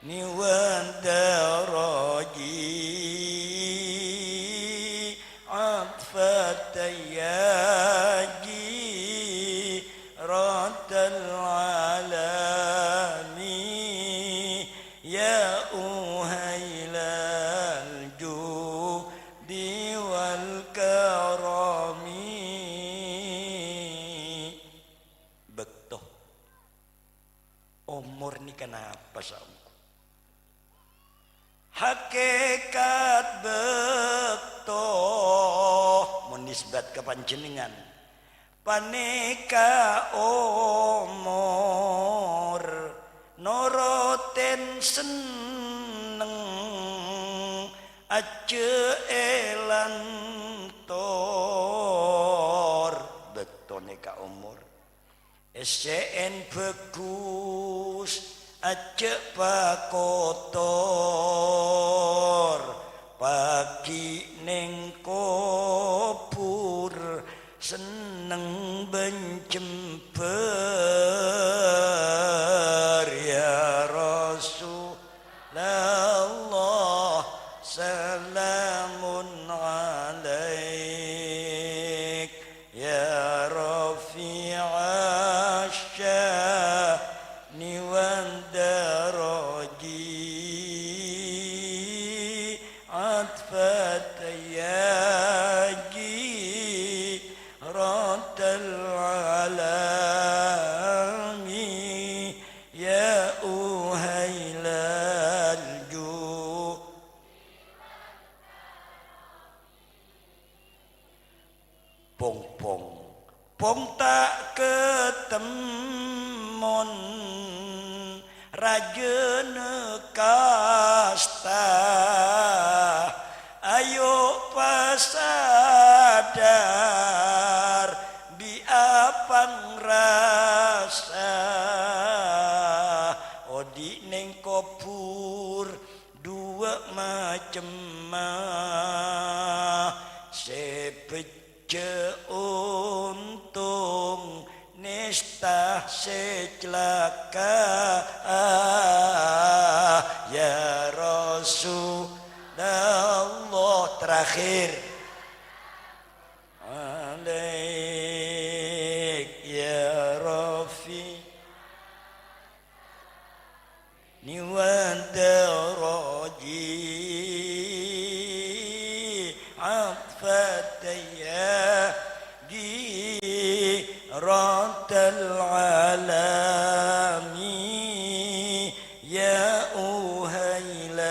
Ni wad daraji, atfatan ya jiratal Omor nèka napa saongghuna? Hakikat bâkto, mon nisbat ka panjhennengngan, panèka omor noroten senneng, ajjhâ' èlantor. Bâkto nèka omor. Èssè'èn bhâghus, ajjhâ' pakotor, pagghi' neng kobhur, senneng bân jembhâr, ya Rasul. Lallah, salamun alaik, ya rafi'asy sya'ni wad daraji, atfat ya jiratal alami. Ya uhailal ju. Pong-pong, pong ta' katemmon, rajâna kasta. Ayo pasadar bi' apangrasa, odi' neng kobhur duwâ' macemma, sè bhâjjhâ' ontong, nèsta sè calaka'. Ya Rasulullah, terakhir. Alaik ya Rafi. Ni wa daraji atfat ya jiratal alami, ya uhailal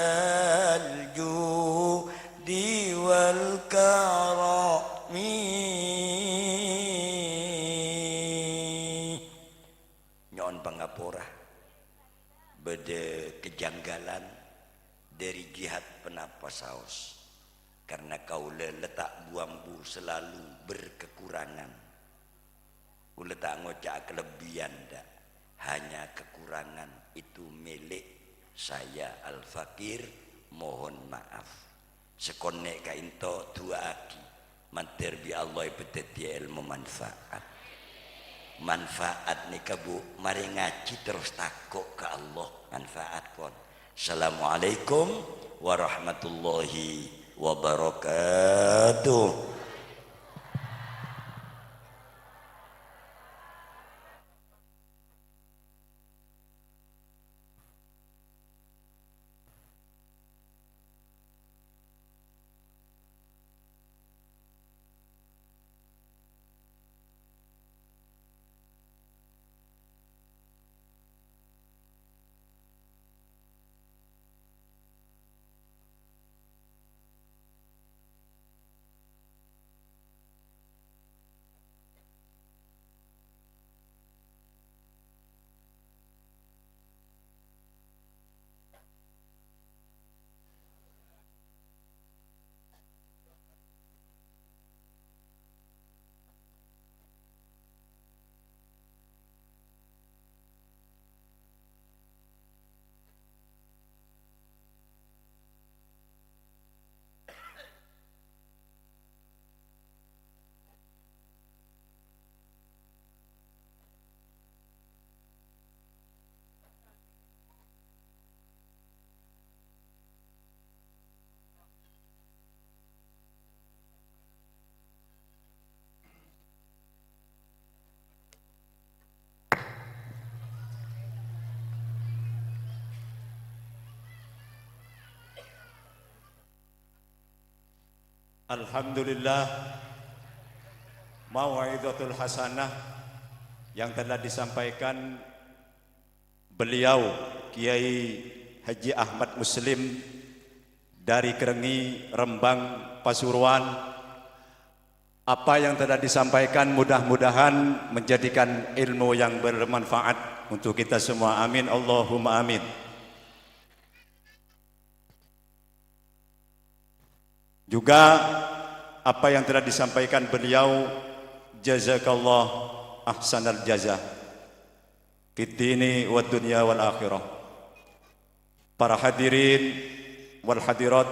judi wal karami. Nyo'on pangapora, bâdâ kejanggalan dâri jihad ponapa saos, karna kaulâ la ta' bu-ambu salalu berkekurangan. Kaulâ ta' ngoca'a kalebbiyan, dâ', hanya kekurangan itu milik saya, Al-Fakir, mohon maaf. Sakonè' ka'ènto du'aaghi, mandhâr bi' Allah èpadhâddhiyâ èlmo manfaat. Manfaat nèka, Bu, marè ngajhi terros tako' ka Allah, manfaat, pon. Assalamualaikum warahmatullahi wabarakatuh. Alhamdulillah, mau'izatul hasanah yang telah disampaikan Beliau, Kiai Haji Ahmad Muslim dari Kerengi, Rembang, Pasuruan. Apa yang telah disampaikan mudah-mudahan menjadikan ilmu yang bermanfaat untuk kita semua. Amin, Allahumma amin. Juga apa yang telah disampaikan beliau, jazakallah ahsanal jaza, fid dini wad dunya wal akhirah. Para hadirin wal hadirat,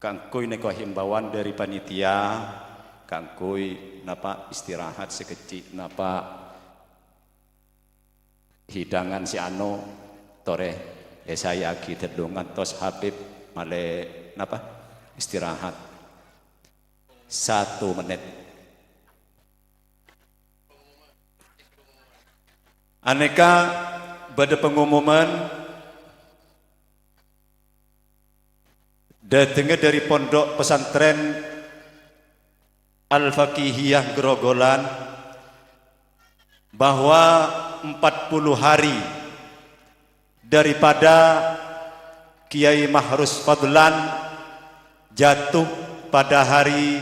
kaangghuy nèka himbauan dhâri panitia, kaangghuy napa istirahat sakejjhi', napa hidangan sè ano, torè èsaya'aghi tello ngantos Habib malè napa? Istirahat. Satu menit. Anèka bâdâ pengumuman. Dhâtengnga dhâri Pondok Pesantren Al-Faqihiyah Grogolan bahwa empat puluh hari daripada Kiai Mahrus Fadlan jatuh pada hari,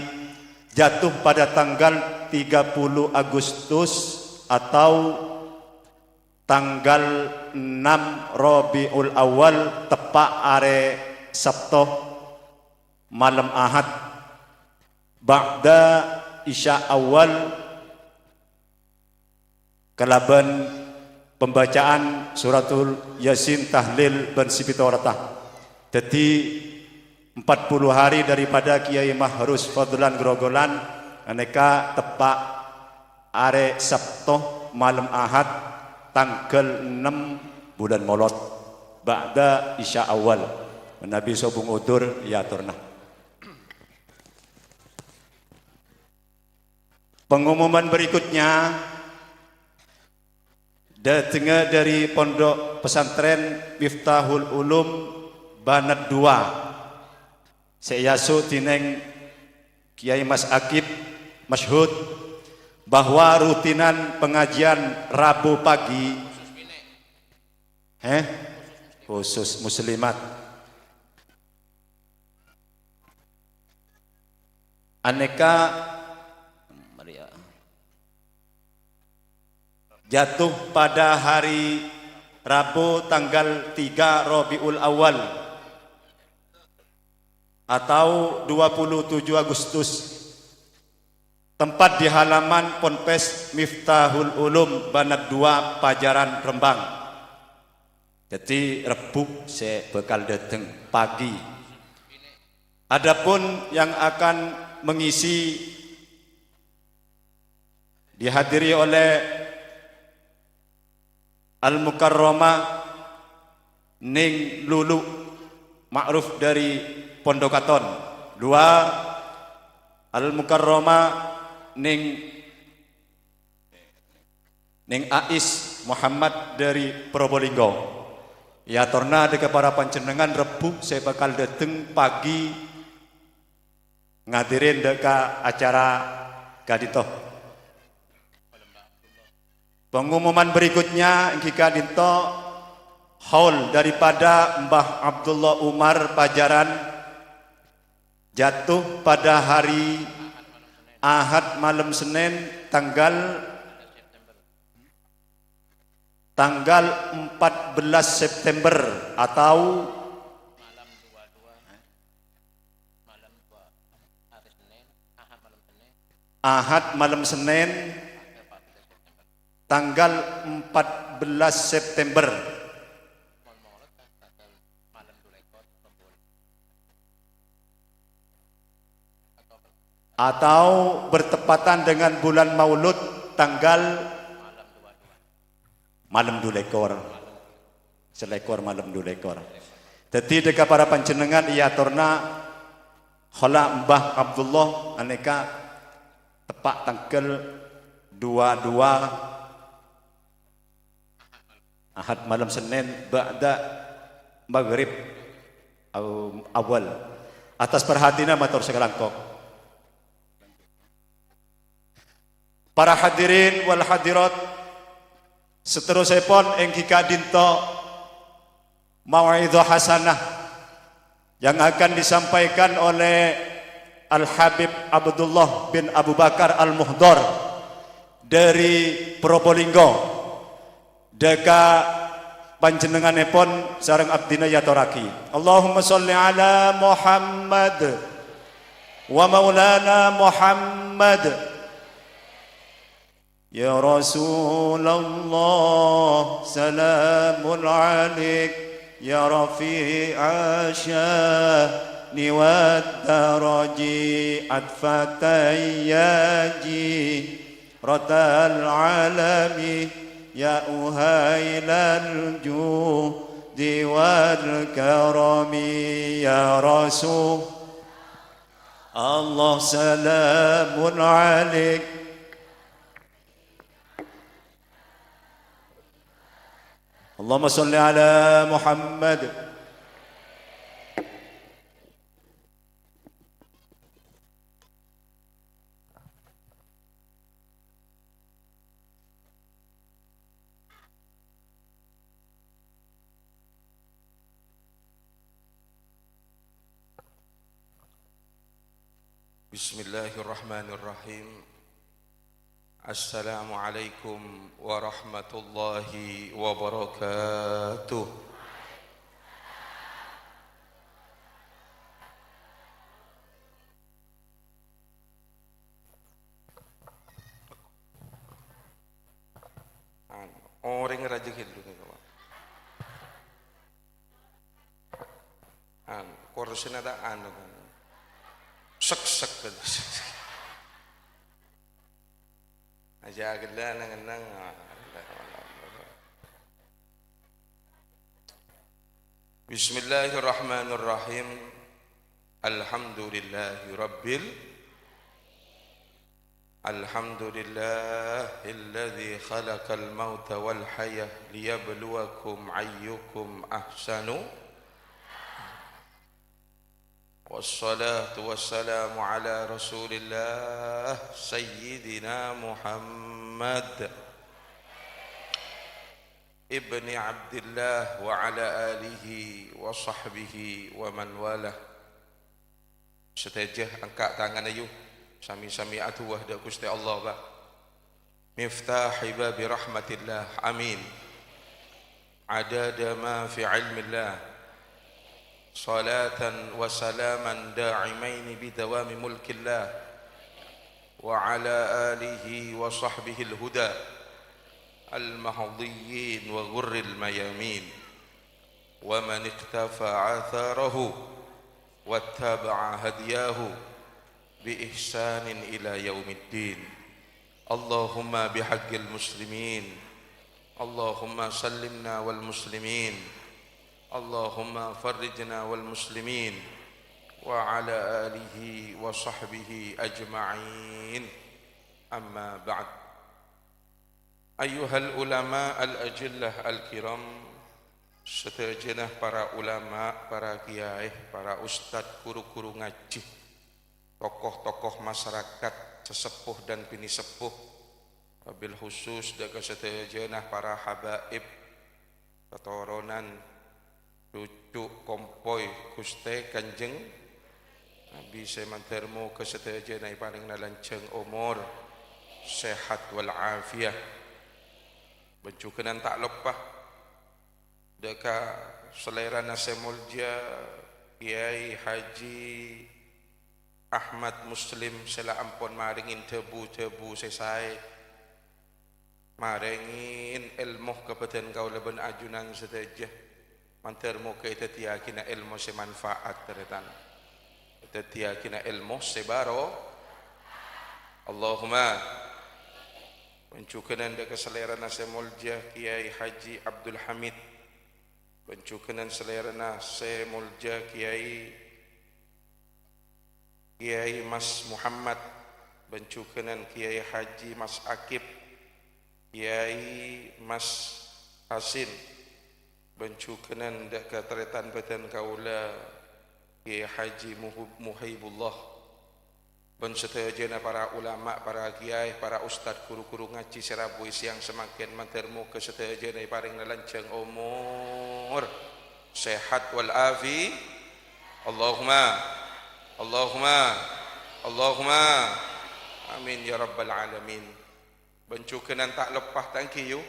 jatuh pada tanggal tiga puluh Agustus atau tanggal enam Rabiul Awal, teppa' arè Sabto, malem Ahad, ba'da Isya Awal, kalabân pembacaan Suratul Yasin, tahlil, bân sè pètto rata. Dhâddhi, empat puluh hari daripada Kiai Mahrus Fadlan Grogolan, anèka teppa' arè Sabto, malem Ahad, tangghâl ennem bulân Molod, ba'da Isya Awal. Manabi sobung udzur, èyatorra. Pengumuman berikutnya, dhâtengnga dhâri Pondok Pesantren Miftahul Ulum Banat dua, sè èaso dhinèng Kiai Mas Akib Masyhud, bahwa rutinan pengajian Rabu pagi, eh, khusus muslimat. Anèka, mari ya. Jatuh pada hari Rabu tanggal tiga Rabiul Awal atau dua puluh tujuh Agustus. Tempat di halaman Ponpes Miftahul Ulum, Banat dua, Pajaran, Rembang. Dhâddhi, Rebbhu sè bhâkal dhâteng pagi. Adapun yang akan mengisi dihadiri oleh Al-Mukarramah Ning Lulu, ma'ruf dhâri Pondok Katon. Dua, Al-Mukarramah Ning, Ning Ais Muhammad dhâri Probolinggo. Èyatorra dhâ' ka para panjhennengngan Rebbhu sè bhâkal dhâteng pagi ngadhirin dhâ' ka acara ka'dinto. Pengumuman berikutnya èngghi ka'dinto, haul daripada Mbah Abdullah Umar Pajaran jatuh pada hari Ahad malem Senin tanggal tanggal empat belas September atau Ahad malem Senin tanggal empat belas September. Atau bertepatan dengan bulan Maulud, tanggal malem dulekor. Selekor malem dulekor. Dhâddhi, dhâ' ka para panjhennengngan èyatorra hola Mbah Abdullah anèka teppa' tangghâl dua dua Ahad malem Senin ba'da maghrib aw-, awal. Atas perhatianna mator sakalangkong. Para hadirin wal hadirat, Saterrossèpon èngghi ka'dinto mau'idhah hasanah yang akan disampaikan oleh Al-Habib Abdullah bin Abu Bakar Al-Muhdhar dhâri Probolinggo. Dhâ' ka panjhennengnganèpon sareng abdhina èyatorraghi. Allahumma shalli ala Muhammad wa maulana Muhammad. يا رسول الله، سلام عليك، يا رفيع الشأن والدرج، عطفة يا جيرة العالم، يا أهيل الجود والكرم، يا رسول الله، سلام عليك. اللهم صل على محمد. Bismillahirrahmanirrahim. Assalamualaikum warahmatullahi wabarakatuh. Anu, orèng rajâ ghâllu nèko, Pak. Anu, korsèna ta' anu, kan. Sek-sek. Ajâ ghellâ' neng-enneng. Bismillahirrahmanirrahim. Alhamdulillahirabbil, alhamdulillahilladzi khalaqal mauta wal hayah liyabluwakum ayyukum ahsanu. Wassalatu wassalamu ala Rasulillah Sayyidina Muhammad ibni Abdillah wa ala alihi wa sahbihi wa man walah. Sadhâjâ angka' tangan, ayu, sami-sami adu'a dâ' Ghustè Allah, Pak. Miftahi babi rahmatillah. Amin. Adada ma fi ilmillah. Salatan wa salaman da'imaini bidawami mulkillah. Wa ala alihi wa sahbihil huda. Al-mahdiyyin wa ghurril mayamin. Wa man iqtafa atharahu wattaba'a hadiyahu bi ihsanin ila yaumiddin. Allahumma bihaqqil muslimin. Allahumma sallimna wal muslimin. Allahumma farrijna wal muslimin. Wa ala alihi wa sahbihi ajma'in. Amma ba'd. Ayyuhal ulama al-ajillah al-kiram, sadhâjâna para ulama, para kiyaè, para ustad, ru-ghuru ngajhi, tokoh-tokoh masyarakat, sesepuh dan bini sepuh, wabil khusus dâ' ka sadhâjâna para habaib, katoronan, cucu', kompoy Ghustè Kanjeng Nabi sè mandhâr moghâ sadhâjâna èparèngana lanjhâng omor, sehat wal afiyah. Bân jhughânan ta' loppa dâ' ka salèrana sè molja Kiai Haji Ahmad Muslim sè la ampon marèngè dhâbu-dhâbu sè saè. Marèngè èlmo ka bâdân kaulâ bân ajunan sadhâjâ. Mandhâr moghâ èdhâddhiyâghinâ èlmo sè manfaat, tarètan. Èdhâddhiyâghinâ èlmo sè baro-, Allahumma. Bân jhughânan dâ' ka salèrana sè molja Kiai Haji Abdul Hamid. Bân jhughânan salèrana sè molja Kiai Kiai Mas Muhammad, bân jhughânan Kiai Haji Mas Akib, Kiai Mas Hasin, bân jhughânan dâ' ka tarètan bâdân kaulâ, Kiai Haji Muhub-, Muhaibullah, Bân sadhâjâna para ulama, para kiyaè, para ustad, ghuru-ghuru ngajhi sè rabu è sèyang samangkèn, mandhâr moghâ sadhâjâna èparèngana lanjhâng omor, sehat wal afi-, Allahumma, Allahumma, Allahumma. Amin ya rabbal alamin. Bân jhughân ta' loppa ta' ènggi, yu.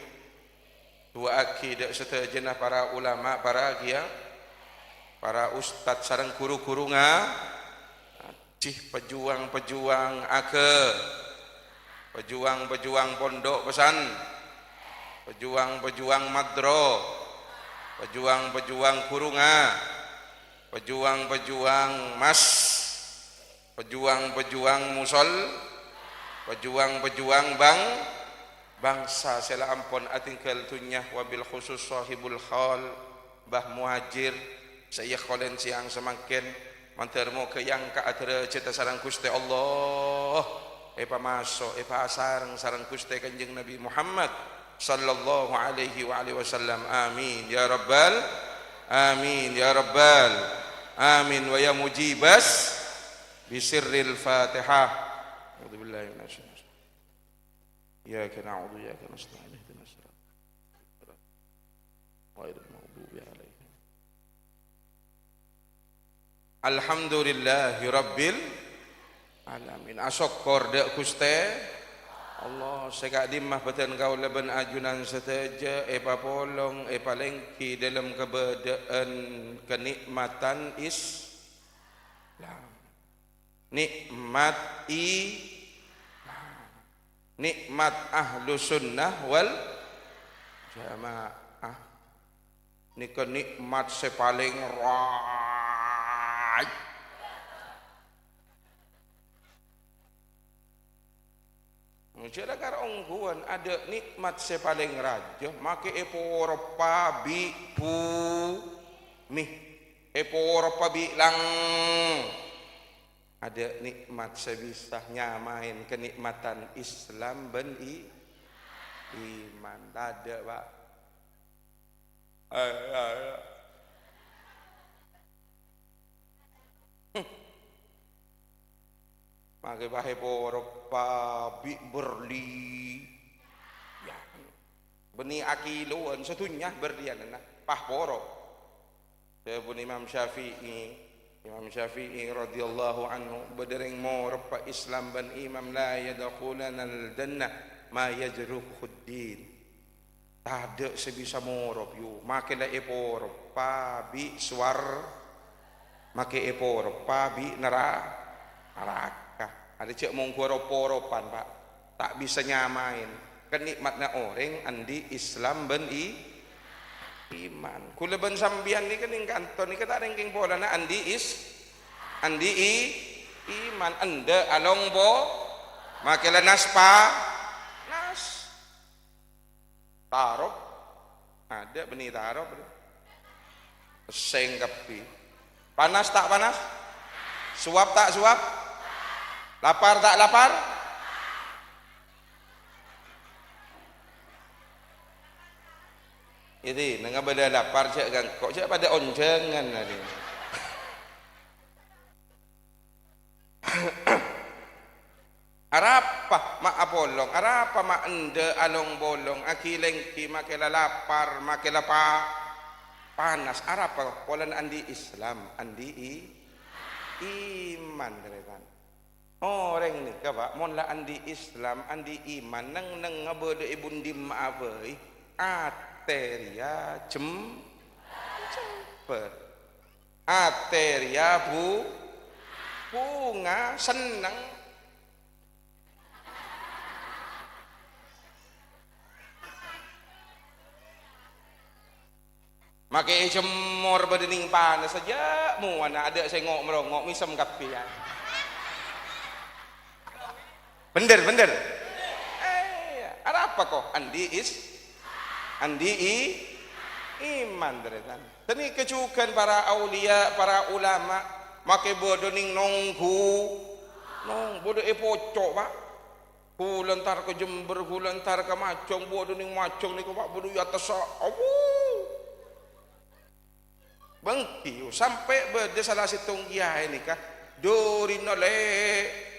Du'aaghi dâ' sadhâjâna para ulama, para kiya-, para ustad sareng ghuru-ghuru nga-, ngajhi, pejuang-pejuang aga-, pejuang-pejuang pondhuk pesan, pejuang-pejuang madro, pejuang-pejuang ghuru nga-, pejuang-pejuang mas-, pejuang-pejuang musol-, pejuang-pejuang bang-, bangsa sè la ampon atinggal dhunnya, wabil khusus sahibul hal, Mbah Muhajir, sè èkholèn sèyang samangkèn, mandhâr moghâ èangka' dârâjhâddhâ sareng Ghustè Allah, èpamaso', èpasareng sareng Ghustè Kanjeng Nabi Muhammad, sallallahu alaihi wa alihi wasallam. Amin ya rabbal, amin ya rabbal, amin wa ya mujibas, bisirril Fatihah. A'udzubillahi minasyaitonir rajim. Iyyaka na'budu wa iyyaka nasta'in. Ihdinas siratal mustaqim. Ghairil maghdubi 'alaihim. Alhamdulillahirabbil alamin. Asokkor dâ' Ghustè Allah sè ka'dimma bâdân kaulâ bân ajunan sadhâjâ èpapolong, èpalèngghi dâlem kabâdâ'ân kanè'matan Islam. Nè'mat i-, nè'mat ahlu sunnah wal jamaah. Nèka nè'mat sè palèng raj-, jhâ' la kar ongghuwân, adâ' nè'mat sè palèng rajâ, makè èporoppa bi' bhumè, èporoppa bi' lang-, Adâ' nè'mat sè bisa nyamaè kanè'matan Islam bân i-, iman. Tadâ', Pa'. Eh, eh, eh. Hmm. Makè pas èporoppa bi' berlian. Bânnè akilowan sadhunnya berlianna, pas poro. Dhâbuna Imam Syafi'i, Imam Syafi'i radhiyallahu anhu, bâdâ rèng moroppa Islam bân iman, "La yadkhulunal jannah ma yajruhud din." Tadâ' sè bisa morop, yu, makè la èporoppa bi' sowar-, makè èporoppa bi' nara-, naraka. Arè jhâ' mongghu rop-poropan, Pa'. Ta' bisa nyamaè kanè'matna orèng andi' Islam bân i-, iman. Kaulâ bân sampèyan nèka nèng kanto nèka ta' rèngkèng polana andi' is-, andi' i-, iman. Endâ' along po-, makè la nas pa-, nas. Tarop. Adâ' bânnè tarop. Pèssèng kabbhi. Panas ta' panas? Sowap ta' sowap? Lapar ta' lapar? Jadi, neng abâlâ lapar jhâ' gangko, jhâ' padâ onjhângan tadi. Arapa ma' apolong, arapa ma' endâ' along-bolong, aghi-lèngghi, makè la lapar, makè la pa-, panas, arapa? Polana andi' Islam, andi' i-, iman, tarètan. Orèng nèka, Pa', mon la andi' Islam, andi' iman, neng-, neng-, neng abâlâ è bun dimma'a bhâi, atè rèya jem-, jembhâr. Atè rèya bu-, bhunga, senneng. Makè èjemmor bâdâ nèng panas jhâ' mowana, adâ' sè ngo'-melongo', mèsem kabbhi, ya. Bhender, bhender. Eh, arapa, ko? Andi' is-, andi' i-, iman, tarètan. Ghânèka jhughân para auliya, para ulama, makè bâdâ nèng nongghu, nong-, bâdâ è Poco', Pa'. Ghulâ entar ka Jember, ghulâ entar ka Majang, bâdâ nèng Majang nèko, Pa', bâdâ è attassa. Awu. Bângkèyo, sampè' bâdâ sala sèttong kiyaè nèka, dhurina lè-,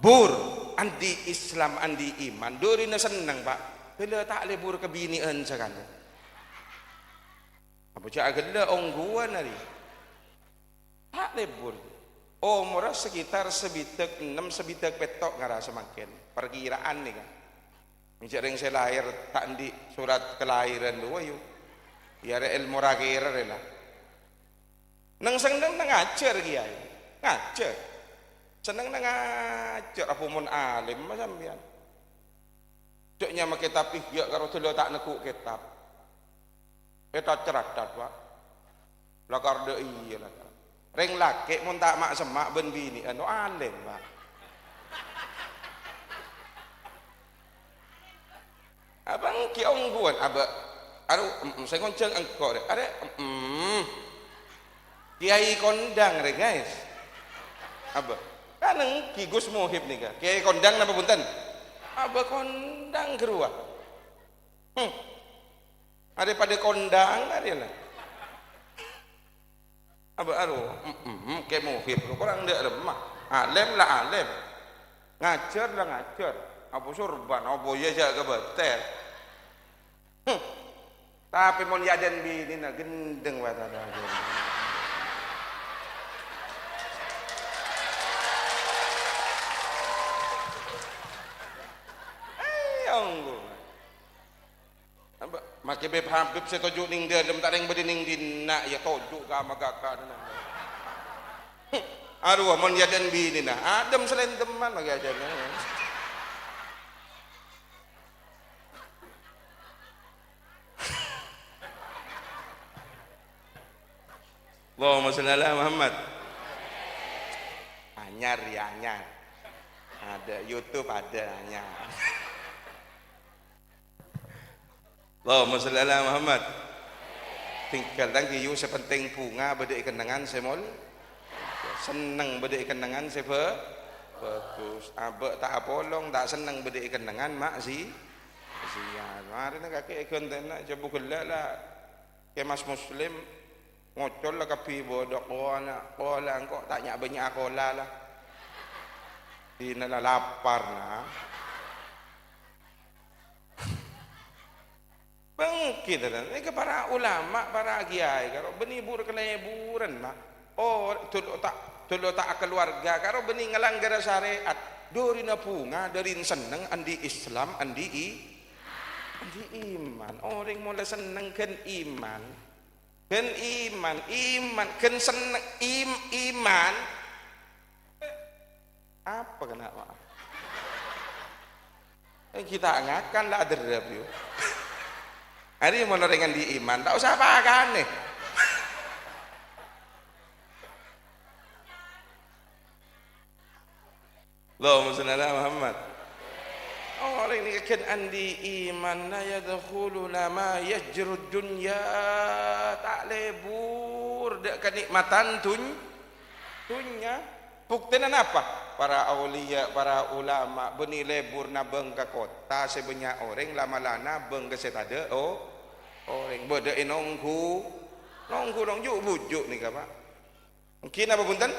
Bur, andi' Islam, andi' iman, dhurina senneng, Pa'. Ghellâ' ta' lebur ka binè'an sakalè. Apa jhâ' ghellâ' ongghuwân arèya. Ta' lebur. Omorra sekitar sabidhâk ennem, sabidhâk pètto' ngara samangkèn. Parkiraan nèka. Jhâ' rèng sè lahèr ta' andi' sorat kalahèran rowa, yu. Iyâ rè èlmo ra-kèra rè la. Neng-sennengnga ngajhâr, Kèyaè. Ngajhâr. Sennengnga ngajhâr, apa mon alèm sampèyan. Jhâ' nyama kètab Ihya karo dhâlâ ta' neggu' kètab. Ètacar-acar, Pa'. Lakar dâ' iyâ, lakar. Rèng lakè' mon ta' ma'-semma' bân binè'an, oh, alèm, Pa'. Apa ènggi ongghuwân, abâ'? Aro, mm, sè ngonjhâng engko' rè. Arè, mm, Kèyaè Kondang rè, guys. Abâ'? Kan ènggi Gus Muhib nèka. Kèyaè Kondang napa bhunten? Abâ' Kondang ghâruwa. Hmm. Arè padâ kondang arè la. Abâ' aro, mm, mm, mm, Kè Muhib, korang dâ' remma. Alèm la alèm. Ngajhâr la ngajhâr. Apa sorban, apa iyâ jhâ' kabâtèr. Hmm. Tapè mon yâ dân binèna, ghendheng watana. Eh, ongghu. Apa, makè Bib Habib sè toju' neng dâlem, ta' rèng bâdâ neng dinna', iyâ toju' ka ama kaka. Arowa, mon yâ dân binèna, adhem salendheman makè ajhâna. Allahumma shalli ala Muhammad. Anyar, iyâ, anyar. Ada YouTube, ada, anyar. Allahumma shalli ala Muhammad. Tinggal lagi, yu, sè penting bhunga bâdâ è kennengngan sè mol-, senneng bâdâ è kennengngan sè bhâ-, bhâghus. Abâ' ta' apolong, ta' senneng bâdâ è kennengngan maksi-, maksiat. Marèna kakè èghântèna, jhâ' bu ghellâ' la. Kè Mas Muslim, ngocol la kabbhi bâdâ, kola, kola, engko' ta' nya'-bânnya' kola la. Dinna la lapar, na. Bângkit, nèka para ulama, para kèyaè, karo bânnè bur kalèburan, ma'. Oh, dul ta', dul ta' akaluwarga, karo bânnè ngalangghâr sarè'at. Dhârina bhunga, dhâri senneng, andi' Islam, andi' i-, andi' iman. Orèng molaè senneng ghân iman. Ghân iman, iman, ghân senneng, im-, iman. Apa kèna, ma'? Eh, kita ngakan la aderrep, yu. Arèya mon orèng andi' iman, ta' osa pakanè. Allahumma shalli ala Muhammad. Orèng nèka ghân andi' iman, "La yadkhuluna ma yajrud dunya." Ta' lebur dâ' kanikmatan dun-, dunnya. Buktèna napa? Para auliya, para ulama, bânnè lebur nabâng ka kottha sè bânnya' orèng, la-, mala nabâng ka sè tadâ', oh, orèng. Bâdâ è nongghu, nongghu, nongghu, ju'-buju' nèka, Pa'. Ènggi napa bhunten?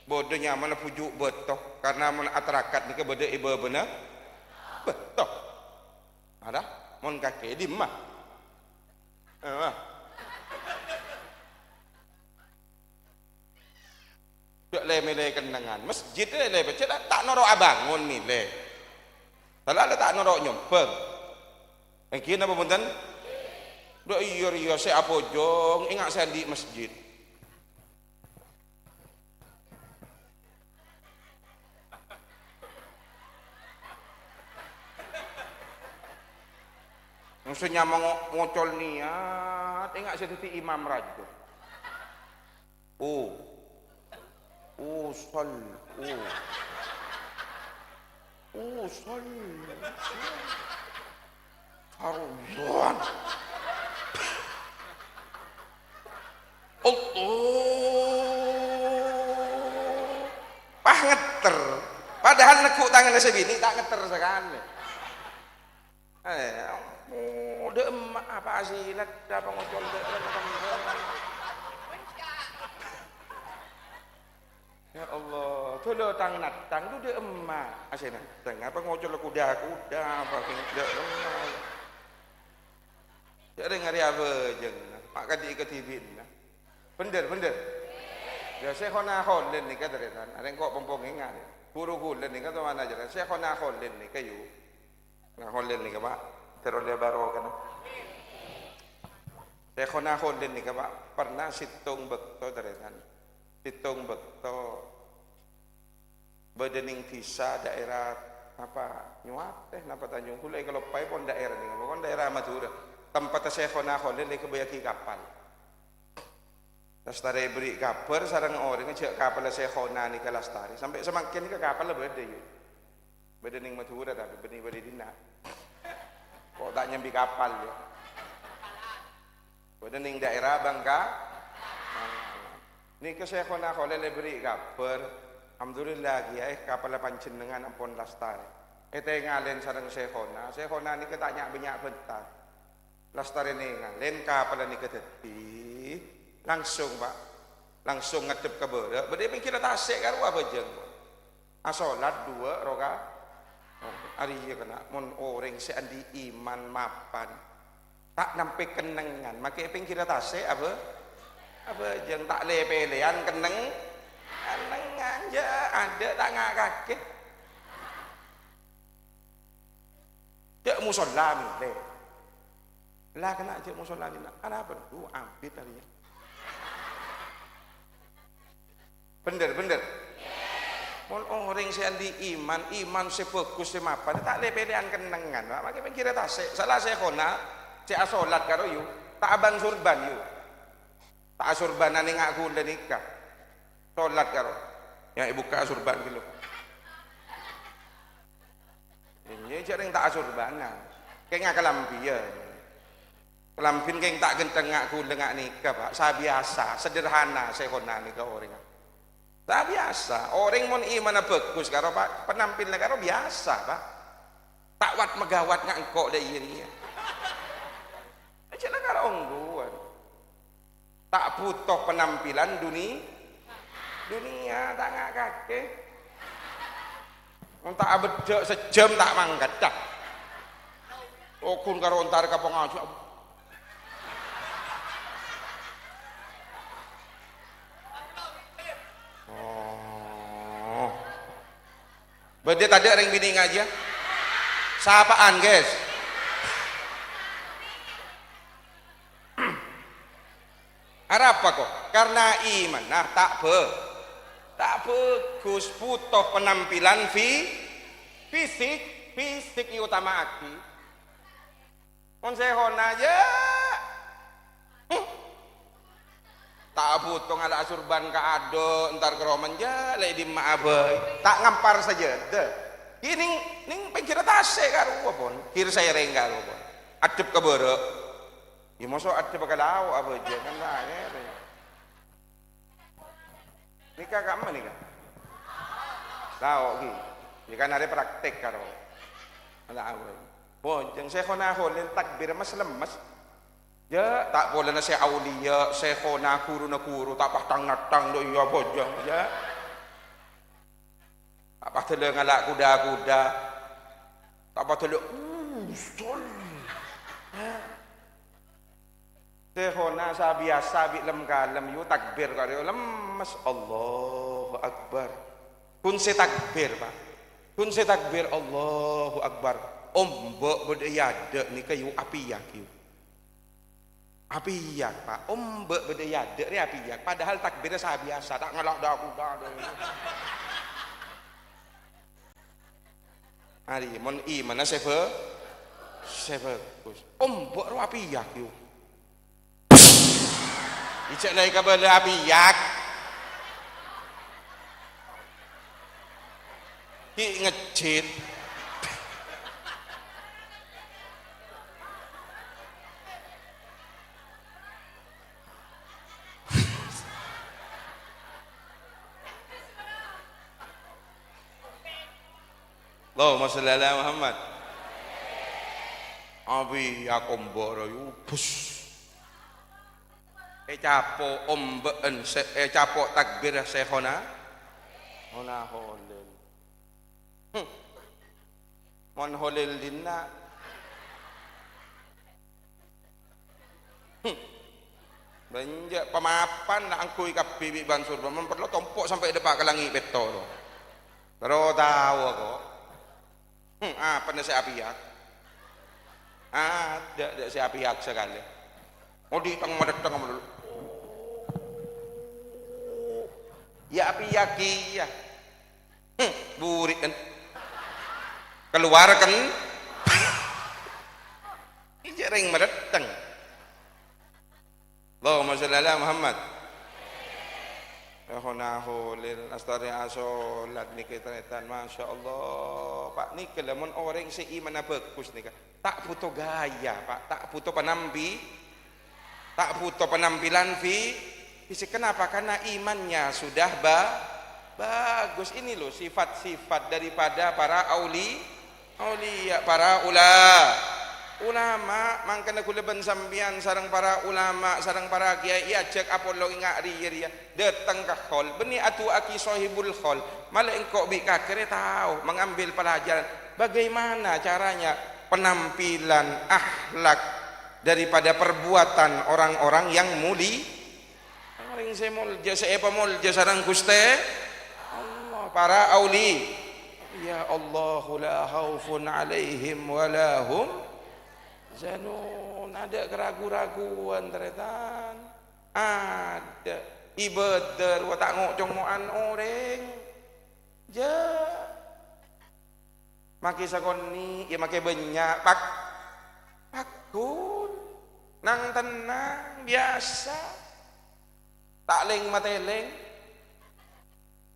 Bâdâ nyamana buju' bâto, karna mon atarakat nèka bâdâ è bâbâna bâto. Arèya, mon kakè è dimma? Eh, wah. Jhâ' lè-mèlè kennengngan. Masjid lè-, lè-, jhâ' ta' noro' abângon mèlè. Sala ta' noro' nyombhâng. Ènggi napa bhunten? Dâ' iyâ rèya sè apojhung, enga' sè andi' masjid. Maksudnya mengo-, ngocol niat, enga' sè dhâddhi imam rajâ. Oh. Usalli. Usalli. Farduan. Allah. Pas ngetter. Padahal neggu' tanganna sè binè' ta' ngetter sakalè. Eh, oh, dâ' emma' apa asilat, apa ngocol dâ' emma'. Ya Allah, dhâlâ tang-nattang, dhu dâ' emma'. Asè nattang, apa ngocol kuda-kuda, apa dâ' emma'. Jhâ' rèng arè abhâjâng, ma' kadhi kadhibi'na. Bhender, bhender. Ya, Syaikhona Kholil nèka, tarètan. Arèng ko' pompong enga'. Ghuru ghulâ nèka, towana jârèya. Syaikhona Kholil nèka, yu. Nah, Kholil nèka, Pak, terro lè barokana. Syaikhona Kholil nèka, Pak, pernah sèttong bâkto, tarètan. Sèttong bâkto bâdâ nèng dhisa daerah apa, Nyuwatè, napa Tanjung Pura, èkaloppaè pon daerah nèng, pokokna daerah Madhurâ. Tempatta Syaikhona Kholil èghâbâyyâghi kapal. Lastarè èberri' kabhâr sareng orèngnga jhâ' kapalla Syaikhona nèka lastarè. Sampè' samangkèn nèka kapalla bâdâ, yu. Bâdâ nèng Madhurâ, tapè bânnè bâdâ è dinna'. Ko' ta' nyambi kapal, yu. Bâdâ nèng daerah Bangka. Nèka Syaikhona Kholil èberri' kabhâr, "Alhamdulillah, Kèyaè, kapalla panjhennengngan ampon lastarè." Ètengalè sareng Syaikhona. Syaikhona nèka ta' nya'-bânnya' bânta. Lastarè nèngalè kapalla nèka dhâddhi, langsung, Pak, langsung ngaddhep ka bârâ'. Bâdâ è pèngghirra tasè' karowa abhâjâng, Pak. Asolat duwâ' roka-, arèya kèna, mon orèng sè andi' iman mapan, ta' nampè kennengngan, makè è pèngghirra tasè' abhâ-, abhâjâng, ta' lè-pèlèyan kenneng-, kennengngan, jâ' adâ' ta' nga' kakè. Jâ' mosolla mèlè. La kèna jâ' mosolla dinna'. Arapa, dhu, abit arèya. Bhender, bhender. Mon orèng sè andi' iman, iman sè bhâghus, sè mapan, ta' lè-pèlèyan kennengngan, Pak. Makè pèngghirra tasè'. Sala Syaikhona sè asolat karo, yu, ta' abâng surban, yu. Ta' asurbanan nèng nga' ghulâ nèka. Solat karo. Ya, èbukka' asurban ghâllu. Iyâ, jhâ' rèng ta' asurbanan. Kèng akalambhiyân. Kalambhina kèng ta' ghântheng nga' ghulâ nga' nèka, Pak. Sabiyasa, sederhana, Syaikhona nèka orèngnga. Sabiyasa. Orèng mon imanna bhâghus karo, Pak, penampilanna karo biyasa, Pak. Ta' wat-maghâwât nga' engko' dâ' iyâ rèya. Jhâ' la karo ongghuwân. Ta' bhuto penampilan duni-, dunnya, ta' nga' kakè. Mon ta' abeddhâ' sajjhâm ta' mangkadhâ. Oghun karo entar ka pangajiân. Oh. Bâdâ tadâ' rèng binè' ngajhiyâ? Sapa'an, guys? Arapa, ko'? Karna imanna ta' bhâ-, ta' bhâghus, bhuto penampilan fi-, fisik, fisik èotama'aghi. Mon Syaikhona, jâ'. Hmm. Ta' bhuto ngala' asurban ka adâ', entar ka romana, jâ', la è dimma'a bhâi. Ta' ngampar sajâdâ. Ghi nèng, nèng pèngghirra tasè' karowa, pon. Ghir sèrèng karowa, pon. Addhep ka bârâ'. Yâ, moso addhep ka lao', abhâjâng, kan ta' kèra. Nèka ka'emma nèka? Lao', ghi. Nèka narè praktek karo. Ala awal. Bonjeng Syaikhona Kholil takbir mes-lemes. Jâ', ta' polana sè auliya, Syaikhona, ghuruna ghuru, ta' pas tang-nattang, dhu iyâ, bonjeng, jâ'. Ta' pas dhâlâ ngala' kuda-kuda. Ta' pas dhâlâ, uh, sol. Syaikhona sabiyasa bi' lem-kalem, yu, takbir karo lemes. Allahu Akbar. Ghun sè takbir, Pak. Ghun sè takbir, Allahu Akbar. Omba' bâdâ è adâ' nèka, yu, apèyak, yu. Apèyak, Pak. Omba' bâdâ è adâ' rè apèyak. Padahal takbirra sabiyasa, ta' ngala' dha-kudha, dhu. Arèya mon imanna sè bhâ-, sè bhâghus. Omba' rowa apèyak, yu. Ijâ' la èkabâlâ apèyak. Ghi' ngejjhit. Allahumma shalli ala Muhammad. Abi akombo rayu, bus. Ècapo' omba'an sè, ècapo' takbir Syaikhona. Mona Holil. Hmm. Mon Holil dinna'. Hmm. Bânnya' pamapan la angghuy kabbhi bi' bân surba. Mon parlo tompo' sampè' dâpa' ka langngè' pètto' to. Terro tao ko. Hmm, apana sè apèyak? Adâ', adâ' sè apèyak sakalè. Odi' teng madâteng dulu. Ya apèyak iyâ. Hmm, buri'en. Kalowar ken. Iyâ rèng madâteng. Allahumma shalli ala Muhammad. Ehona Holil, astarè asolat nèkè tarètan, masyaallah. Pak, nèkè la mon orèng sè imanna bhâghus nèka, ta' bhuto gaya, Pak, ta' bhuto panampi-, ta' bhuto penampilan fi-, fisik. Kenapa? Karena imannya sudah ba-, bagus. Ini loh sifat-sifat daripada para auli-, Auliya, para ula-, ulama, mangkana kaulâ bân sampèyan sareng para ulama, sareng para kiai èajhâk apolong ènga' rèya-rèya, dâteng ka hol, bânnè adu'aaghi sohibul hol, malè engko' bi' kakèrè tao, mengambil pelajaran, bagaimana caranya penampilan, akhlak daripada perbuatan orang-orang yang muli-, Orèng sè molja, sè èpamolja sareng Ghustè Allah, para auli-, ya Allahu la khaufun alaihim wa la hum yahzanun. Adâ' karagu-raguan, tarètan. Adâ'. Ibâdâ rowa ta' ngo'-congo'an orèng. Jâ'. Makè sakonè', iyâ makè bânnya', pak-, pagghun. Nang-tennang, biyasa. Ta' lèng-matèlèng.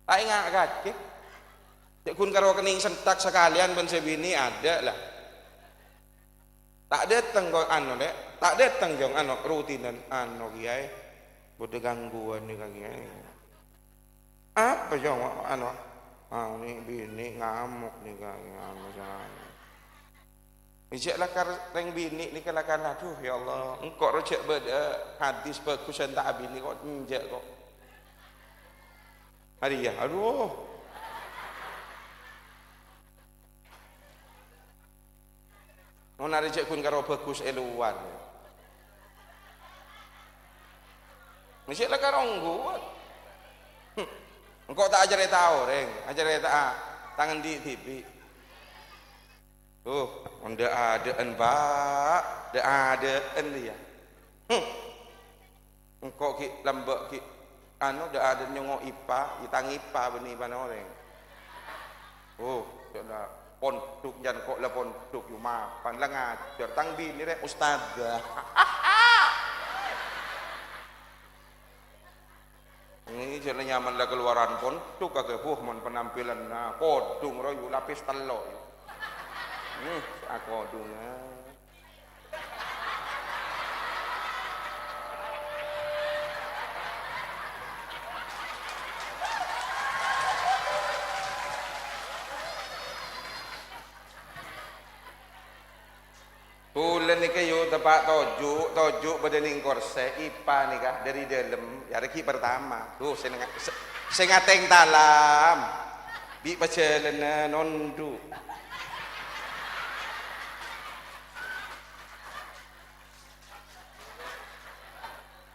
Ta' ènga' kakè. Cè' ghun karo kennèng sentak sakalèyan bân sè binè' adâ', la. Ta' dâteng ko-, ano, Lè'. Ta' dâteng, Jong, ano, rutinan, ano, Kiyaè. Bâdâ gangguan nèka, Kiyaè. Apa, Jong, ano, ah, nè binè' ngamok nèka, ano, Jong. Jâ' lakar rèng binè' nèka lakar, aduh, ya Allah, engko' rowa jâ' bâdâ hadis bhâghus sè enta' abinè ko', enjâ' ko'. Arèya, aduh. Mon arè jâ' ghun karo bhâghus è lowar. Mèsè la karo ongghu. Engko' ta' acarèta orèng, acarèta tang andi' dhibi'. Tuh, mon dâ'-adâ'ân, Pak. Dâ'-adâ'ân, iyâ. Hmm. Engko' ghi' lambâ' ghi', anu, dâ'-adâ' nyongngo' ippa, ètang ippa bânnè ipana orèng. Oh, jâ' la pondhuk, jân ko' la pondhuk, yu mapan, la ngajhâr. Tang binè rè ustadzah. Nè, jâ' la nyaman la kalowaran pondhuk, kagè, buh, mon penampilanna kodhung rowa, yu lapis tello', yu. Hmm, akodhungan. Kaulâ nèka, yu, teppa' toju', toju' bâdâ nèng korsè, ippa nèka dâri dâlem, yâ, rèya ghi' partama. Tuh, sè nga-, sè, sè ngatèng talam. Bi' pajhâlânan nondhu'.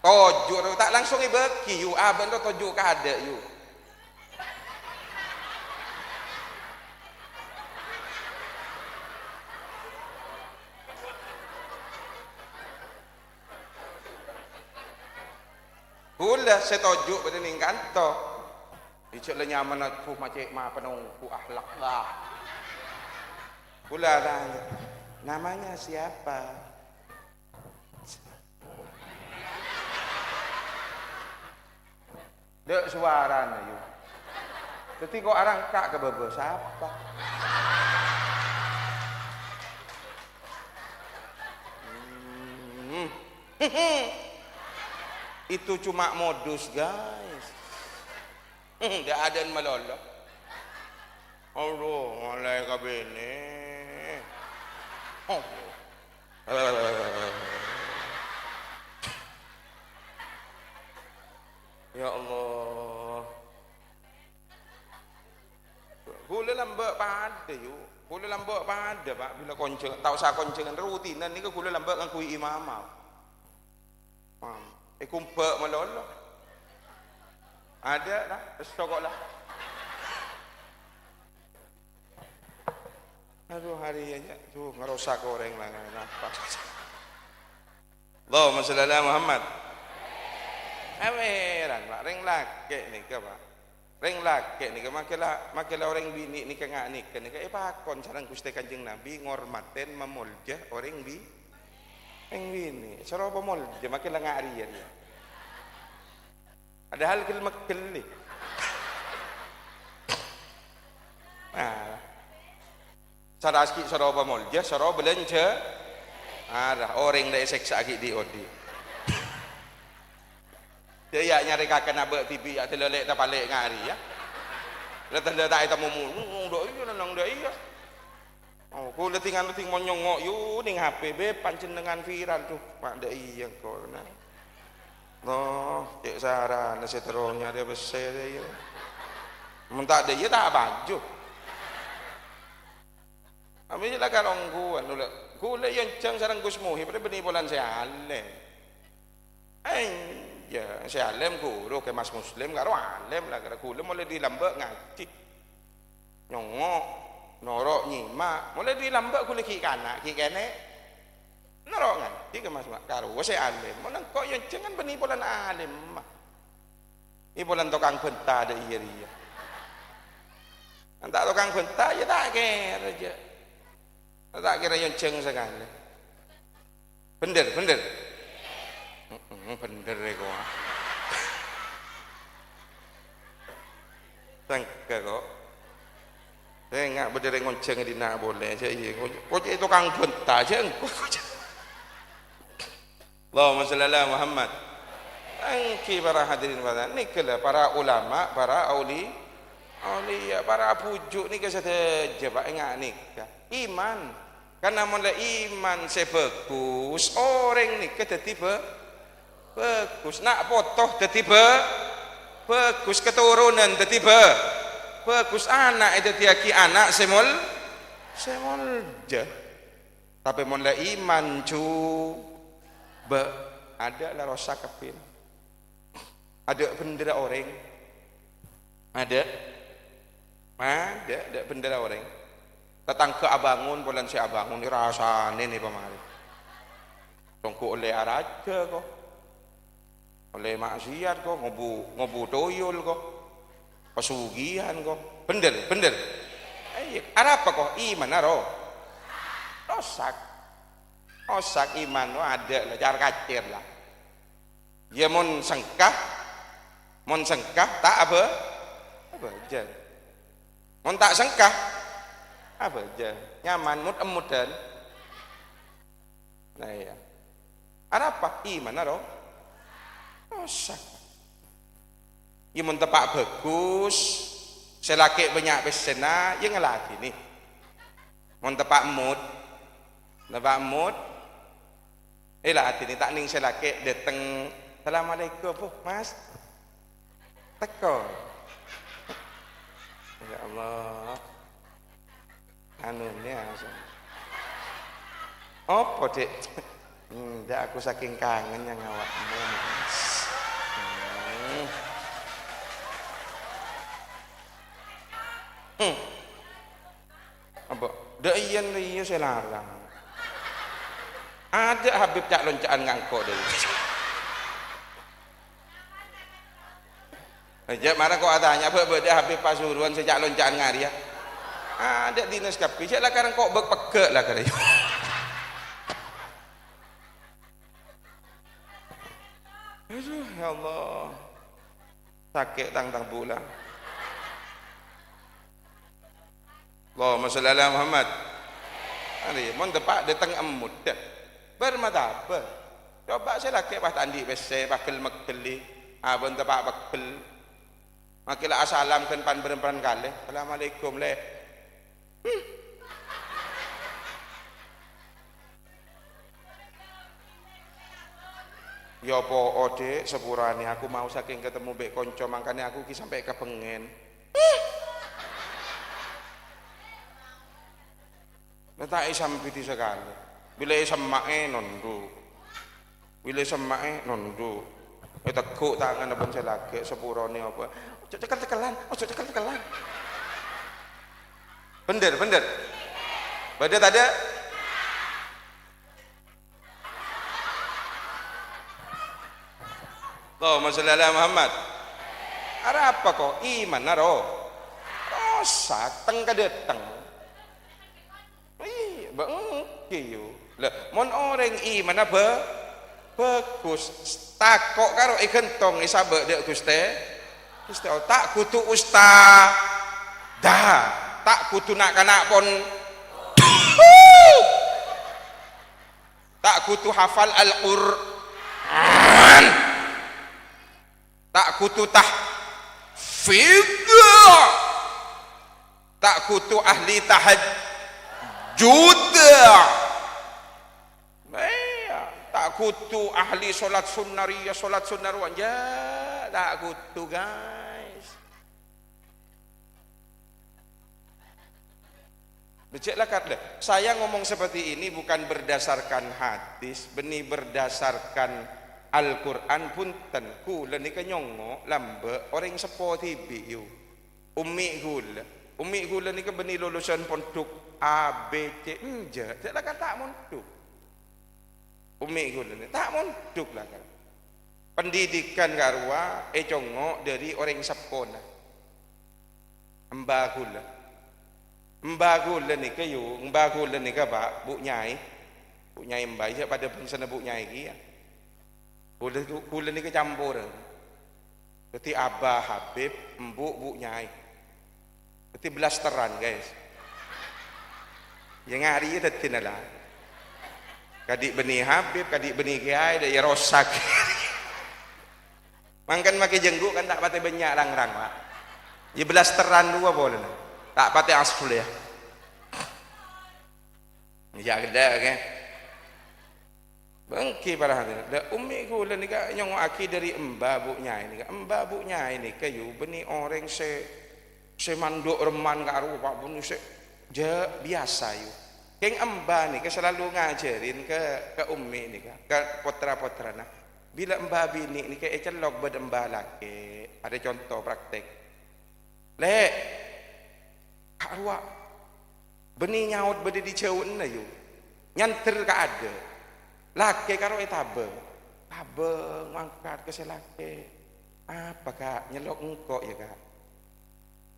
Toju' rowa ta' langsung èbâgi, yu, abâ' rowa toju' kadâ', yu. Kaulâ sè toju' bâdâ nèng kanto. Dhi jâ' la nyamana, buh, ma' cè' mapan ongghu akhlak, bah. Kaulâ tanya, "Namanya siapa?" Dâ' sowarana, yu. Dhâddhi ko' arangka' ka bâbâ, sapa? Hmm. Itu cuma modus, guys. Dâ'-adâ'ân malolo. Allah, malaè ka binè. Allah. Ya Allah. Kaulâ lambâ' padâ, yu. Kaulâ lambâ' padâ, Pak. Bilâ konjhâng, ta' osa konjhângan, rutinan nèka kaulâ lambâ' ngangghuy imamah. Mam, èkombâ' malolo. Adâ', la, esso ko', la. Aduh, arèya, ya. Duh, ngarosak orèng, la, napa. Allahumma shalli ala Muhammad. Èwèran, Pak. Rèng lakè' nèka, Pak. Rèng lakè' nèka makè la, makè la orèng binè' nèka nga' nèka, nèka èpakon sareng Ghustè Kanjeng Nabi ngormatè, mamolja orèng bi-, rèng binè'. Soro pamolja makè la nga' rèya, rèya. Padahal ghel-meghel, è. Nah. Sara ghi' soro pamolja, soro bâlânjhâ. Arah orèng la èsèksa ghi' dhi'-odhi'. Dâ' iyâ nyarè kakan abâ' dhibi', ya, dâlâ lè' tapalè' nga' rèya. La tendâ ta' ètemmo mu-, nong dâ' iyâ, nong dâ' iyâ. Oh, kaulâ ting-, ting mon nyongngo', yu, nèng H P, bè, panjhennengngan viral, duh, ma' dâ' iyâ engko', nah. Loh, cè' sarana sè terro nyarè pèssè, dâ' iyâ. Mon ta' dâ' iyâ, ta' paju. Abis la kalongghuwân, kaulâ, kaulâ èyonjhâng sareng Gus Muhib, rè bânnè polana sè alèm. Enjâ', sè alèm ghuru, Kè Mas Muslim, karo alèm la, karo kaulâ molaè dâri lambâ' ngajhi. Nyongngo', noro', nyèma', molaè dâri lambâ' kaulâ ghi' kana', ghi' kènè'. Noro' ngajhi, Kè Mas, ma-, karo sè alèm. Mon engko' èyonjhâng kan bânnè polana alèmma. È polana tokang bhânta dâ' iyâ rèya. Mon ta' tokang bhânta, ya ta' kèra, jâ'. Ta' kèra èyonjhâng sakalè. Bhender, bhender. Heeh, bhender rè, ko'. Sengka, ko'. Sènga' bâdâ rèng ngonjhâng è dinna' polè, jâ' iyâ, ko', ko' cè' tokang bhânta, jâ' engko'. Allahumma shalli ala Muhammad. Èngghi para hadirin, para, nèka la para ulama, para auli-, auliya, para bhuju' nèka sadhâjâ, Pak, ènga' nèka. Iman. Karna mon la iman sè bhâghus, orèng nèka dhâddhi bhâ-, bhâghus. Na' poto dhâddhi bhâ-, bhâghus, katoronan dhâddhi bhâ-, bhâghus, ana' èdhâddhiyâghi ana' sè mol-, sè molja. Tapè mon la iman jhubâ', adâ' la rosak kabbhi. Adâ' bhender orèng. Adâ'. Adâ', adâ' bhender orèng. Tatangghâ abângon, polana sè abângon, èrasanè nè pamarè. Songko' ollè arajâ, ko'. Ollè ma'siyat, ko'. Ngobu, ngobu toyol, ko'. Pasugihan, ko'. Bhender, bhender. Iyâ, arapa, ko'? Imanna ro-, rosak. Rosak iman, wah, adâ' la, car-kacèr la. Iyâ, mon sengka, mon sengka, ta' abâ-, abâjâ. Mon ta' sengka, abâjâ. Nyaman, mut-emmutan. Nah, iyâ. Arapa? Imanna ro-, rosak. Iyâ, mon teppa' bhâghus, sè lakè' bânnya' pèssèna, iyâ ngaladhinè. Mon teppa' emmut, teppa' emmut, Èladhinè ta' nèng sè lakè' dâteng, "Assalamualaikum, Bu, Mas." Teko. Ya Allah. Anu, ya, sa-, apa, Dek? Enggak, aku saking kangen yang awakmu, Mas. Hmm. Hmm. Apa? Dâ' iyâ rèya sè larang. Adâ' Habib ca'-lonca'an ngangko' dâ' iyâ. Jâ' mara ko' atanya, bâ', bâdâ Habib Pasuruan sè ca'-lonca'an ngarèya. Adâ' dinas kabbhi, jâ' lakar engko' bâk pegghâ' lakar. Aduh, ya Allah. Sakè' tang-tang bulâ. Allahumma shalli ala Muhammad. Arè, mon teppa' dâteng emmut, dâ'. Bâr matabâr. Coba sè lakè' pas ta' andi' pèssè, pas ghel-meghellè. Abâ' teppa' pegghel. Makè la asalam ghân pan-bârâmpan kalè. "Assalamualaikum, Lè'." Hmm. "Ya po'o, Dek, sapurana aku mau sakèng katemmo bi' konco, mangkana aku ghi' sampè' kabengngèn." Hmm. Ta' èsambidi sakalè. Bilâ èsemma'è, nondhu'. Bilâ èsemma'è, nondhu'. Ètegghu' tanganna bân sè lakè', sapurona apa. "Ojo cekel-cekelan, ojo cekel-cekelan." Bhender, bhender. Bâdâ tadâ'? Allahumma shalli ala Muhammad. Arapa ko'? Imanna ro-, rosak, teng-kadhâteng. Iyâ, bâ-, èngghi, yu. Lah, mon orèng imanna bâ-, bhâghus, tako' karo èghântong èsabâ' dâ' Ghustè, Ghustè Allah, ta' kodhu ustadz, ta' kodhu na'-kana' pon-, ta' kodhu hafal Al-Qur'an. Ta' kodhu tahfidz. Ta' kodhu ahli tahajjud. Iyâ, ta' kodhu ahli sholat sunnah rèya, sholat sunnah rowa. Iyâ, ta' kodhu, guys. Becek la, Kak, lè. Saya ngomong seperti ini bukan berdasarkan hadis, bânnè berdasarkan Al-Qur'an, bhunten. Kaulâ nèka nyongngo' lambâ' orèng seppo dhibi', yu. Ummi kaulâ. Ummi kaulâ nèka bânnè lulusan pondhuk A, B, C. Enjâ', cè' la kan ta' mondhuk. Ummi kaulâ nè, ta' mondhuk la kan. Pendidikan karowa ècongngo' dâri orèng seppona. Emba kaulâ. Emba kaulâ nèka, yu, emba kaulâ nèka, Pak, Bu' Nyai. Bu' Nyai emba, iyâ, padâ bhângsana Bu' Nyai kèya. Kaulâ, kaulâ nèka camporan. Dâddhi Abah Habib, Embu', Bu' Nyai. Dâddhi blasteran, guys. Iyâ, ngari iyâ dâddhina la. Kadhi' bânnè Habib, kadhi' bânnè Kèyaè, dâ' iyâ rosak. Mangkèn makè jhângghu' kan ta' patè bânnya' rang-rang, Pak. Iyâ blasteran rowa polana. Ta' patè asli, iyâ. Iyâ, ghellâ', oke. Bângkè para hadirin. Lah, ummi kaulâ nèka nyongngo'aghi dâri emba Bu' Nyai nèka. Emba Bu' Nyai nèka, yu, bânnè orèng sè, sè mandhâ' remman karo Pak, bânnè sè jâ-, biyasa, yu. Kèng emba nèka salalu ngajhârin ka, ka ummi nèka, ka potra-potrana. Bilâ emba binè' nèka ècellok bân emba lakè', arèya conto praktek. "Lè', ka'rowa bânnè nyaot bâdâ è jhâuna, yu. Nyandher ka adâ'. Lakè' karo ètabâng. Tabâng, mangkat ka sè lakè'. Apa, Ka'? Nyellok engko', yâ, Ka'?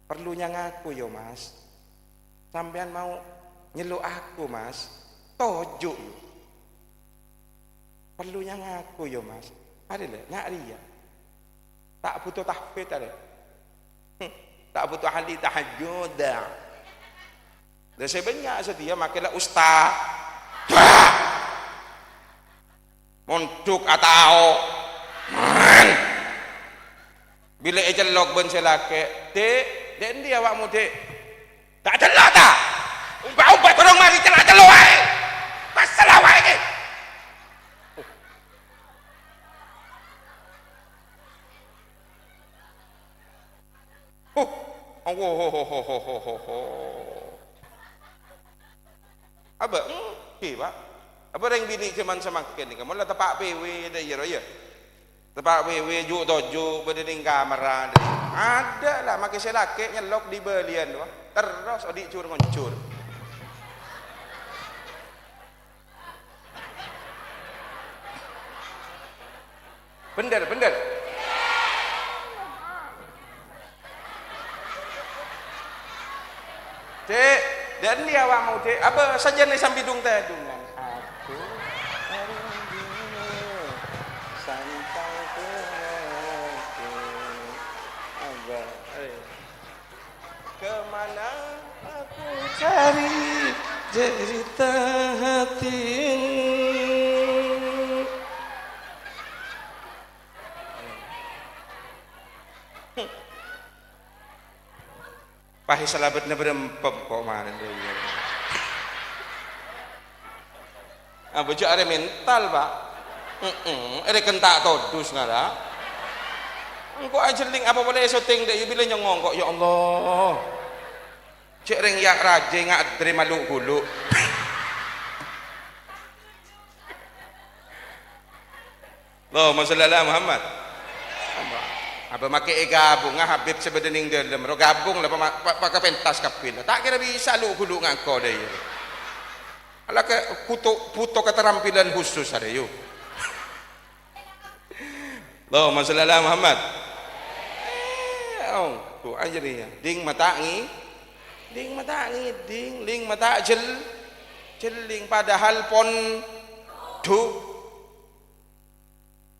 Parlo nyang aku, yâ, Mas. Sampèyan mau nyellok aku, Mas. Toju', yu." Parlo nyang aku, yâ, Mas. Arè, lè', na' rèya. Ta' bhuto tahfidz, arè. Hmm. Ta' bhuto ahli tahajjud, dâ'. Dâ' sè bânnya' satèya makè la ustad. Mondhuk atao. Bilâ ècellok bân sè lakè', "Dhi', dâ' endi awa'mu, Dhi'?" "Ta' cella', ta? Omba-omba durung marè cella'-cella' wae. Masalah wae iki." Huh. Allah. Abâ', èngghi, Pak. Abâ' rèng binè' jhâman samangkèn nèka, mon la teppa' P W, dâ' iyâ, ro, iyâ. Teppa' P W, ju'-toju', bâdâ neng kamarra, dâ'. Adâ' la, makè sè lakè' nyellok dibâliyân, wah. Terros odi' jur-ngonjur. Bhender, bhender. Dhi', dâ' endi awa'mu, Dhi'? Apa sajân sambi dung-tèdungan? Aku, santai, Abah. Kemana aku cari cerita hati ini? Pahè salabetna bârâmpep ko' malem, iyâ. Abâ' jhâ' arè mental, Pak. Heeh, arè kenta' todus ngara. Engko' ajhelling apa polè syuting dâ' iyâ bilâ nyongngo' engko', ya Allah. Cè' rèng ya' rajâ nga' adrè malu'-gulu'. Allahumma shalli ala Muhammad. Apa, apa make ègabunga Habib sè bâdâ neng dâlem? Ro gabung la, pa-, pa-, pakapentas kabbhi la. Ta' kèra bisa lu-ghulu ngangko dâ' iyâ. Ala ke buto, buto keterampilan khusus adâ, yu. Allahumma shalli ala Muhammad. Eh, oh, doa jârèya. Ding mata ngi-, ding mata ngiding, ling mata jel-, jelling. Padahal pon du.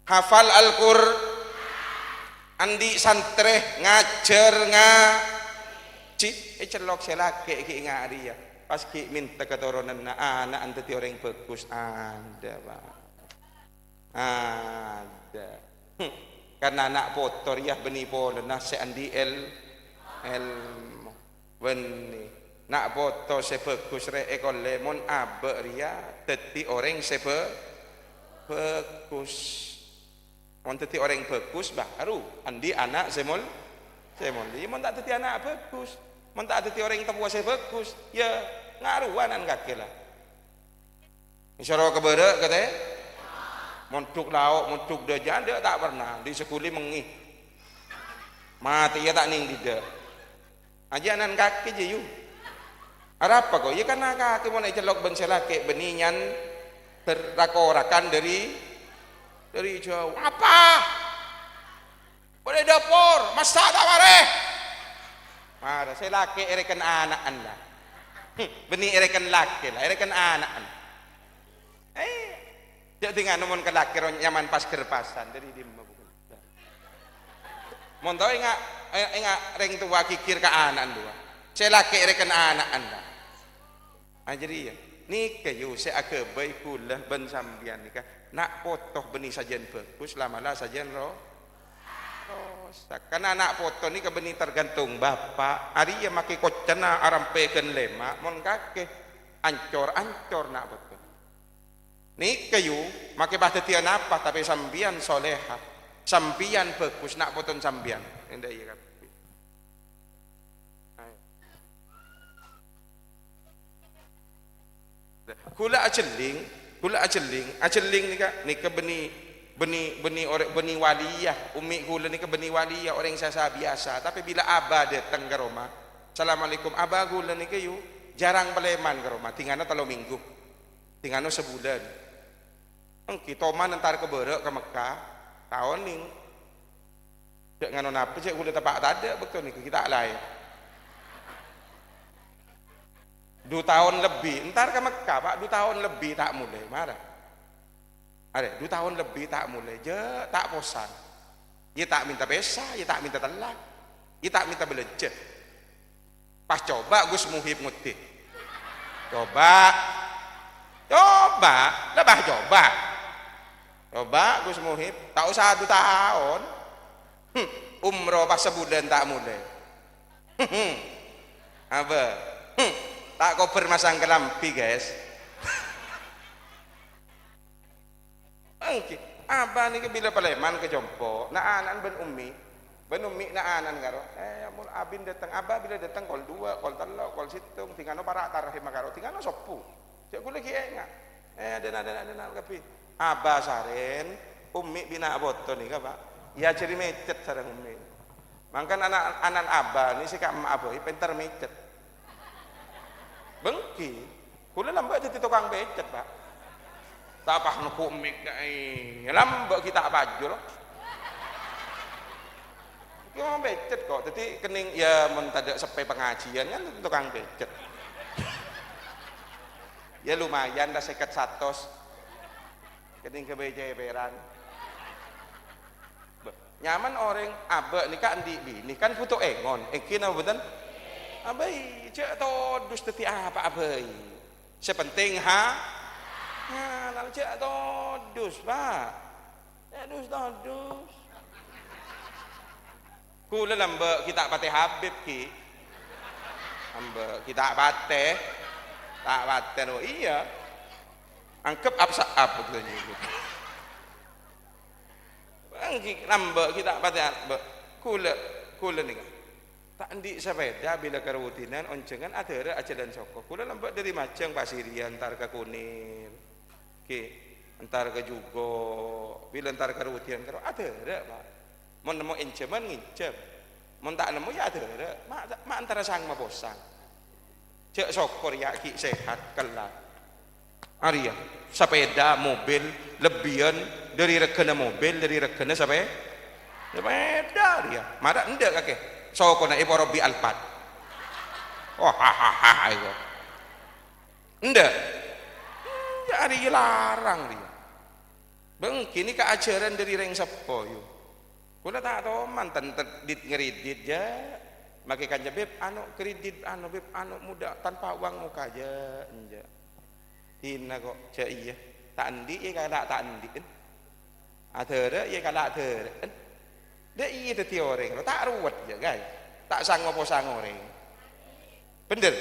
Hafal Al-Qur-, andi' santrè ngajhâr ngajhi, ècellok sè lakè' ghi' nga' rèya. Pas ghi' mènta katoronanna ana' dhâddhi orèng bhâghus, adâ, Pak. Adâ. Hmm. Karna ana' poto rèya bânnè polana sè andi' èl-, èlmo. Bânnè. Na' poto sè bhâghus rè èkollè mon abâ' rèya dhâddhi orèng sè bhâ-, bhâghus. Mon dhâddhi orèng bhâghus, baru andi' ana' sè mol-, sè molja. Mon ta' dhâddhi ana' bhâghus, mon ta' dhâddhi orèng towa sè bhâghus, yâ ngaruwa nan kakè la. Èsoro ka bârâ' katè. Mondhuk lao', mondhuk dâjâ, dâ' ta' perna. Andi' saghuli mengngè. Matèya ta' neng didâ'. Ajâ' nan kakè jâ, yu. Arapa ko? Yâ karna kakè mon ècellok bân sè lakè' bânnè nyan ber-, rak-orakan dâri, dâri jâu. Apa? Polè dâpor, massa' ta' marè. Mara, sè lakè' èrèken ana'na la. Hmm, bânnè èrèken lakè' la, èrèken ana'na. Eh, jâ' dhing anu mon ka lakè' ro nyaman pas-gerpasan, dâri dimma buku. Mon tao enga', enga' rèng towa ghighir ka ana'na duwâ'. Sè lakè' èrèken ana'na la. Ah, jârèya. Nèka, yu, sè aghâbây kaulâ bân sampèyan nèka. Na' poto bânnè sajân bhâghus, la'-mala' sajân ro-, rosak. Karna na' poto nèka bânnè tergantung bapa'. Arèya make koccana arampè ghân lèma', mon kakè ancor-ancor na' poto. Nèka, yu, make pas dhâddhiyâ napa, tapè sampèyan soleha, sampèyan bhâghus, na' potona sampèyan. Enḍâ' iyâ kabbhi. Kaulâ ajhelling, kaulâ ajhelling, ajhelling nèka, nèka bânnè, bânnè, bânnè orè-, bânnè waliyah, ummi kaulâ nèka bânnè waliyah, orèng sè sa-, biyasa. Tapè bilâ abah dâteng ka roma, "Assalamualaikum, abah kaulâ nèka, yu, jhârâng palèman ka roma, dhingana tello minggu, dhingana sabulân." Èngghi, toman entar ka bârâ' ka Mekkah, ta' onèng. Jhâ' nganu napa, jhâ' kaulâ teppa' tadâ' bâkto nèko, ghi' ta' laèn. Du taon lebbi, entar ka Mekkah, Pak, du taon lebbi ta' molè, mara. Arè, du taon lebbi ta' molè, jhâ' ta' posang. Yâ ta' mènta pèsa, yâ ta' mènta tella, yâ ta' mènta bâlânjhâ. Pas coba Gus Muhib ngoddi. Coba. Coba. La, bah, coba. Coba Gus Muhib. Ta' osa du taon. Hmm. Umroh pas sabulân ta' molè. Hmm. Apa? Hmm. Ta' kobâr masang kalambhi, guys. Èngghi, abah nèka bilâ palèman ka compo', na'-ana'an bân ummi. Bân ummi na'-ana'an karo, eh, mon abin dâteng, abah bilâ dâteng kol duwâ', kol tello', kol sèttong, dhingana para' tarhim karo, dhingana sobbhu. Jhâ' kaulâ ghi' enga'. Eh, dâna', dâna', dâna' kabbhi. Abah sarèn, ummi bi' na' poto nèka, Pak. Èajhâri mècet sareng ummi. Mangkana ana', ana'an abah nè sè ka'emma abâi pènter mècet. Bângkè, kaulâ lambâ' dhâddhi tokang pècet, Pak. Ta' pas neggu' mik, eh, lambâ' ghi' ta' pajul. Ghi' tokang pècet kok. Dhâddhi kennèng, yâ, mon tadâ' seppè pangajiân, kan tokang pècet. Yâ, lumayan la sèket satos. Kennèng ghâbây cèpèran. Bâh, nyaman orèng abâ' nèka andi' binè, kan bhuto èngon. Èngghi napa bhunten? Abâi, jhâ' todus dhâddhi apa'a bhâi. Sè penting ha-, halal, jhâ' todus, Pak. Jhâ' dus-todus. Kaulâ lambâ' ghi' ta' patè Habib, ghi'. Lambâ' ghi' ta' patè. Ta' patè, no, iyâ. Angghep ap-sa'ap, gitu. Èngghi, lambâ' ghi' ta' patè, lambâ'. Kaulâ, kaulâ nèka. Ta' andi' sapèda bilâ karodinan, onjhângan adârâ ajhâlân soko. Kaulâ lambâ' dâri Majâng Pasirian, entar ka Kunir. Ghi. Entar ka jugo, bilâ entar ka rudiyan, karo adârâ', Pak. Mon nemmo ènjhâman, ngènjhâm. Mon ta' nemmo, ya adârâ'. Ma', ma' entara sang maposang. Jhâ' sokkor, ya, ghi' sehat, kellar. Arèya, sepeda, mobil, lebbiyân, dâri regghâna mobil, dâri regghâna sepe-, sepeda, arèya. Mara endâ' kakè. Sokona èporo bi' Alphard. Wah, ha, ha, ha, ha, iko. Endâ'? Enjâ', arèya larang rèya. Bângkèn nèka ajhârân dâri rèng seppo, yu. Kaulâ ta' toman ten-, teddhit ngredit, jâ'. Make kanca, "Beb, ano kredit, ano, Beb, ano muda tanpa uang muka," jâ', enjâ'. Dina ko', jâ' iyâ. Ta' andi', iyâ kala' ta' andi'en. Adârâ', iyâ kala' adârâ'en. Dâ' iyâ dhâddhi orèng, lo, ta' ruwet, jâ', guys. Ta' sang-ngoposang orèng. Bhender?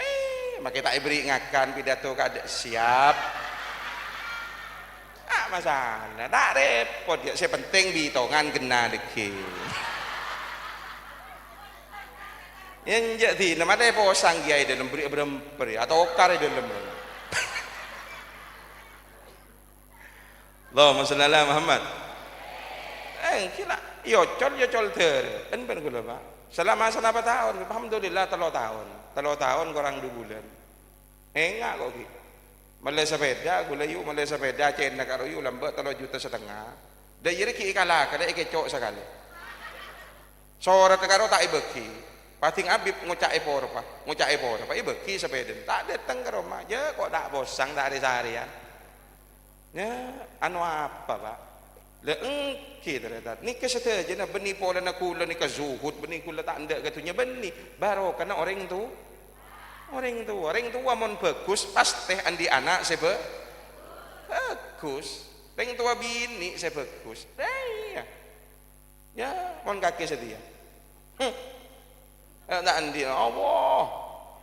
Eh, make ta' èberri' ngakan, pidato kaadâ' siap. Ah, masalah, ta' repot, ya. Sè penting bitongan ghenna dâgghi'. Enjâ' dina mate posang kèya è dâlem, berri' beremper, ya, atokar è dâlem. Allahumma shalli ala Muhammad. Eh, gila. Yo col, yo col dârâ. Èn bân kaulâ, Pak. Selama salapa taon, alhamdulillah, tello taon. Tello taon korang du bulân. Enga' ko' ghi'. Mellè sepeda, kaulâ yu mellè sepeda, cèna karo yu lambâ' tello juta setengah. Dâ' iyâ rè ghi' èkala-kala, èkèco' sakalè. Sorat karo ta' èbâghi. Pading Abib ngoca' èporo, Pak. Ngoca' èporo, Pak. Èbâghi sepedana. Ta' dâteng ka roma. Jâ, ko' ta' posang, ta' rè-sarèyan. Ya, ano apa, Pak? La èngghi, tarètan. Nèka sadhâjâna bânnè polana kaulâ nèka zuhud, bânnè kaulâ ta' endâ' ka dhunnya, bânnè. Barokana orèng tu-, orèng towa. Orèng towa mon bhâghus, pastè andi' ana' sè bhâ-, bhâghus. Orèng towa binè' sè bhâghus. Lah, iyâ. Ya, mon kakè satèya. Hmm. Eh, ta' andi', Allah.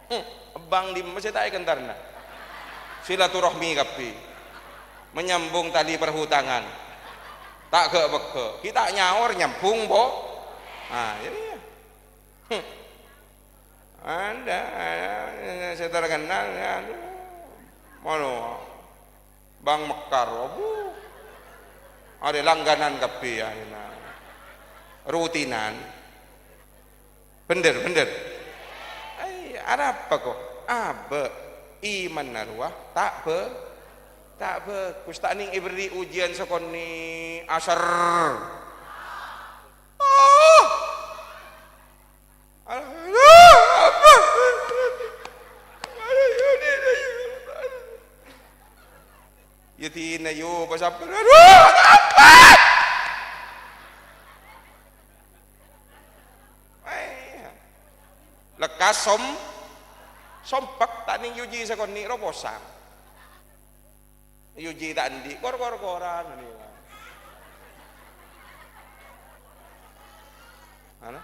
Hmm. Bâng dimma sè ta' èkentarna? Silaturahmi kabbhi. Menyambung tali perhutangan. Ta' ghâ'-pegghâ'. Ghi' ta' nyaor nyambung, Bo. Ah, iyâ, iyâ. Hmm. Anda, sè terkenal, ya, aduh. Mano? Bâng Mekar, abu. Arè langganan kabbhi, ya, arèna. Rutinan. Bhender, bhender. Ai, arapa ko'? Abâ'. Imanna rowa ta' bhâ-, ta' bhâghus. Ta' nèng èberri' ujiyân sakonè' asèr. Oh! Ya dina yo, pasabbhâr. Aduh, apa? Eh, lekkas som-, sompek, ta' nèng yuji sakonè' ro posang. Yuji ta' andi', kor-kor-koran, ngene, Pak. Ana?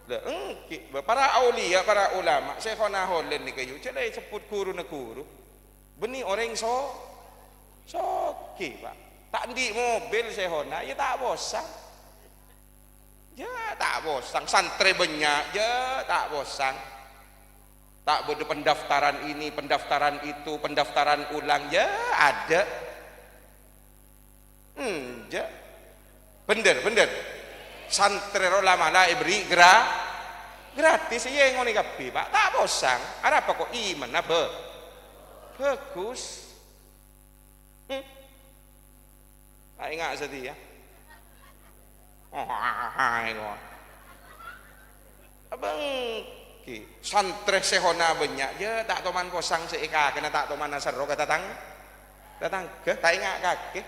Lah, èngghi, para aulia, para ulama, Syekhona Holen nèka yu, jhâ' la èsebbhut ghuruna ghuru. Bânnè orèng so-, soghi, Pak. Ta' andi' mobil Syekhona, ya ta' posang. Ya, ta' posang. Santrè bânnya', ya, ta' posang. Ta' bâdâ pendaftaran ini, pendaftaran itu, pendaftaran ulang, ya, adâ'. Enjâ'. Bhender, bhender. Santrè ro la-mala èberri' gra-, gratis, iyâ, ngene kabbhi, Pak. Ta' posang. Arapa ko' imanna bhâ-, bhâghus. Hmm. Ta' enga' satèya. Oh, iko. Abângkè, santrè sèhona bânnya', ya, ta' toman posang sè èkakèna, ta' toman aserro ka tatang-, tatangghâ, ta' enga' kakè.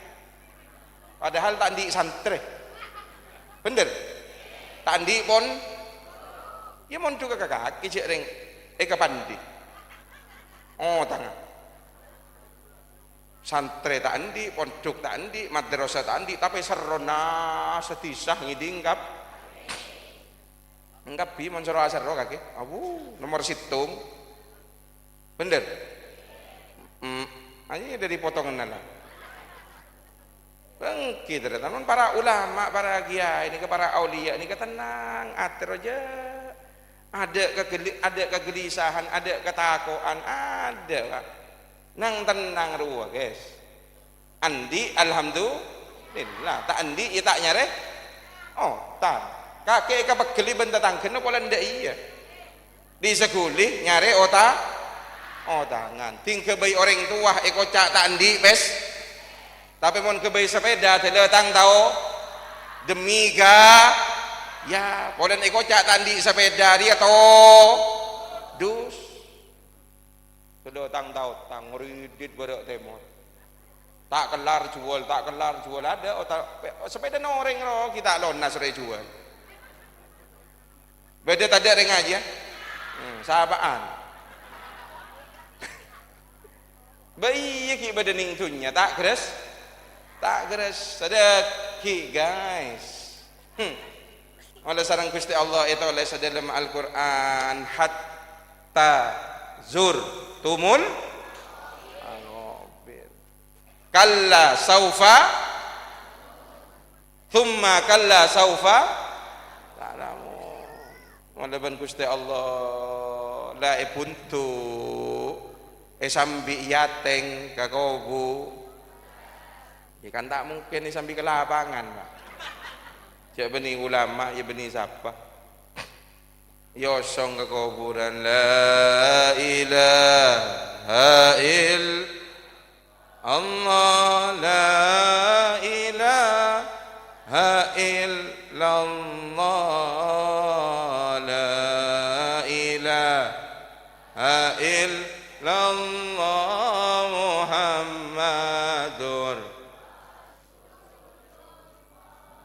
Padahal ta' andi' santrè. Bhender? Ta' andi' pon-, ya, mondhughâ ka kakè, jhâ' rèng èkapandi. Oh, tanga. Santrè ta' andi', pondhuk ta' andi', madrasah ta' andi', tapè serrona sadhisa ngèdhing kab-, kabbhi mon soro aserro kakè. Awu, nomor sèttong. Bhender? Hmm, ayo dâri potonganna la. Èngghi, tarètan, mon para ulama, para kiai nèka, para aulia nèka tennang atè rowa, jhâ'. Adâ' kageli-, adâ' kagelisahan, adâ' katako'an, adâ', Pak. Nang tennang rowa, guys. Andi', alhamdulillah. Ta' andi', ya ta' nyarè otan. Kakè èkapegghellè bân tatangghâna polana dâ' iyâ. Dhi' saghuli nyarè ota-, otangan. Ding ghâbây orèng towa èkoca' ta' andi' pes-, tapè mon ghâbây sapèda, dâlâ tang tao, demi ga-, ya, polana èkoca' ta' andi' sapèda rèya to-, dus. Dâlâ tang tao, tang ridit bârâ' tèmor. Ta' kellar juwâl, ta' kellar juwâl. Adâ' ota-, pe-, sapèdana orèng rowa ghi' ta' lonas rè juwâl. Bâdâ tadâ' rèng ajiyâ? Hmm, sapa'an? Bâ iyâ ghi' bâdâ neng dhunnya, ta' gres-, ta' gres-, sadâghi', guys. Hmm. Olle sareng Ghustè Allah ètolès è dâlem Al-Qur'an, "Hatta zurtumul maqabir." Kalla saufa, tsumma kalla saufa ta'lamun. Molaè bân Ghustè Allah la èbuntu, èsambi èatèng ka kobu-, ya kan ta' mungkin èsambi ka lapangan, Pak. Jâ' bânnè ulama, ya bânnè sapa? Èosong ka kobhurân, la ilaha illallah, la ilaha illallah, la ilaha illallah Muhammadur.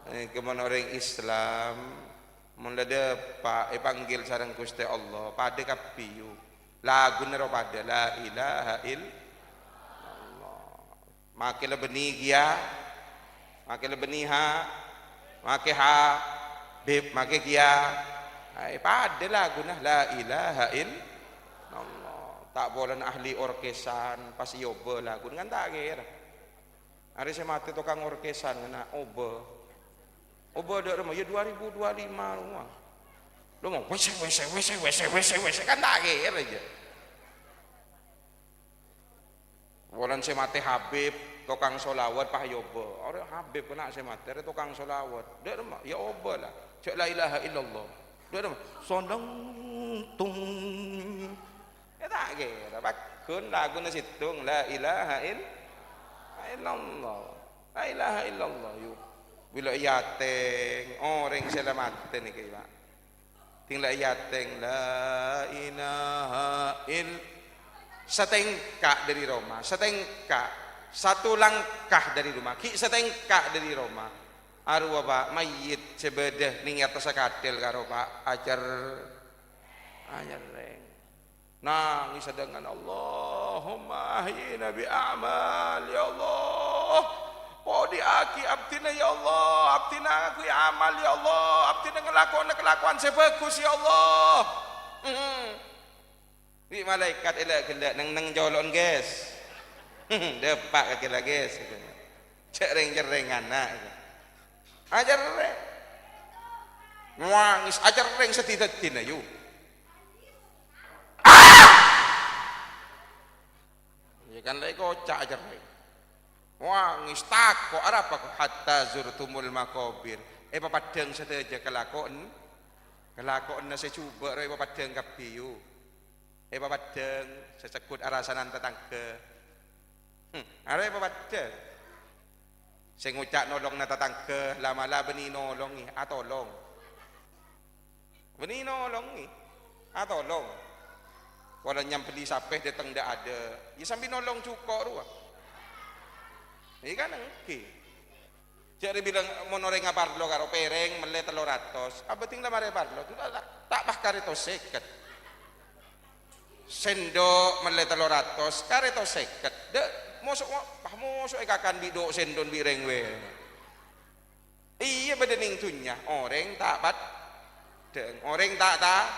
Eh, kemon orèng Islam, mon la dâpa' èpanggil sareng Ghustè Allah, padâ kabbhi, yu. Laguna rowa padâ, la ilaha illallah. Makè la bânnè kèya, makè la bânnè ha, makè ha, bib, makè kèya. Ai, padâ laguna, la ilaha illallah. Ta' polana ahli orkesan, pas èobâ laguna, kan ta' kèra. Arè sè matè tokang orkesan, ngèna obâ. Obâ dâ' remma, ya dua ribu dua lima rowa. Lo mau wese, wese, wese, wese, wese, wese, kan ta' kèra jâ. Polana sè matè Habib, tokang sholawat, pas èobâ. Arè Habib kèna sè matè, arè tokang sholawat. Dâ' remma, ya obâ la. Jâ' la ilaha illallah. Dâ' remma, sondang tung. Ya ta' kèra, paggun laguna sèttong, la ilaha ill-, illallah. La ilaha illallah, yu. Bilâ èatèng, orèng sè la matè nèka, Pak. Ding la èatèng, la ilaha ill-, satèngka' dâri roma, satèngka', satu langkah dâri roma, ghi' satèngka' dâri roma. Arowa, Pak, mayyit sè bâdâ neng è attassa katil karo, Pak, acer-, acerrèng. Nangès dengan, "Allahumma ahyina bi amal, ya Allah. Podi'aghi abdina, ya Allah. Abdina ngangguy amal, ya Allah. Abdina ngalakowana kalakowan sè bhâghus, ya Allah." Hmm. Bi' malaèkat èla'-ghellâ' neng-neng colo'na, guys. Dâpa' ka kèla, guys. Jâ' rèng-cerrèng ana'. Acerrèng. Nangès, acerrèng sadhi-dhâddhina, yu. Ah! Ya kan, la èkoca' acerrèng. Nangès, tako', arapa ko'? "Hatta zurtumul maqabir." Èpapeddhâng sadhâjâ kalakowan, kalakowanna sè jhubâ' rowa èpapeddhâng kabbhi, yu. Èpapeddhâng, sè segghut arasanan tatangghâ. Hmm, arè èpapeddhâng. Sè ngoca' nolongnga tatangghâ, la-mala bânnè nolongè, atolong. Bânnè nolongè, atolong. Pola nyambelli sapè dâteng dâ'-adâ', ya sambi nolong jhuko' rowa. Iyâ kan, èngghi. Jâ' rè bilang, mon orèng aparlo karo pèrèng mellè tello ratos, abâdhing la marè parlo, ta', ta', ta' pas karè to sèket. Sendok mellè tello ratos, karè to sèket. Dâ', moso', wah, moso' èkakan bi' do' sendon bi' rèng wè. Iyâ, bâdâ neng dhunnya, orèng ta' pad-, dhâng, orèng ta', ta',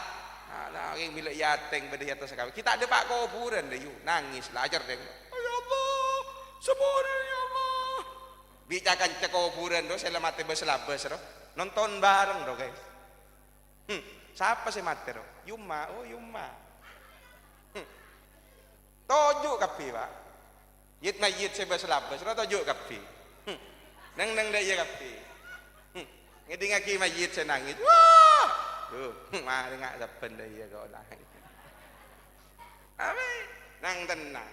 ana' orèng bilâ èatèng bâdâ è attassa kabhâr. Ghi' ta' dâpa' kobhurân, la, yu, nangès, la, acerrèng. "Ya Allah, sapora, ya Allah." Bi' ca-kanca kobhurân, ro, sè la matè bâs-labâs, ro. Nonton bhâreng, ro, guys. Hmm, sapa sè matè, ro? Yumma, oh, Yumma. Hmm. Toju' kabbhi, Pak. Yit-mayyit sè bâs-labâs, ra toju' kabbhi. Hmm. Neng-neng dâ' iyâ kabbhi. Hmm. Ngèdingngaghi mayyit sè nangès. Wah! Tuh, marè nga' sabbhân dâ' iyâ kok nangès. Abâ, nang-tennang.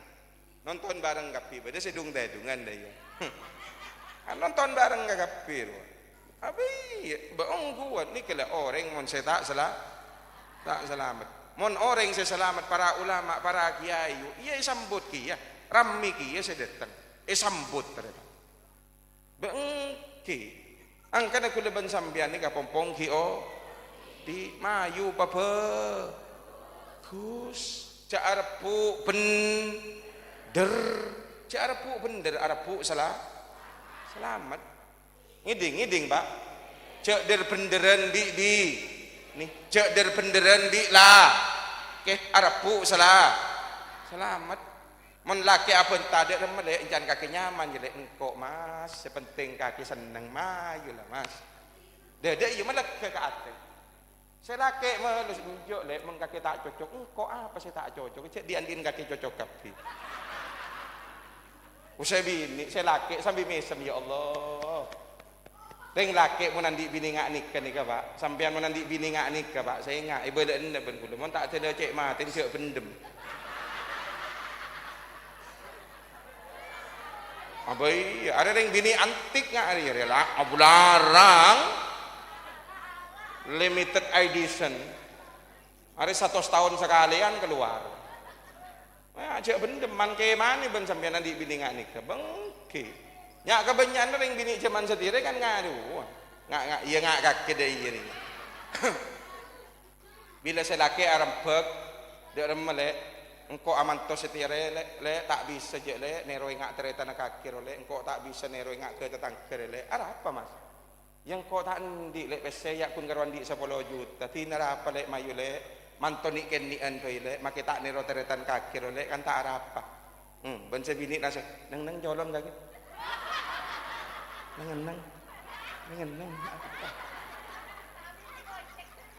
Nonton bareng kabbhi, bâdâ sè dung-tèdungan dâ' iyâ. Hmm. Kan nonton bareng ka kabbhi, rowa. Abâ, iyâ, bâ' ongghuwân nèka la orèng mon sè ta' sala-, ta' salamet. Mon orèng sè salamet, para ulama, para kiai, yu, iyâ èsambut kèya, rammè kèya sè dâteng. Èsambut, tarètan. Bâ' èngghi. Angkana kaulâ bân sampèyan nèka pompong ghi' o-, di mayu pabâgus. Jhâ' arebbhu' bhender. Jhâ' arebbhu' bhender, arebbhu' sala-, salamet. Ngèding, ngèding, Pa'. Jhâ' dhâr-bhendherrân bi', bi', nè, jhâ' dhâr-bhendherrân bi' la-, kè, arebbhu' sala-, salamet. Mon lakè' abhânta, dâ' remma, Lè', èncana kakè nyaman, yâ, Lè', engko', Mas. Sè pentèng kakè senneng, mayu la, Mas. Dâ', dâ' iyâ malega ka atè. Sè lakè' malus, "Enjâ', Lè', mon kakè ta' cocok." "Engko' apa sè ta' cocok? Jhâ' dhi'-andhi'en kakè cocok kabbhi." Usah binè', sè lakè' sambi mèsem, "Ya Allah." Rèng lakè' mon andi' binè nga' nèka, nèka, Pa'. Sampèyan mon andi' binè nga' nèka, Pa', sènga', èbâlâ'âna bân kaulâ. Mon ta' dâlâ cè' matè, jhâ' bhendhem. Abâ iyâ, arè rèng binè antik nga' arè, arè la-, abu larang. Limited edition. Arè satos taon sakalèyan kalowar. Nah, jhâ' bhendhem, man-kèmanè bân sampèyan andi' binè nga' nèka, bengkè. Nya' kabânnya'anna rèng binè' jhâman satèya rè kan ngaruwa. Nga', nga', iyâ nga' kakè dâ' iyâ rè. Bilâ sè lakè' arembhâk, "Dâ' remma, Lè'? Engko' amanto satèya rè, Lè', Lè', ta' bisa jhâ', Lè', nèrowè nga' tarètanna kakè ro, Lè', engko' ta' bisa nèrowè nga' ghâ tatangghâ rè, Lè'." "Arapa, Mas?" "Yâ, engko' ta' andi', Lè', pèssè yâ' ghun karo andi' sapolo juta. Dhina'na arapa, Lè', mayu, Lè'? Manto nè'-kènè'an bhâi, Lè', makè ta' nèro tarètan kakè ro, Lè', kan ta' arapa." Hmm, bân sè binè' langsung, "Neng-neng colong kakè. Neng-enneng. Neng-enneng."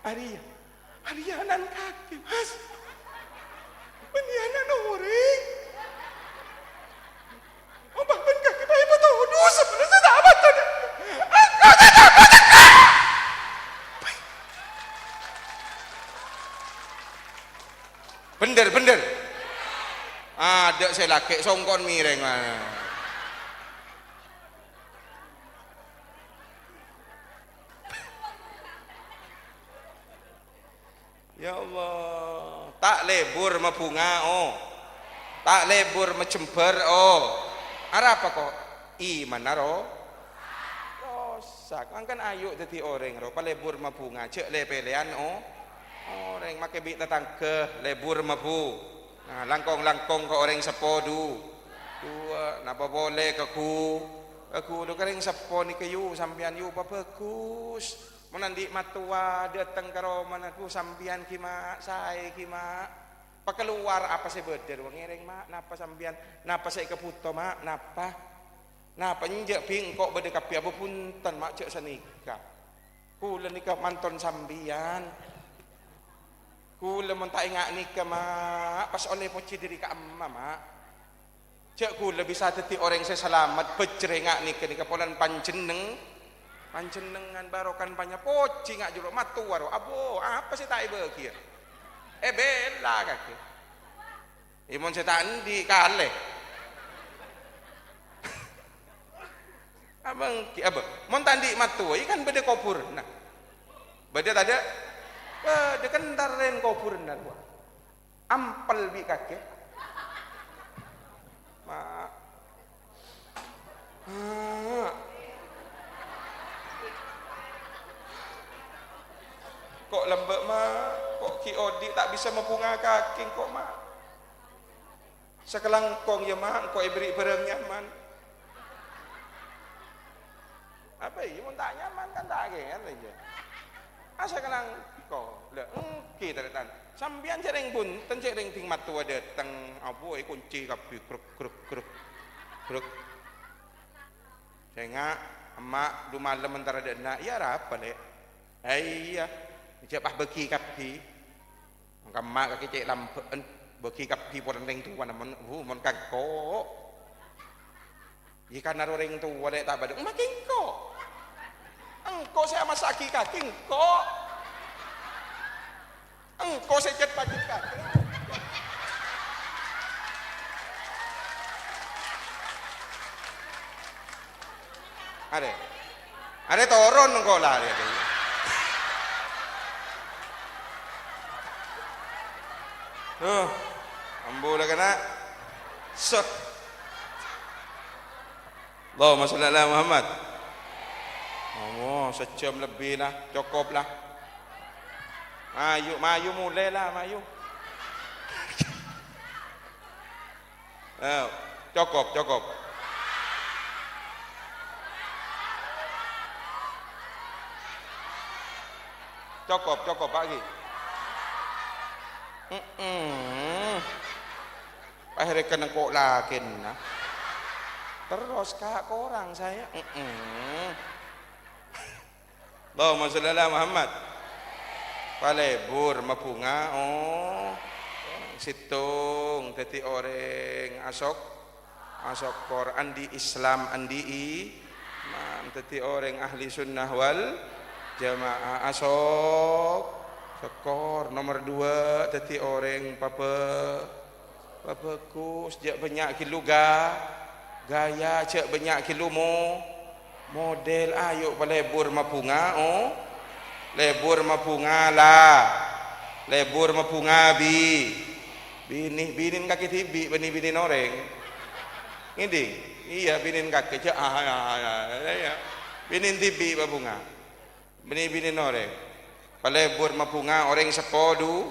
Arèya, arèya ana'na kakè, Mas. Bânnè ana'na orèng. Apa bân kakè bhâi patodus, sabellunna sè ta' abâtana. Bhender, bhender. Adâ' sè lakè' songko'en mèrèng, mana? Ya Allah, ta' lebur mabhunga, oh. Ta' lebur majembhâr, oh. Arapa, ko'? Imanna ro-, rosak. Mangkana ayu' dhâddhi orèng, ro, palebur mabhunga, jhâ' lè-pèlèyan, oh. Orèng makè bi' tatangghâ, lebur mabu-, nah, langkong-langkong ka orèng seppo du-, duwâ', napa polè ka ghu-, ka ghuru, ka rèng seppo nèka, yu, sampèyan, yu, pabhâghus. Mon andi' mattowa dâteng ka romana, "Dhu, sampèyan ghi, Ma', saè ghi, Ma'. Pakalowar apa sè bâdâ rowa ngèrèng, Ma'? Napa sampèyan, napa sè èkabhuto, Ma'? Napa? Napa enjâ', Bhing, engko' bâdâ kabbhi, apa bhunten, Ma', jhâ' sanèka. Kaulâ nèka manton sampèyan. Kaulâ mon ta' enga' nèka, Ma', pas ollè pojhi dâri ka'emma, Ma'." Jhâ' kaulâ bisa dhâddhi orèng sè salamet, bhâjrâ enga' nèka, nèka polana panjhenneng-, panjhennengngan, barokana panya-, pojhi enga' jhâ' ro, mattowa ro, abo, apa sè ta' èbâghiyâ? Èbhilâ kakè. È, mon sè ta' andi', kalè. Abâ' ènggi, abâ'. Mon ta' andi' mattowa, iyâ kan bâdâ kobhurânna. Bâdâ tadâ'? Bâdâ, kan entarèn kobhurânna rowa. Ampel bi' kakè. Ma'. Ma'. Ko' lambâ', Ma'. Ko' ghi' odi' ta' bisa mabhunga kakè, ko', Ma'. Sakalangkong, yâ, Ma', engko' èberri' bhârâng nyaman. Apa iyâ, mon ta' nyaman kan ta' kèra iyâ. Asa kalangkong. Lha, ènggi, tarètan. Sampèyan jhâ' rèng bhunten, jhâ' rèng dhing mattowa dâteng. Abu, èkoncè kabbhi, grek, grek, grek, grek. Sènga', emma', dhu malem entara dâ' enna'. Iyâ, arapa, Lè'? Iyâ, jhâ' pas bâgi kabbhi. Mangka emma' kakè cè' lambâ'ân, bâgi kabbhi polana rèng towana mon, hu, mon ka engko'. Iyâ, kan arè orèng towa lè' ta' bâdâ, make engko'. Engko' sè amassa'aghi kakè, engko'. Engko' sè cet-pacet kakè. Arè. Arè toron engko' la, arè. Huh. Ambu la kèna. Sot. Allahumma shalli ala Muhammad. Oh, sajjhâm lebbi la, cokop la. Mayu, mayu molè la, mayu. Eh, cokop, cokop. Cokop, cokop, Pak Ki. Mm-mm. Akhirnya kena kok lagi, nah. Terus, Kak, kurang saya. Mm-mm. Allahumma sholli ala Muhammad. Palebur mabunga, oh, sèttong, dhâddhi orèng asok-, asokkor, andi' Islam, andi' iman, dhâddhi orèng ahli sunnah wal jamaah, asok-, sokkor. Nomer duwâ', dhâddhi orèng pabhâ-, Pabhâghus, jhâ' bânnya' ghâllu ga-, gaya, jhâ' bânnya' ghâllu mo-, model. Ayo palebur mabunga, oh. Lebur mabunga, la. Lebur mabunga, bi-, binè, binèn kakè dhibi' bânnè binèn orèng. Ngèdhing? Iyâ, binèn kakè, jhâ', ah, ah, ah, ah, iyâ. Binèn dhibi' mabunga. Bânnè binèn orèng. Palebur mabunga orèng seppo du-,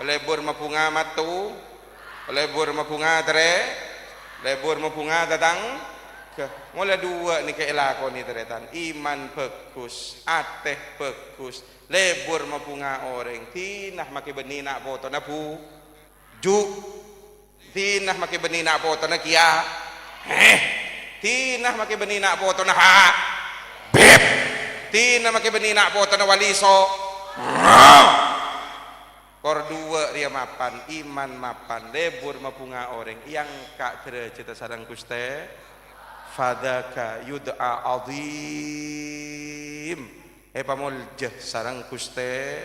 palebur mabunga matto, palebur mabunga tarè-, lebur mabunga tatang-, gha. Mola duwâ' nèka èlakonè, tarètan. Iman bhâghus, atè bhâghus, lebur mabunga orèng. Dinah makè bânnè na' potona bu-, Ju'. Dinah makè bânnè na' potona kèya. Heh. Dinah makè bânnè na' potona ha-, bib. Dinah makè bânnè na' potona wali so-, kor duwâ' rèya mapan, iman mapan, lebur mabunga orèng, èangka' dârâjhâddhâ sareng Ghustè. Fadzaka yud'a 'azim. Èpamoljâ sareng Ghustè,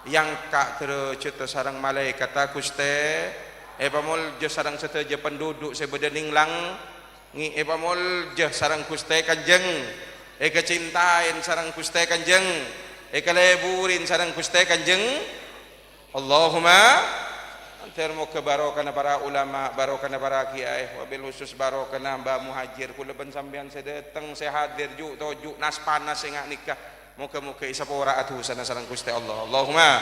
èangka' dârâjhâddhâ sareng malaèkatta Ghustè, èpamoljâ sareng sadhâjâ penduduk sè bâdâ nèng langngè', èpamoljâ sareng Ghustè Kanjeng, èkacintaèn sareng Ghustè Kanjeng, èkaleburin sareng Ghustè Kanjeng. Allahumma, mandhâr moghâ barokana para ulama, barokana para kiyaè, wabil khusus barokana Mbah Muhajir, kaulâ bân sampèyan sè dâteng, sè hadir, ju' toju', nas-panas sè nga' nèka. Moghâ-moghâ èsapora'a dhusana sareng Ghustè Allah. Allahumma.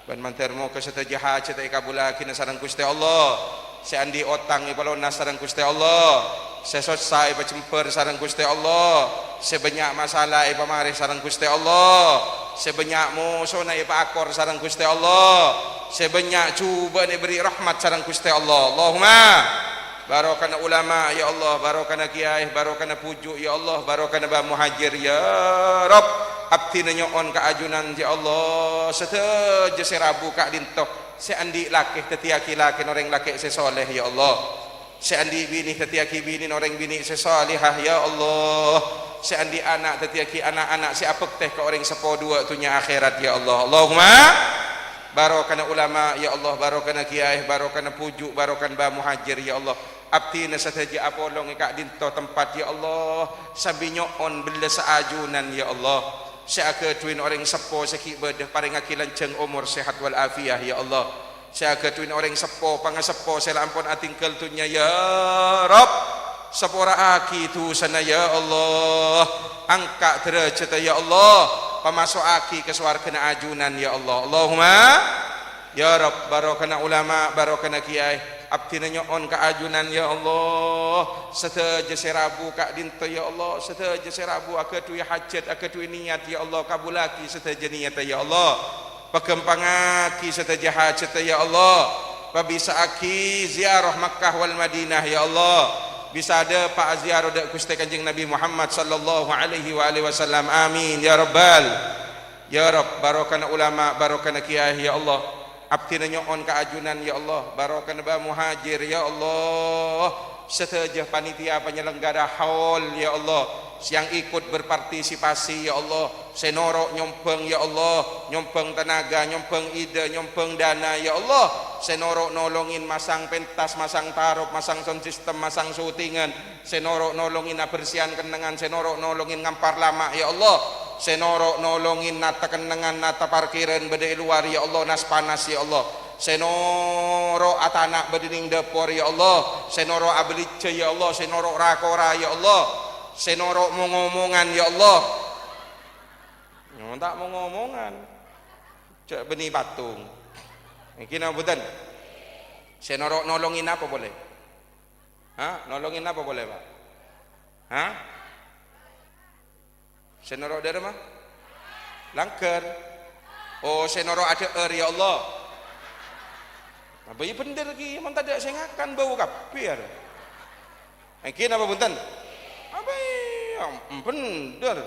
Bân mandhâr moghâ sadhâjâ hajhât èkabulâghina sareng Ghustè Allah. Sè andi' otang èpalonas sareng Ghustè Allah. Sè sossa èpajembhâr sareng Ghustè Allah. Sè bânnya' masalah èpamarè sareng Ghustè Allah. Sè bânnya' mosona èpaakor sareng Ghustè Allah. Sè bânnya' jhubâ'na èberri' rahmat sareng Ghustè Allah. Allahumma. Barokana ulama, ya Allah, barokana kiyaè, barokana bhuju', ya Allah, barokana Mbah Muhajir, ya Rabb. Abdhina nyo'on ka ajunan, ya Allah, sadhâjâ sè rabu ka'dinto, sè andi' lakè, dhâddhiyâghi lakèna orèng lakè' sè soleh, ya Allah. Sè andi' binè, dhâddhiyâghi binèna orèng binè' sè salihah, ya Allah. Sè andi' ana', dhâddhiyâghi ana'-ana' sè abhâktè ka orèng seppo duwâ' dhunnya akhèrat, ya Allah. Allahumma. Barokana ulama, ya Allah, barokana kiyaè, barokana bhuju', barokana Mbah Muhajir, ya Allah. Abdhina sadhâjâ apolong è ka'dinto tempat, ya Allah. Sambi nyo'on bellâsa ajunan, ya Allah. Sè aghâdhuwin orèng seppo sè ghi' bâdâ, parèngaghi lanjhâng omor, sehat wal afiyah, ya Allah. Sè aghâdhuwin orèng seppo, pangaseppo sè la ampon atinggal dhunnya, ya Rabb. Sapora'aghi dhusana, ya Allah. Angka' dârâjhâddhâ, ya Allah. Pamaso'aghi ka sowarghâna ajunan, ya Allah. Allahumma. Ya Rabb, barokana ulama, barokana kiyaè. Abdhina nyo'on ka ajunan, ya Allah. Sadhâjâ sè rabu ka'dinto, ya Allah. Sadhâjâ sè rabu aghâdhuwè hajhât, aghâdhuwè niyat, ya Allah. Kabulâghi sadhâjâ niyatta, ya Allah. Paghâmpangaghi sadhâjâ hajhâtta, ya Allah. Pabisa'aghi ziarah Makkah wal Madinah, ya Allah. Bisa dâpa' ziarah dâ' Ghustè Kanjeng Nabi Muhammad sallallahu alaihi wa alihi wasallam. Amin, ya rabbal. Ya Rabb, barokana ulama, barokana kiyaè, ya Allah. Abdhina nyo'on ka ajunan, ya Allah. Barokana Mbah Muhajir, ya Allah. Sadhâjâ panitia penyelenggara haul, ya Allah, sè yang ikut berpartisipasi, ya Allah, sè noro' nyombhâng, ya Allah, nyombhâng tenaga, nyombhâng ide, nyombhâng dana, ya Allah, sè noro' nolongin masang pentas, masang tarop, masang sound system, masang syutingan, sè noro' nolongin abersèyan kennengngan, sè noro' nolongin ngampar lama', ya Allah, sè noro' nolongin nata kennengngan, nata parkiran bâdâ è lowar, ya Allah, nas-panas, ya Allah. Sè noro' atana' bâdâ neng dâpor, ya Allah. Sè noro' abâlijjhâ, ya Allah. Sè noro' ra-kora, ya Allah. Sè noro' mong-omongan, ya Allah. Nyo, ta' mong-omongan. Jhâ' bânnè patung. Ènggi napa bhunten? Sè noro' nolongin apa polè? Ha? Nolongin apa polè, Pak? Ha? Sè noro' dârâmma? Langghâr. Oh, sè noro' adhâ'âr, ya Allah. Apa iyâ bhender ghi, mon tadâ' sè ngakan, bâu kabbhi, arè. Ènggi napa bhunten? Apa iyâ bhender.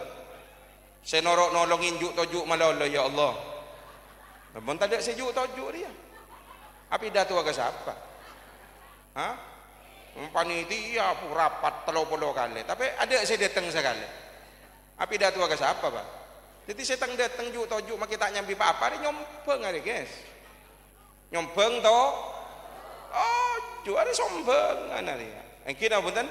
Sè noro' nolongin ju'-toju' malolo, ya Allah. Mon tadâ' sè ju'-toju' rèya. Apidatowa ka sapa? Ha? Panitia pu-, rapat tello polo kalè, tapè adâ' sè dâteng sakalè. Apidatowa ka sapa, Pak? Dhâddhi sè tang-dâteng ju'-toju' makè ta' nyambi pa-apa, arè nyombhâng arè, guys. Nyombhâng to? Toju' arè sombhângan arè. Ènggi napa bhunten?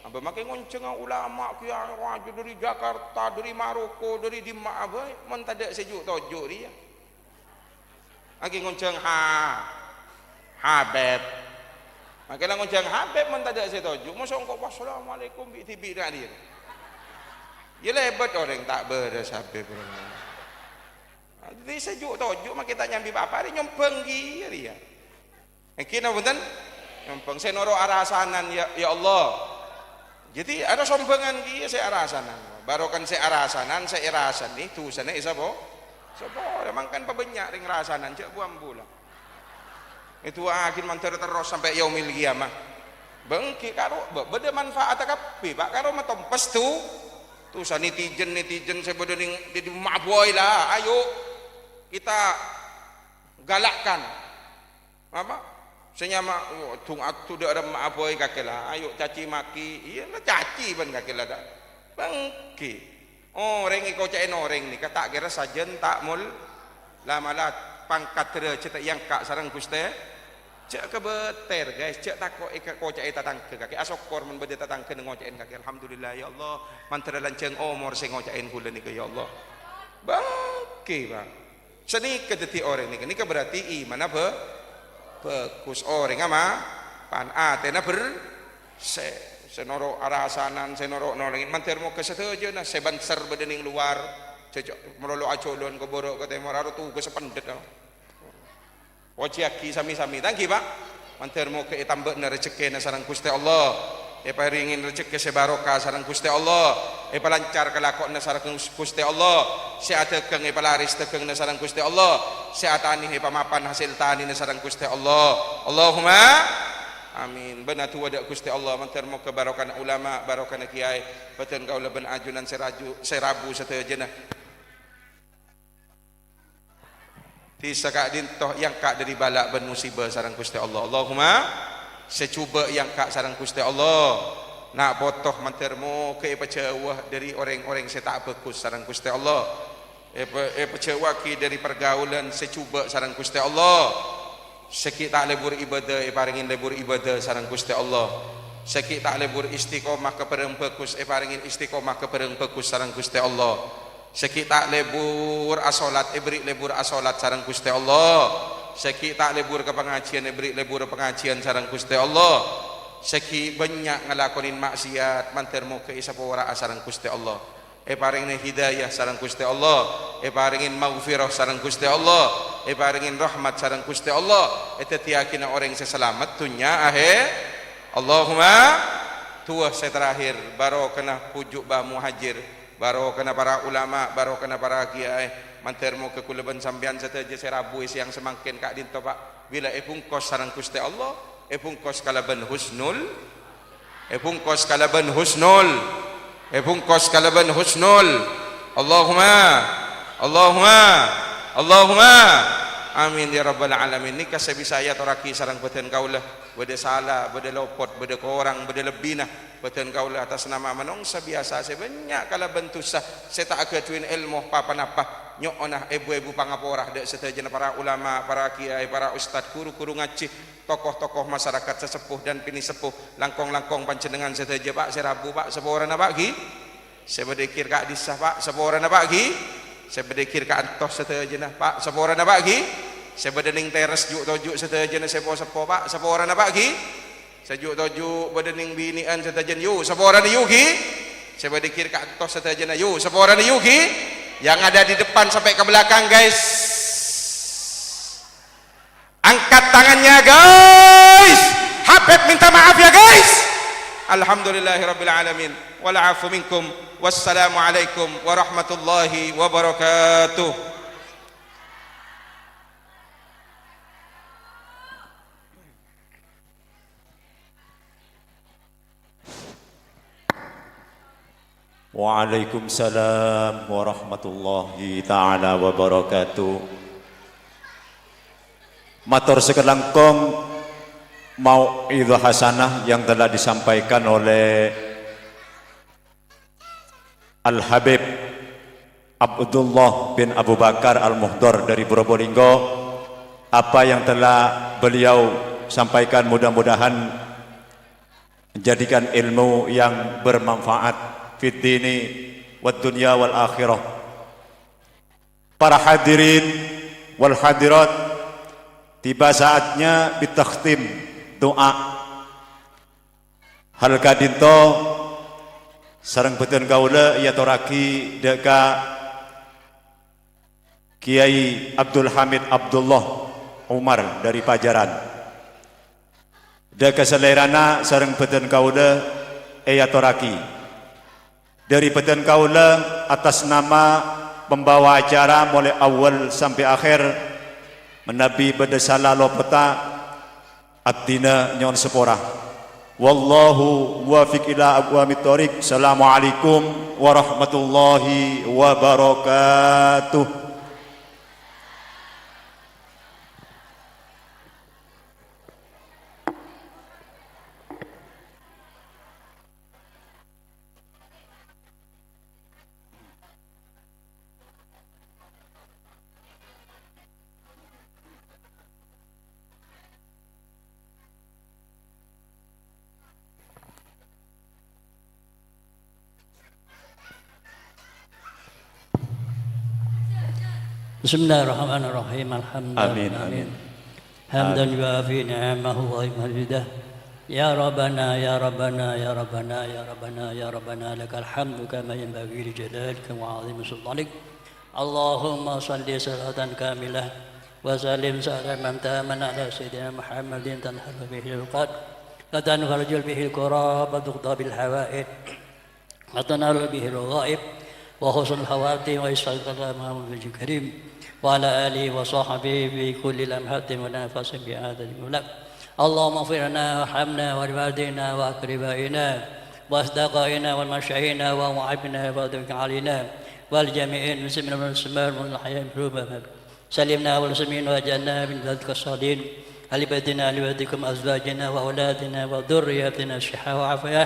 Apa makè ngonjhângnga ulama, kiai, rajâ dâri Jakarta, dâri Maroko, dâri dimma'a bhâi, mon tadâ' sè ju'-toju' rèya. Ènggi ngonjhâng ha-, Habib. Makè la ngonjhâng Habib mon tadâ' sè toju'. Mosok engko' "Wassalamualaikum" bi'-dhibi' ka'dinto. Iyâ lèbât orèng ta' bârâs Habib. Dhâddhi sè ju'-toju' makè ta' nyambi pa-apa, arè nyombhâng kèya rèya. Ènggi napa bhunten? Nyombhâng sè noro' arasanan, ya, ya Allah. Dhâddhi, arè sombhângan kèya sè arasanan. Barokana sè arasanan, sè èrasanè, dhusana èsapo-, saporè. Mangkana pabânnya' rèng rasanan, jhâ' bu-ambu la. Èdu'aaghi mandhâr terros sampè' yaumil qiyamah. Bângkè karo, bâ-, bâdâ manfaatta kabbhi, Pak, karo matompes du-, dhusa netizen-netizen sè bâdâ neng dâ-, dimma'a bhâi la. Ayo kita galakkan. Apa? Sè nyama, oh, dung-adhu dâ' remma'a bhâi kakè la. Ayo caci maki. Iyâ, la caci bân kakè la, ta'? Bângkè. Orèng èkoca'è orèng nèka ta' kèra sajân ta' mol-, la mala pangkat dârâjhât èangka' sareng Ghustè. Jhâ' kabâter, guys. Jhâ' tako' èkoca'è tatangghâ kakè. Asokkor mon bâdâ tatangghâna ngoca'èn kakè. "Alhamdulillah, ya Allah. Mandhâr lanjhâng omor sè ngoca'èn kaulâ nèka, ya Allah." Bângkè, Pak. Sanèka dhâddhi orèng nèka, nèka berarti imanna bhâ-, bhâghus. Orèngnga ma-, pan atèna bersè, sè noro' arasanan, sè noro' nolongèn. Mandhâr mogâ sadhâjâna sè bânser bâdâ neng lowar, jhâ'-, jhâ' malolo ajhulun ka bârâ' ka tèmor, arowa tugas pendhet. Ojiyâghi sami-sami, ta' ènggi, Pak? Mandhâr mogâ ètambâ'âna rejhekkèna sareng Ghustè Allah. Èparèngè rejhekkè sè barokah sareng Ghustè Allah. Èpalancar kalakowanna sareng Ghustè Allah. Sè adhâghâng èpalaris dhâghângnga sareng Ghustè Allah. Sè atanè èpamapan hasèl tanèna sareng Ghustè Allah. Allahumma amin. Bân adu'a dâ' Ghustè Allah, mandhâr mogâ barokana ulama, barokana kiyaè, bhâdhân kaulâ bân ajunan sè raju-, sè rabu sadhâjâna. Dhisa ka'dinto èangka' dâri bâlâ' bân musibâ sareng Ghustè Allah. Allahumma, sè jhubâ' èangka' sareng Ghustè Allah. Na' poto mandhâr mogâ èpajhâuwâ dâri orèng-orèng sè ta' bhâghus sareng Ghustè Allah. Èpa-, èpajhâuwâghi dâri pargaulan sè jhubâ' sareng Ghustè Allah. Sè ghi' ta' lebur ibadah, èparèngè lebur ibadah sareng Ghustè Allah. Sè ghi' ta' lebur istiqomah ka bhârâng bhâghus, èparèngè istiqomah ka bhârâng bhâghus sareng Ghustè Allah. Sè ghi' ta' lebur asolat, èbherri' lebur asolat sareng Ghustè Allah. Sè ghi' ta' lebur ka pangajiyân, èbherri' lebur pangajiyân sareng Ghustè Allah. Sè ghi' bânnya' ngalakonè ma'siyat, mandhâr mogâ èsapora'a sareng Ghustè Allah. Èparèngè hidayah sareng Ghustè Allah. Èparèngè maghfirah sareng Ghustè Allah. Èparèngè rahmat sareng Ghustè Allah. Èdhâddhiyâghina orèng sè salamet dhunnya ahè-, Allahumma, du'a sè terakhir, barokana bhuju' Mbah Muhajir. Barokana para ulama, barokana para kiyaè, mandhâr mogâ kaulâ bân sampèyan sadhâjâ sè rabu è sèyang samangkèn ka'dinto, Pak, bilâ èbungkos sareng Ghustè Allah, èbungkos kalabân husnul, èbungkos kalabân husnul, èbungkos kalabân husnul. Allahumma, Allahumma, Allahumma. Amin ya rabbal alamin. Nèka sè bisa èyatorraghi sareng bhâdhân kaulâ. Bâdâ sala, bâdâ lopot, bâdâ korang, bâdâ lebbina. Bhâdhân kaulâ atas nama manossa biyasa sè bânnya' kalabân dhusa, sè ta' aghâdhuwin èlmo pa-ponapa. Nyo'ona èbu-èbu pangapora dâ' sadhâjâna para ulama, para kiai, para ustad, ghuru-ghuru ngajhi, tokoh-tokoh masyarakat sesepuh dan pini sepuh, langkong-langkong panjhennengngan sadhâjâ, Pa', sè rabu, Pa', saporana, Pa', ghi. Sè bâdâ è kèr ka'dissa, Pa', saporana, Pa', ghi. Sè bâdâ è kèr ka'antos sadhâjâna, Pa', saporana, Pa', ghi. Sè bâdâ neng teras ju'-toju' sadhâjâna sè po-seppo, Pa', saporana, Pa', ghi. Sè ju'-toju' bâdâ neng binè'an sadhâjâna, yu, saporana, yu, ghi. Sè bâdâ è kèr ka'antos sadhâjâna, yu, saporana, yu, ghi. Yang ada di depan sampai ke belakang, guys. Angkat tangannya, guys. Habib minta maaf ya, guys. Alhamdulillahirabbil alamin. Wal afu minkum. Wassalamualaikum warahmatullahi wabarakatuh. Waalaikumsalam warahmatullahi ta'ala wabarakatuh. Mator sakalangkong mau'idhah hasanah yang telah disampaikan oleh Al-Habib Abdullah bin Abu Bakar Al-Muhdhar dari Probolinggo. Apa yang telah beliau sampaikan mudah-mudahan menjadikan ilmu yang bermanfaat fid dini wad dunya wal akhirah. Para hadirin wal hadirat, tiba saatnya bitakhtim doa. Hal ka'dinto sareng bhâdhân kaulâ èyatorraghi dâ' ka Kiai Abdul Hamid Abdullah Umar dari Pajaran. Dâ' ka salèrana sareng bhâdhân kaulâ èyatorraghi. Dâri bhâdhân kaulâ atas nama pembawa acara molaè awwal sampè' akhèr, manabi bâdâ sala lopotta, abdhina nyo'on sapora. Wallahu muwaffiq ila aqwamit thoriq. Assalamualaikum warahmatullahi wabarakatuh. بسم الله الرحمن الرحيم. الحمد لله. آمين، آمين. حمدا يوافي نعمه ويمجده. يا ربنا، يا ربنا، يا ربنا، يا ربنا، يا ربنا، لك الحمد كما ينبغي لجلالك وعظيم سلطانك. اللهم صل صلاة كاملة وسلم سلاما تاما على سيدنا محمد تنحل به العقد وتنفرج به الكرب وتقضى به الحوائج وتنال به الرغائب وحسن الخواتيم ويسر الكلام والوجه الكريم وعلى آله وصحبه في كل لمحة ونفس بعدد ملك. اللهم اغفر لنا وارحمنا ولوالدينا وأقربائنا وأصدقائنا ومشايخنا ومعلمنا وتوفيق علينا ولجميع المسلمين والمسلمات والأحياء منهم. سلمنا والمسلمين وجعلنا من عبادك الصالحين. أهل بيتنا، أهل بيتكم، أزواجنا وأولادنا وذرياتنا صحة وعافية،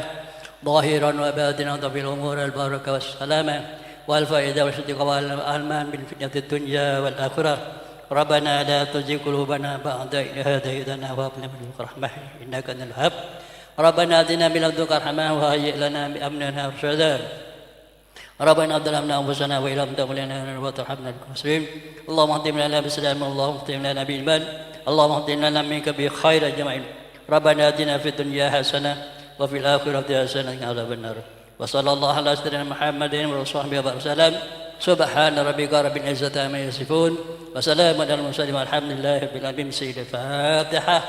ظاهرا وباطنا، وتوفيق الأمور البركة والسلامة والفائدة والصدق والأمان من فتنة الدنيا والآخرة. ربنا لا تزغ قلوبنا بعد إذ هديتنا وهب لنا من لدنك رحمة إنك أنت الوهاب. ربنا آتنا من لدنك رحمة وهيئ لنا من أمرنا رشدا. ربنا ظلمنا أنفسنا وإن لم تغفر لنا وترحمنا لنكونن من الخاسرين. اللهم اختم لنا بالإسلام، اللهم اختم لنا بالإيمان، اللهم اختم لنا منك بخير أجمعين. ربنا آتنا في الدنيا حسنة وفي الآخرة حسنة وقنا عذاب النار. وصلى الله على سيدنا محمد وصحبه وسلم. سبحان ربك رب العزة عما يصفون. وسلام على المرسلين والحمد لله رب العالمين. سيد الفاتحة.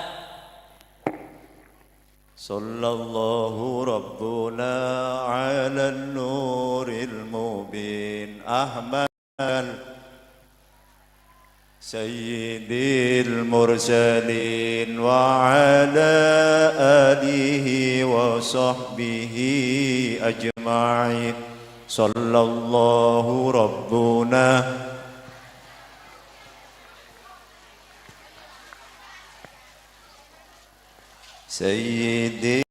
صلى الله ربنا على النور المبين أحمد سيد المرسلين وعلى آله وصحبه أجمعين. صلى الله ربنا سيدي